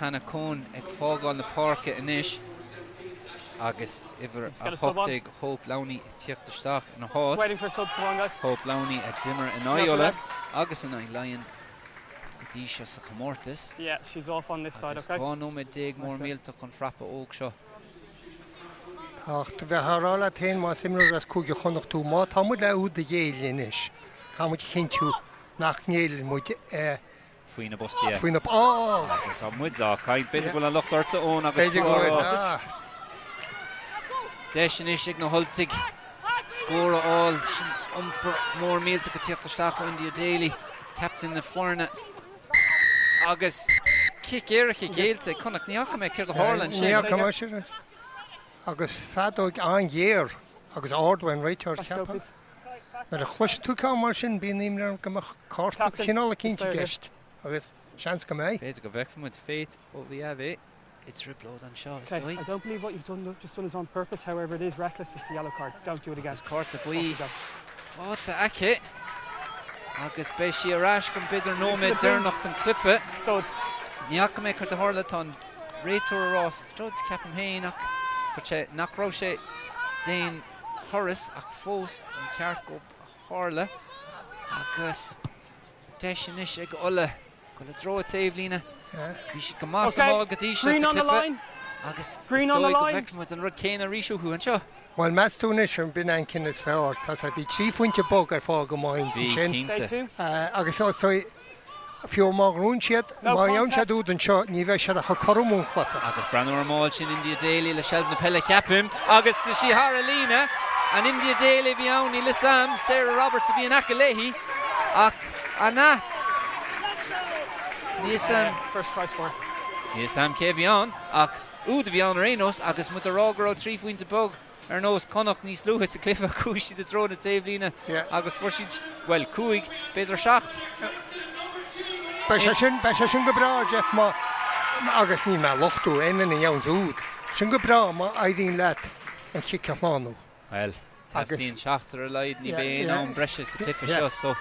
Hannah Coen ag fágáil na páirce anois agus uimhir 18 Hope Lowney ag tíocht isteach ina háit. Hope Lowney a d'imir in aghaidh Uladh agus in aghaidh Laighean go dtí seo sa chomórtas. Agus 12 nóiméad mór millteach an frapa óg seo. Ach do bheith á rá leat féin más imreoir as Cúige Chonnacht tú, má tá muid le úd a ghéilleadh anois, caithfidh muid a chinntiú nach ngéilleann muid Faoi na bpostaí. Faoi na Agus tá muid á caint. B'fhéidir go bhfuil an locht ortsa, Eoin, agus B'fhéidir go bhfuil, ah. Deis anois ag na hUltaigh scór a fháil. Sin iompar mór millteach ag tíocht isteach ó India Daly, captaen na foirne. Agus cic éirice géillte ag Connacht. Ní fhaca mé céard a tharla ansin. Ní fhaca mise. Agus feadóg an-ghéar agus ard ón réiteoir, cheapfá. Nuair a chloiseann tú ceann mar sin, bíonn imní orm go mbeadh cárta cineál eicínt i gceist, agus seans go mbeidh. B'fhéidir go bhfeicfidh muid Faith Oviave i dtrioblóid anseo, is dóigh. Agus cárta buí faighte aici agus beidh sí ar ais don b'fhéidir nóiméad deireanach den chluiche. Ní fhaca mé cad a tharla, tá an réiteoir ag rá studs ceapaim féin ach dúirt sé nach raibh sé d'aon turas ach fós an ceart go tharla agus deis anois ag Ulaidh dul i dtreo taobhlíne. Bhí siad go maith sa mháil go dtí seo sa chluiche agus is dóigh go bhfeicfidh muid an rud céanna arís uathu anseo. Bhuel, meas tú anois an b'in an cinneadh is fearr? Tá sé, bhí trí phointe bog ar fáil go maith ansin. Bhí, cinnte. Agus Fiú má ghnóthaíonn siad, má gheobhann siad úd anseo, ní bheidh siad ach ag cothromú an chluiche. Agus breathnú ar an mball sin, India Daly le seilbh na peile, ceapaim, agus tá sí thar an líne. An India Daly a bhí ann, níl 'fhios a'm, Sarah Roberts a bhí in aice léi, ach an ea? Níl 'fhios a'm. First try score. Níl 'fhios a'm cé a bhí ann, ach úd a bhí ann ar aon nós, agus muid ag rá go raibh 3 phointe beag Ar nós Connacht níos luaithe sa chluiche, chuaigh siad i dtreo na taobhlíne agus fuair siad, bhuel, cúig, b'fhéidir seacht. Beidh sé sin, beidh sé sin go breá, Jeff, má, agus níl mé ag lochtú aon duine a gheobhanns úd, sin go breá má éiríonn leat an chic a shlánú. Bhuel, teastaíonn seachtar ar a laghad, ní bheidh aon am breise sa chluiche seo, so.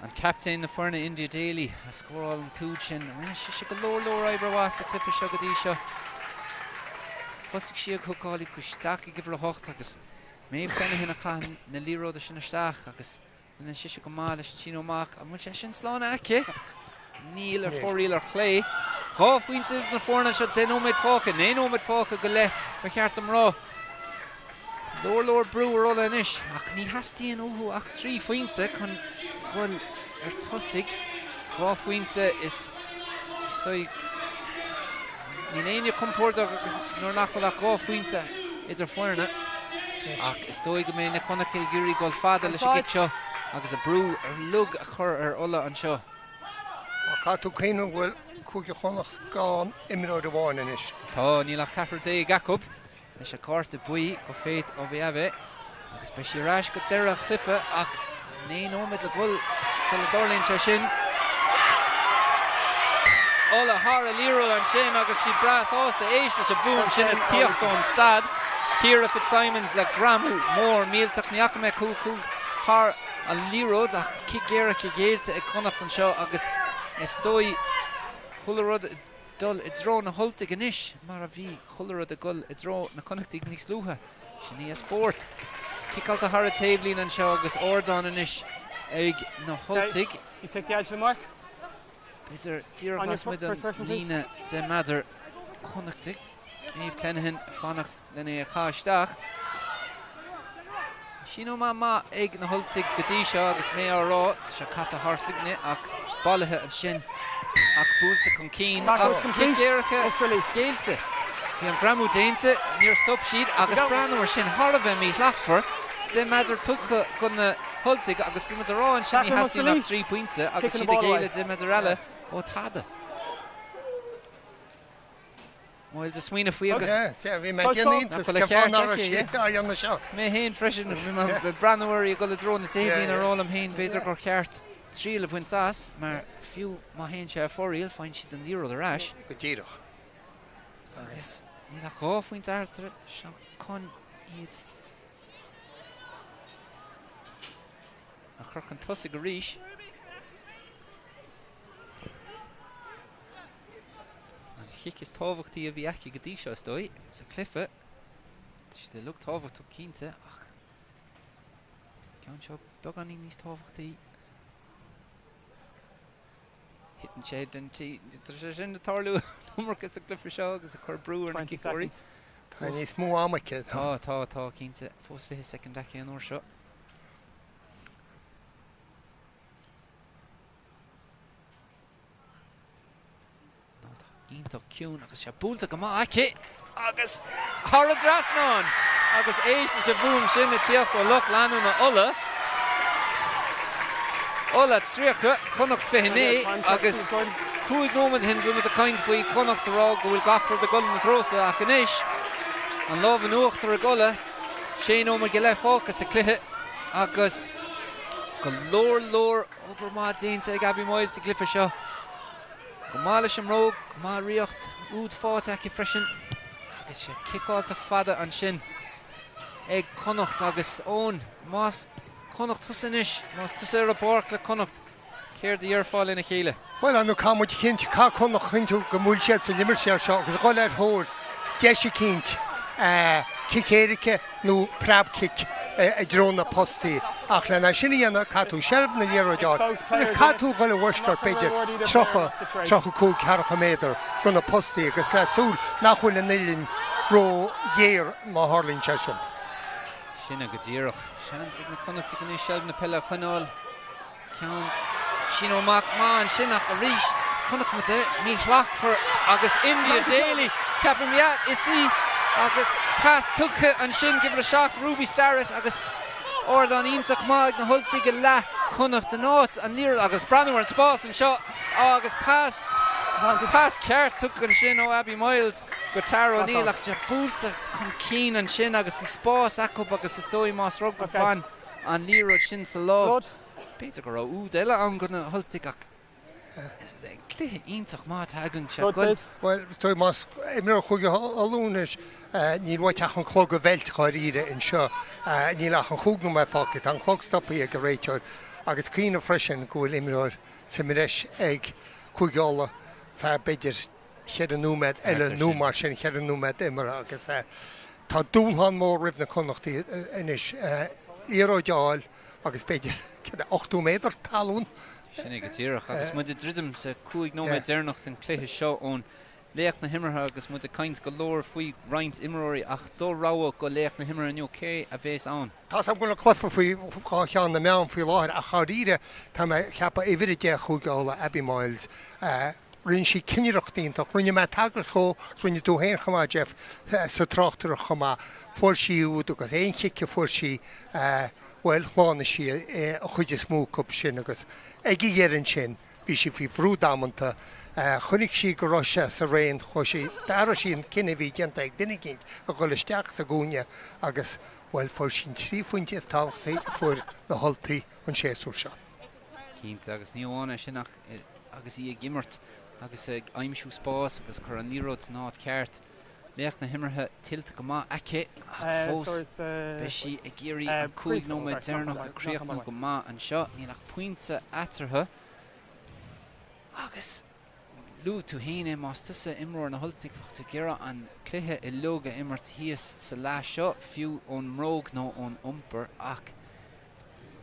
An captaen na foirne India Daly a scóráil an t-úd sin. Rinne sise go leor leor oibre mhaith sa chluiche seo go dtí seo. Thosaigh sí ag hookáil, chuaigh isteach ag uimhir 8 agus Maeve Clenahan a chaith na liathróide sin isteach agus rinne sise go maith leis an síneadh amach. An bhfuil sé sin slán aici? Níl, ar fóraoil ar chlé. Dhá phointe idir na foirne anseo, 10 nóiméad fágtha, 9 nóiméad fágtha go leith, ba cheart dom rá. Leor leor brú ar Ulaidh anois ach ní theastaíonn uathu ach 3 phointe chun dul ar tosaigh. Dhá phointe is is dóigh níl éinne compordach agus nuair nach bhfuil ach dhá phointe idir foirne. Ach is dóigh go mbeidh na Connachtaigh ag iarraidh dul fada leis an gcic seo agus an brú uilig a chur ar Ulaidh anseo. Caithfidh tú cuimhneamh go bhfuil Cúige Chonnacht gan imreoir amháin anois. Tá, níl ach ceathrar déag acu. Leis an cárta buí go Faith Oviave agus beidh sí ar ais go deireadh an chluiche ach 9 nóiméad le dhul sula dtarlaíonn sé sin. Ulaidh thar an liathróid ansin agus siad breá sásta éist leis an bhfuaim sin ag tíocht ón staid. Ciara Fitzsimons le greamú mór millteach. Ní fhaca mé cú thar an liathróid ach cic éirice géillte ag Connacht anseo agus is dóigh chuile rud dul i dtreo na hUltaigh anois, mar a bhí chuile rud ag dul i dtreo na Connachtaigh níos luaithe. Sin í an spórt. Ciceáilte thar an taobhlíne anseo agus ardán anois ag na hUltaigh. B'fhéidir díreach lasmuigh den líne 10 méadar. Connachtaigh. Maeve Clenahan ag fanacht len é a chaitheamh isteach. Síneadh amach maith ag na hUltaigh go dtí seo agus mé á rá, tá sé caite thar chloigne ach bailithe ansin ach buailte chun cinn ach cic éirice géillte. Bhí an greamú déanta, níor stop siad agus breathnú air sin thar a bheith míshlachtmhar. 10 méadar tugtha do na hUltaigh agus bhí muid ag rá ansin ní theastaíonn ach 3 pointe agus siad ag géilleadh 10 méadar eile ó tada. Myles ag smaoineamh faoi agus. Bhí mé ag déanamh iontas cén fáth nach raibh sé á dhéanamh seo. Mé féin freisin, bhí mé ag breathnú uirthi ag dul i dtreo na taobhlíne ag rá liom féin b'fhéidir gur cheart triail a bhaint as mar fiú má théann sé ar fóraoil faigheann siad an liathróid ar ais. Go díreach. Agus níl ach 2 phointe eatarthu seo chun iad a chur chun tosaigh arís. An chic is tábhachtaí a bhí aici go dtí seo is dóigh sa chluiche. Tá siad uilig tábhachtach cinnte ach ceann seo beagáinín níos tábhachtaí. Thiteann sé den tí. Tá sé sin ag tarlú an iomarca sa gcluiche seo agus ag cur brú ar na ciceoirí. Tá níos mó ama aici. Tá, tá, tá, cinnte. Fós 20 soicind aici an uair seo. Iontach ciúin agus sé buailte go maith aici agus thar an dtrasnán! Agus éist leis an bhfuaim sin ag tíocht ó lucht leanúna Uladh. Uladh 30, Connacht 29 agus 5 nóiméad ó shin bhí muid ag caint faoi Connacht ag rá go bhfuil gach rud ag dul ina dtreosa ach anois an lámh in uachtar ag Uladh, 6 nóiméad go leith fágtha sa chluiche agus go leor leor obair mhaith déanta ag Abbie Myles sa gcluiche seo. Go maith leis an mbróg, go maith riocht úd faighte aici freisin agus sé ciceáilte fada ansin ag Connacht agus Eoin, más Connacht tusa anois, más tusa ar an bpáirc le Connacht, céard a dhéarfá lena chéile? Bhuel, ar ndóigh, caithfidh muid a chinntiú, caithfidh Connacht a chinntiú go mbuailfidh siad sa limistéar seo agus a dhul ar thóir deis eicínt, cic éirice nó preabchic i dtreo na postaí. Ach lena sin a dhéanamh, caithfidh tú seilbh na liathróide a fháil agus caithfidh tú a dhul i bhfoisceacht b'fhéidir 30, 35, ceathracha méadar do na postaí agus le súil nach bhfuil an uillinn ró-ghéar má tharlaíonn sé sin. Sin é go díreach. Seans ag na Connachtaigh anois seilbh na peile a choinneáil. Ceann síneadh amach maith ansin ach arís chonaic muid é míshlachtmhar agus India Daly, ceapaim, yeah, is í agus pas tugtha ansin d'uimhir 7 Ruby Starrett agus ardán iontach maith ag na hUltaigh i leath Chonnacht in áit an liathróid agus breathnú ar an spás anseo agus pas pas ceart tugtha ansin ó Abbie Myles go Tara O'Neill ach buailte chun cinn ansin agus bhí spás acu agus is dóigh más rud gur bhain an liathróid sin sa lámh. B'fhéidir go raibh úd eile ann do na hUltaigh ach cluiche iontach maith atá againn seo. Bhuel, is dóigh más imreoir Chúige Uladh anois, níl uait ach an clog a mheilt dháiríre anseo. Níl ach an chúig nóiméad fágtha. Tá an clog stoptha ag an réiteoir agus cuimhnigh freisin go bhfuil imreoir sa mbreis ag Cúige Uladh feadh b'fhéidir cheithre nóiméad eile nó mar sin, cheithre nóiméad imeartha agus tá dúshlán mór roimh na Connachtaigh anois liathróid a fháil agus b'fhéidir, céard é, 80 méadar talún. Sin é go díreach. Agus muid ag druidim sa 5 nóiméad deireanach den chluiche seo ón laoch na himeartha agus muid ag caint go leor faoi roinnt imreoirí ach do rogha go laoch na himeartha inniu, cé a bhéas ann? Tá 's agam go bhfuil an cluiche faoi dhá cheann na meán faoi láthair ach dháiríre tá mé ag ceapadh uimhir 10 Chúige Uladh, Abbie Myles, Rinne sí cinnireacht iontach. Rinne mé tagairt dhó, agus rinne tú féin chomh maith, Jeff, sa tráchtaireacht chomh maith. Fuair sí úd agus aon chic a fuair sí, bhuel, shlánaigh sí an chuid is mó acu sin agus ag a dheireadh ansin, bhí sí faoi bhrú damanta. Chonaic sí go raibh sé sa raon, chuaigh sí, d'athraigh sí an cinneadh a bhí déanta ag duine eicínt a dhul isteach sa gcúinne agus, bhuel, fuair sí an trí phointe is tábhachtaí a fuair na hUltaigh an séasúr seo. Cinnte, agus ní amháin é sin ach agus í ag imirt agus ag aimsiú spás agus cur an liathróid san áit ceart. Laoch na himeartha tuillte go maith aici ach fós beidh sí ag iarraidh an 5 nóiméad deireanach a chríochnú go maith anseo. Níl ach pointe eatarthu agus luaigh tú féin é, más tusa imreoir na hUltaigh bheadh tú ag iarraidh an cluiche uilig a imirt thíos sa leath seo, fiú ón mbróg nó ón iompar ach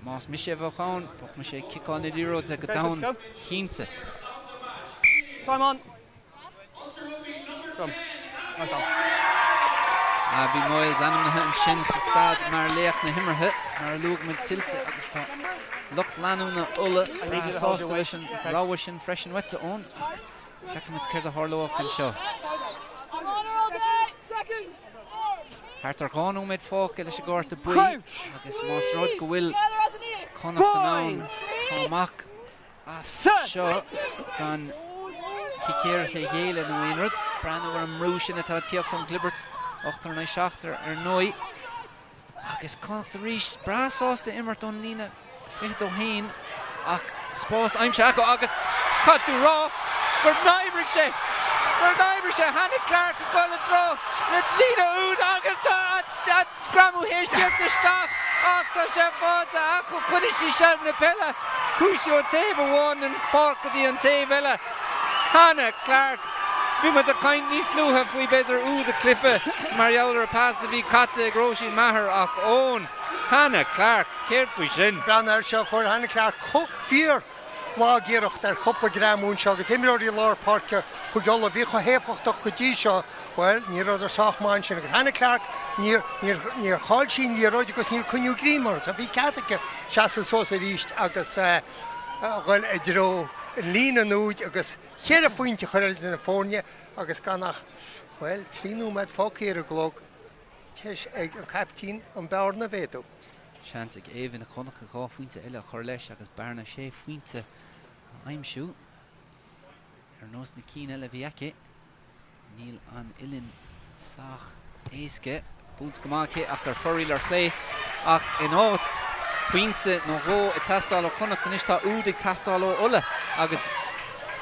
Más mise a bheadh ann, bheadh mise ag ciceáil na liathróide go domhain cinnte. Time on. Done. Right on. Abbie Myles ainmnithe ansin sa staid mar laoch na himeartha, mar a luaigh muid tuillte agus tá lucht leanúna Uladh breá sásta leis an rogha sin freisin uaitse, Eoin, ach feicfidh muid céard a tharlóidh anseo. Thart ar 2 nóiméad fágtha leis an gcárta buí agus más rud go bhfuil Connacht in ann fáil amach as seo gan cic éirice a ghéilleadh nó aon rud, breathnú ar an mbrú sin atá ag tíocht ón gclibirt, ochtar in aghaidh seachtar ar ndóigh. Agus Connacht arís breá sásta imirt ón líne 22 féin ach spás aimsithe acu agus caithfidh tú rá gur oibrigh sé! Gur oibrigh sé! Hannah Clarke ag dul i dtreo na líne úd agus tá an greamú théis tíocht isteach ach tá sé faighte acu. Choinnigh sí seilbh na peile, chuaigh sí ó taobh amháin den pháirc go dtí an taobh eile. Hannah Clarke. Bhí muid ag caint níos luaithe faoi b'fhéidir úd a chlife mar gheall ar an pas a bhí caite ag Róisín Maher ach Eoin, Hannah Clarke, céard faoi sin? Breathnaigh air seo, fuair Hannah Clarke fíor lag-iarracht ar chúpla greamú anseo agus imreoirí lár páirce Chúige Uladh a bhí chomh héifeachtach go dtí seo, bhuel, ní rabhadar sách maith ansin agus Hannah Clarke, níor, níor, níor chaill sí an liathróid agus níor coinníodh greim uirthi so bhí cead aici seasamh suas arís agus a dhul i dtreo an líne an úid agus cheithre phointe a chur idir na foirne agus gan ach, bhuel, 3 nóiméad fágtha ar an gclog, deis ag an caiptín an bearna a mhéadú. Seans ag Éabha Nic Dhonncha 2 phointe eile a chur leis agus bearna sé phointe a aimsiú ar nós na cinn eile a bhí aici. Níl an uillinn sách éasca. Buailte go maith aici ach ar fóraoil ar chlé. Ach in áit pointe nó dhó ag teastáil ó Chonnacht anois tá úd ag teastáil ó Ulaidh agus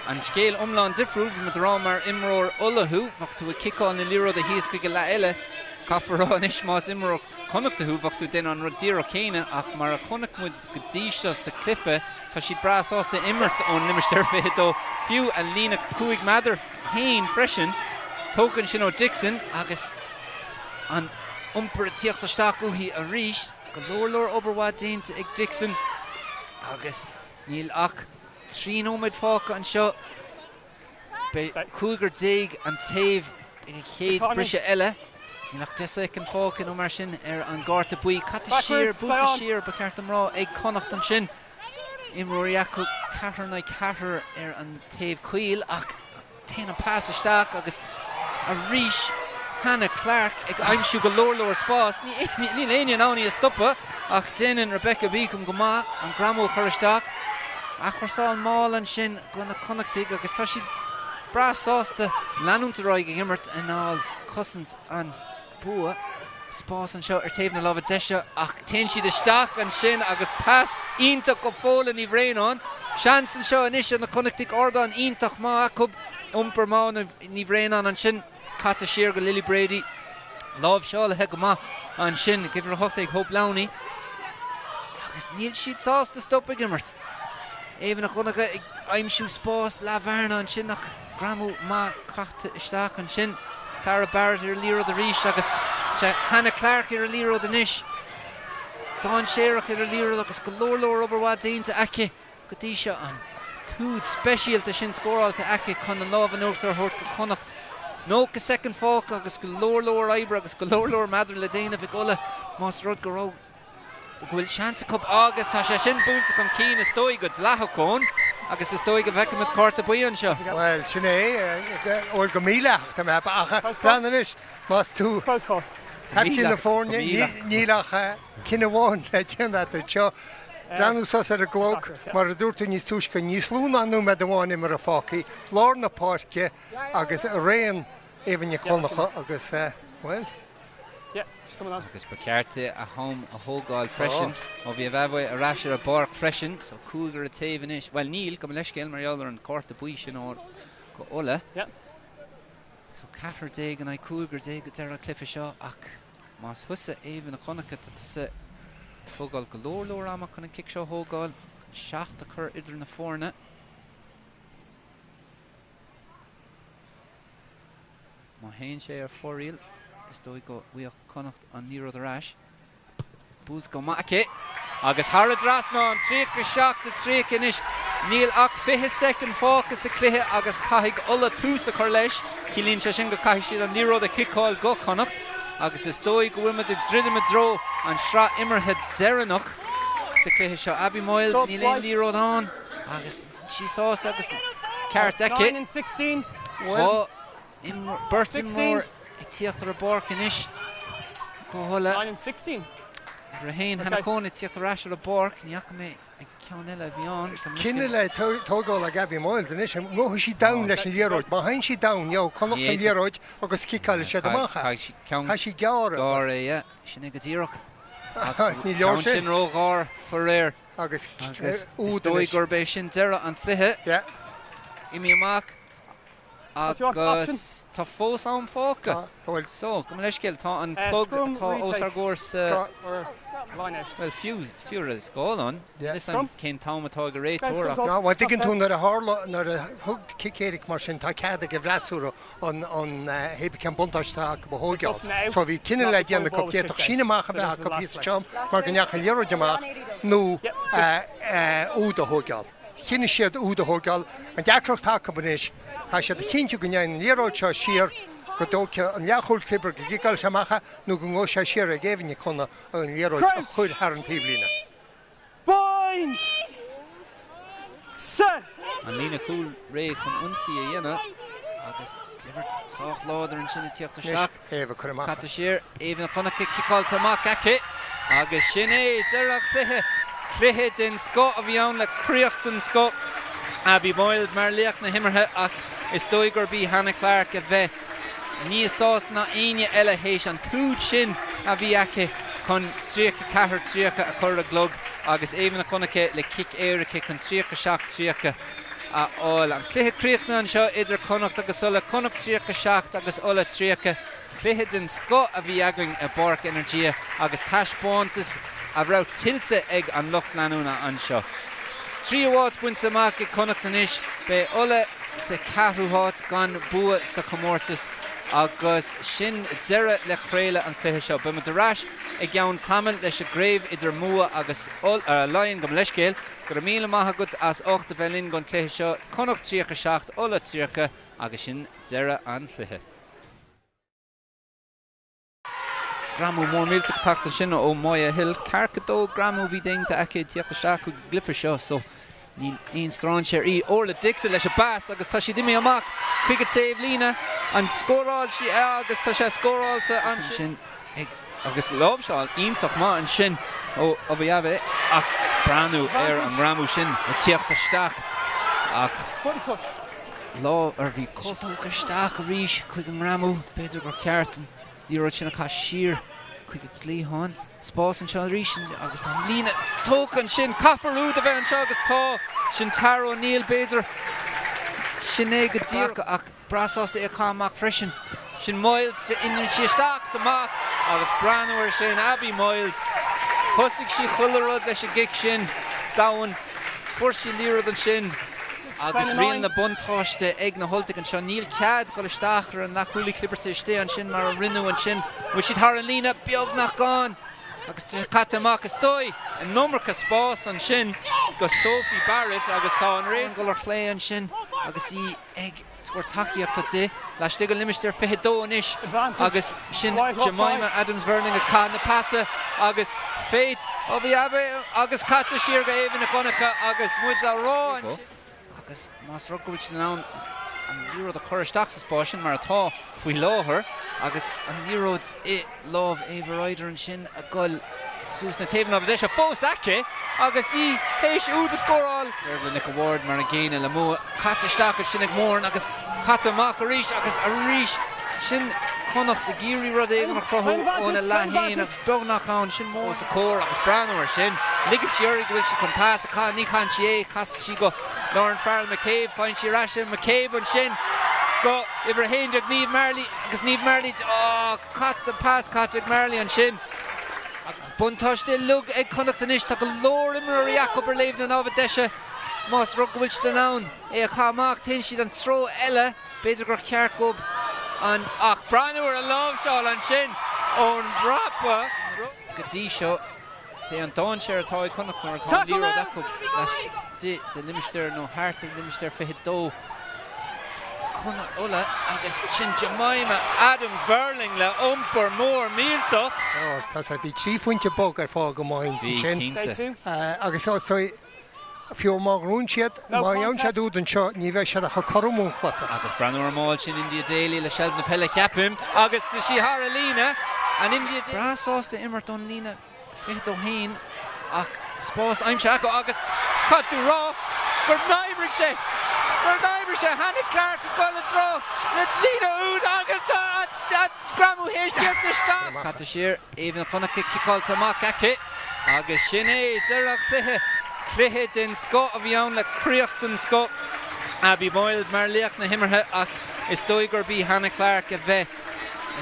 an scéal iomlán difriúil. Bhí muid ag rá mar imreoir Uladh thú, bheadh tú ag ciceáil na liathróide thíos chuig an leath eile. Caithfear a rá anois más imreoir Connachta thú, bheadh tú ag déanamh an rud díreach céanna ach mar a chonaic muid go dtí seo sa chluiche, tá siad breá sásta imirt ón limistéar 22, fiú a líne 5 meadar féin freisin. Tógtha ansin ó Dixon agus an iompar ag tíocht isteach uaithi arís. Go leor leor obair mhaith déanta ag Dixon agus níl ach 3 nóiméad fágtha anseo. Beidh 15 an taobh ag an chéad briseadh eile. Níl ach 10 soicind fágtha nó mar sin ar an gcárta buí. Caite siar, buailte siar, ba cheart dom rá, ag Connacht ansin. Imreoirí acu ceathrar in aghaidh ceathrar ar an taobh caol ach téann an pas isteach agus arís Hannah Clarke ag aimsiú go leor leor spás. Níl éinne in ann í a stopadh ach déanann Rebecca Beacom go maith an greamú a chur isteach. Athchúrsáil mall ansin go na Connachtaigh agus tá siad breá sásta leanúint ar aghaidh ag imirt anáil cosaint an bua. Spás anseo ar taobh na láimhe deise ach téann siad isteach ansin agus pas iontach go Fódhla Ní Bhraonáin. Seans anseo anois ag na Connachtaigh, ardán iontach maith acu. Iompar maith ó Ní Bhraonáin ansin. Caite siar go Lily Brady. Láimhseálaithe go maith ansin ag uimhir 18 Hope Lowney. Agus níl siad sásta stop ag imirt. Éabha Nic Dhonncha ag aimsiú spás leathbhearna ansin ach greamú maith caite isteach ansin. Clara Barrett ar an liathróid arís agus sé Hannah Clarke ar an liathróid anois. Dainséarach ar an liathróid agus go leor leor obair mhaith déanta aici go dtí seo. An t-úd speisialta sin scóráilte aici chun an lámh in uachtar a thabhairt go Connacht. 90 soicind fágtha agus go leor leor oibre agus go leor leor meadar le déanamh ag Ulaidh más rud go raibh go bhfuil seans acu agus tá sé sin buailte chun cinn is dóigh go dleathach Eoin agus is dóigh go bhfeicfimid cárta buí anseo. Bhuel, sin é, bhuel go mídhleathach tá mé ach breathnaigh anois, más tú caiptín na foirne, níl ach cinneadh amháin le déanamh agat anseo. Breathnú suas ar an gclog, mar a dúirt tú níos túisce, níos lú ná nóiméad amháin imeartha fágtha, lár na páirce agus raon Éabha Nic Dhonncha agus, bhuel. Agus ba cheart di a ham a thógáil freisin ó bhí a Mheadhbhaidh ar ais ar an bpáirc freisin. So cúigear an taobh anois. Bhuel níl, gabh mo leithscéal mar gheall ar an cárta buí sin ó go Ulaidh. So 14 in aghaidh 15 go deireadh an chluiche seo ach más thusa Éabha Nic Dhonncha tá tusa ag tógáil go leor leor ama chun an cic seo a thógáil, chun seacht a chur idir na foirne. Má théann sé ar fóraoil, is dóigh go bhfaigheadh Connacht an liathróid ar ais. Buailte go maith aici agus thar an dtrasnán, 37 30 anois. Níl ach 20 soicind fágtha sa chluiche agus caithfidh Ulaidh tús a chur leis. Ciallaíonn sé sin go caithfidh siad an liathróid a chiceáil go Connacht agus is dóigh go bhfuil muid ag druidim i dtreo an sraith imeartha deireanach sa chluiche seo. Abby Moyles, níl aon liathróid ann agus. sí sásta agus ceart aici. Beirt imreoir ag tíocht ar an bpáirc anois. Go hUladh. Uimhir 1, Hannah Coen ag tíocht ar ais ar an bpáirc. Ní fhaca mé an ceann eile a bhí ann. Cinneadh le tógáil ag Abby Moyles anois. An ngabhfaidh sí domhain leis an liathróid? Má théann sí domhain, gheobhaidh Connacht an liathróid agus ciceálfaidh siad amach é. Caithfidh sí gearradh. Gearr é, yeah. Sin é go díreach. Agus ní leor sin. Ceann sin róghar, faraor. Agus is dóigh gurb é sin deireadh an chluiche. Imithe amach. Agus tá fós am fágtha. So, gabh mo leithscéal, tá an clog atá os ár gcomhair sa, bhuel, fiú, fiú ar an scáileán, níl 'fhios a'm cén t-am atá ag an réiteoir ach. Ná, bhuel, tuigeann tú nuair a tharla, nuair a thug cic éirice mar sin, tá cead ag an bhfreasúra an, an, hé bí cén buntáiste atá acu a thóigeáil. So bhí cinneadh le déanamh acu, d'fhéadfadh síneadh amach a bheith acu thíos anseo mar go ndeachaigh an liathróid amach nó úd a thóigeáil. Chinn siad úd a thógáil. An deacracht atá acu anois, caithfidh siad a chinntiú go ndeigheann an liathróid seo siar, go dtógfaidh an leathchúl clibirte, go gciceálfaidh sé amach é nó go ngabhfaidh sé siar ag Éabha Nic Cionnaith an liathróid a chur thar an taobhlíne. Bind! Set! An líne chúil réidh chun ionsaí a dhéanamh agus clibirt sách láidir ansin ag tíocht isteach. Anois Éabha, cuir amach. Caite siar, Éabha Nic Dhonncha ciceáilte amach aici agus sin é deireadh an chluiche. Cluiche den scoth a bhí ann le críoch den scoth. Abby Moyles mar laoch na himeartha ach is dóigh gurb í Hannah Clarke a bheidh níos sásta ná éinne eile théis an t-úd sin a bhí aici chun 34 30 a chur ar an gclog agus Éabha Nic Dhonncha le cic éirice chun 37 30 a fháil. An cluiche críochnaithe anseo idir Connacht agus Ulaidh, Connacht 37 agus Ulaidh 30. Cluiche den scoth a bhí againn i bPáirc Energia agus taispeántas a raibh tuillte ag an lucht leanúna anseo. Is tríú háit bainte amach ag Connacht anois. Beidh Ulaidh sa cheathrú háit gan bua sa chomórtas agus sin deireadh le craoladh an chluiche seo. Beidh muid ar ais i gceann tamaill leis an gcraobh idir Mumha agus Laighean, gabh mo leithscéal. Go raibh míle maith agat as ucht a bheith linn don chluiche seo, Connacht 37, Ulaidh 30 agus sin deireadh an chluiche. Greamú mór millteach ag teacht ansin ó Moya Hill. Ceathracha dó greamú a bhí déanta aici ag tíocht isteach chuig an gcluiche seo so níl aon strainséir í. Orla Dixon leis an bpas agus tá siad imithe amach chuig an taobhlíne. An scóráil sí agus tá sé scóráilte ansin ag Agus láimhseáil iontach maith ansin ó Oviave ach breathnú ar an ngreamú sin ag tíocht isteach ach lá ar bhí cos tógtha isteach arís chuig an ngreamú, b'fhéidir gur cheart an liathróid sin a chaitheamh siar chuig an gcliathán. Spás anseo arís agus tá an líne tógtha ansin. Caithfear úd a bheith anseo agus tá. Sin Tara O'Neill b'fhéidir. Sin é go díreach ach. Breá sásta é a chaitheamh amach freisin. Sin Moyles, imíonn sí isteach is amach agus breathnú ar sin, Abby Moyles. Thosaigh sí chuile rud leis an gcic sin, domhain. Fuair sí liathróid ansin agus riail na buntáiste ag na hUltaigh anseo. Níl cead dul isteach ar an leathchúlaí clibirte istigh ansin mar a rinneadh ansin. Bhfuil siad thar an líne? Beagnach gann agus tá sé caite amach is dóigh. An iomarca spás ansin go Sophie Barrett agus tá an réiteoir. Dul ar chlé ansin agus í ag tabhairt tacaíochta di laistigh den limistéar 22 anois agus sin Jemima Adams-Verling ag caitheamh na pasa agus Faith Oviave agus caite siar go Éabha Nic Dhonncha agus muid á rá ansin. Agus más rud go bhfuil siad in ann an liathróid a chur isteach sa spás sin mar atá faoi láthair agus an liathróid i lámh Ava Ryder ansin ag goil suas na taobhanna bhí sé fós aici agus í théis úd a scóráil. Dervla Nic a' Bhaird mar an gcéanna le Mumha caite isteach ansin ag Moran agus caite amach arís agus arís sin Connacht ag iarraidh rud éigin a chruthú óna leath féin ach beagnach ann sin Moran os a comhair agus breathnú ar sin. Ligeann sí uirthi go bhfuil sí chun pas a chaitheamh ní chaitheann sí é casann sí go Lauren Farrell McCabe faigheann sí ar ais é McCabe ansin go uimhir 11 Niamh Marley agus Niamh Marley á Caite, pas caite ag Marley ansin. Buntáiste uilig ag Connacht anois. Tá go leor imreoirí acu ar thaobh na láimhe deise. Más rud go bhfuil siad in ann é a chaitheamh amach, téann siad an treo eile. B'fhéidir gur cheart dóibh an. Ach breathnú ar an láimhseáil ansin ón bprapa. Go dtí seo, is é an dainséar atá ag Connacht nuair atá an liathróid acu laistigh de limistéar nó thart ar limistéar 22. Connacht Uladh agus sin Jemima Adams-Verling le iompar mór millteach. Tá sé, bhí 3 phointe bog ar fáil go maith Bhí, ansin. cinnte. Agus so, fiú má ghnóthaíonn siad, má gheobhann siad úd anseo, ní bheidh siad ach ag cothromú an chluiche. Agus breathnú ar an mball sin, India Daly le seilbh na peile, ceapaim, agus tá sí thar an líne. An India breá sásta imirt ón líne 22 féin ach spás aimsithe acu agus caithfidh tú rá gur oibrigh sé! Gur oibrigh sé! Hannah Clarke ag dul i dtreo na líne úd agus tá an greamú théis tíocht isteach! Caite siar, Aoibhinn Nic Dhonncha ciceáilte amach aici agus sin é deireadh an chluiche. Cluiche den scoth a bhí ann le críoch den scoth. Abby Moyles mar laoch na himeartha ach is dóigh gurb í Hannah Clarke a bheidh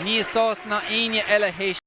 níos sásta ná éinne eile théis.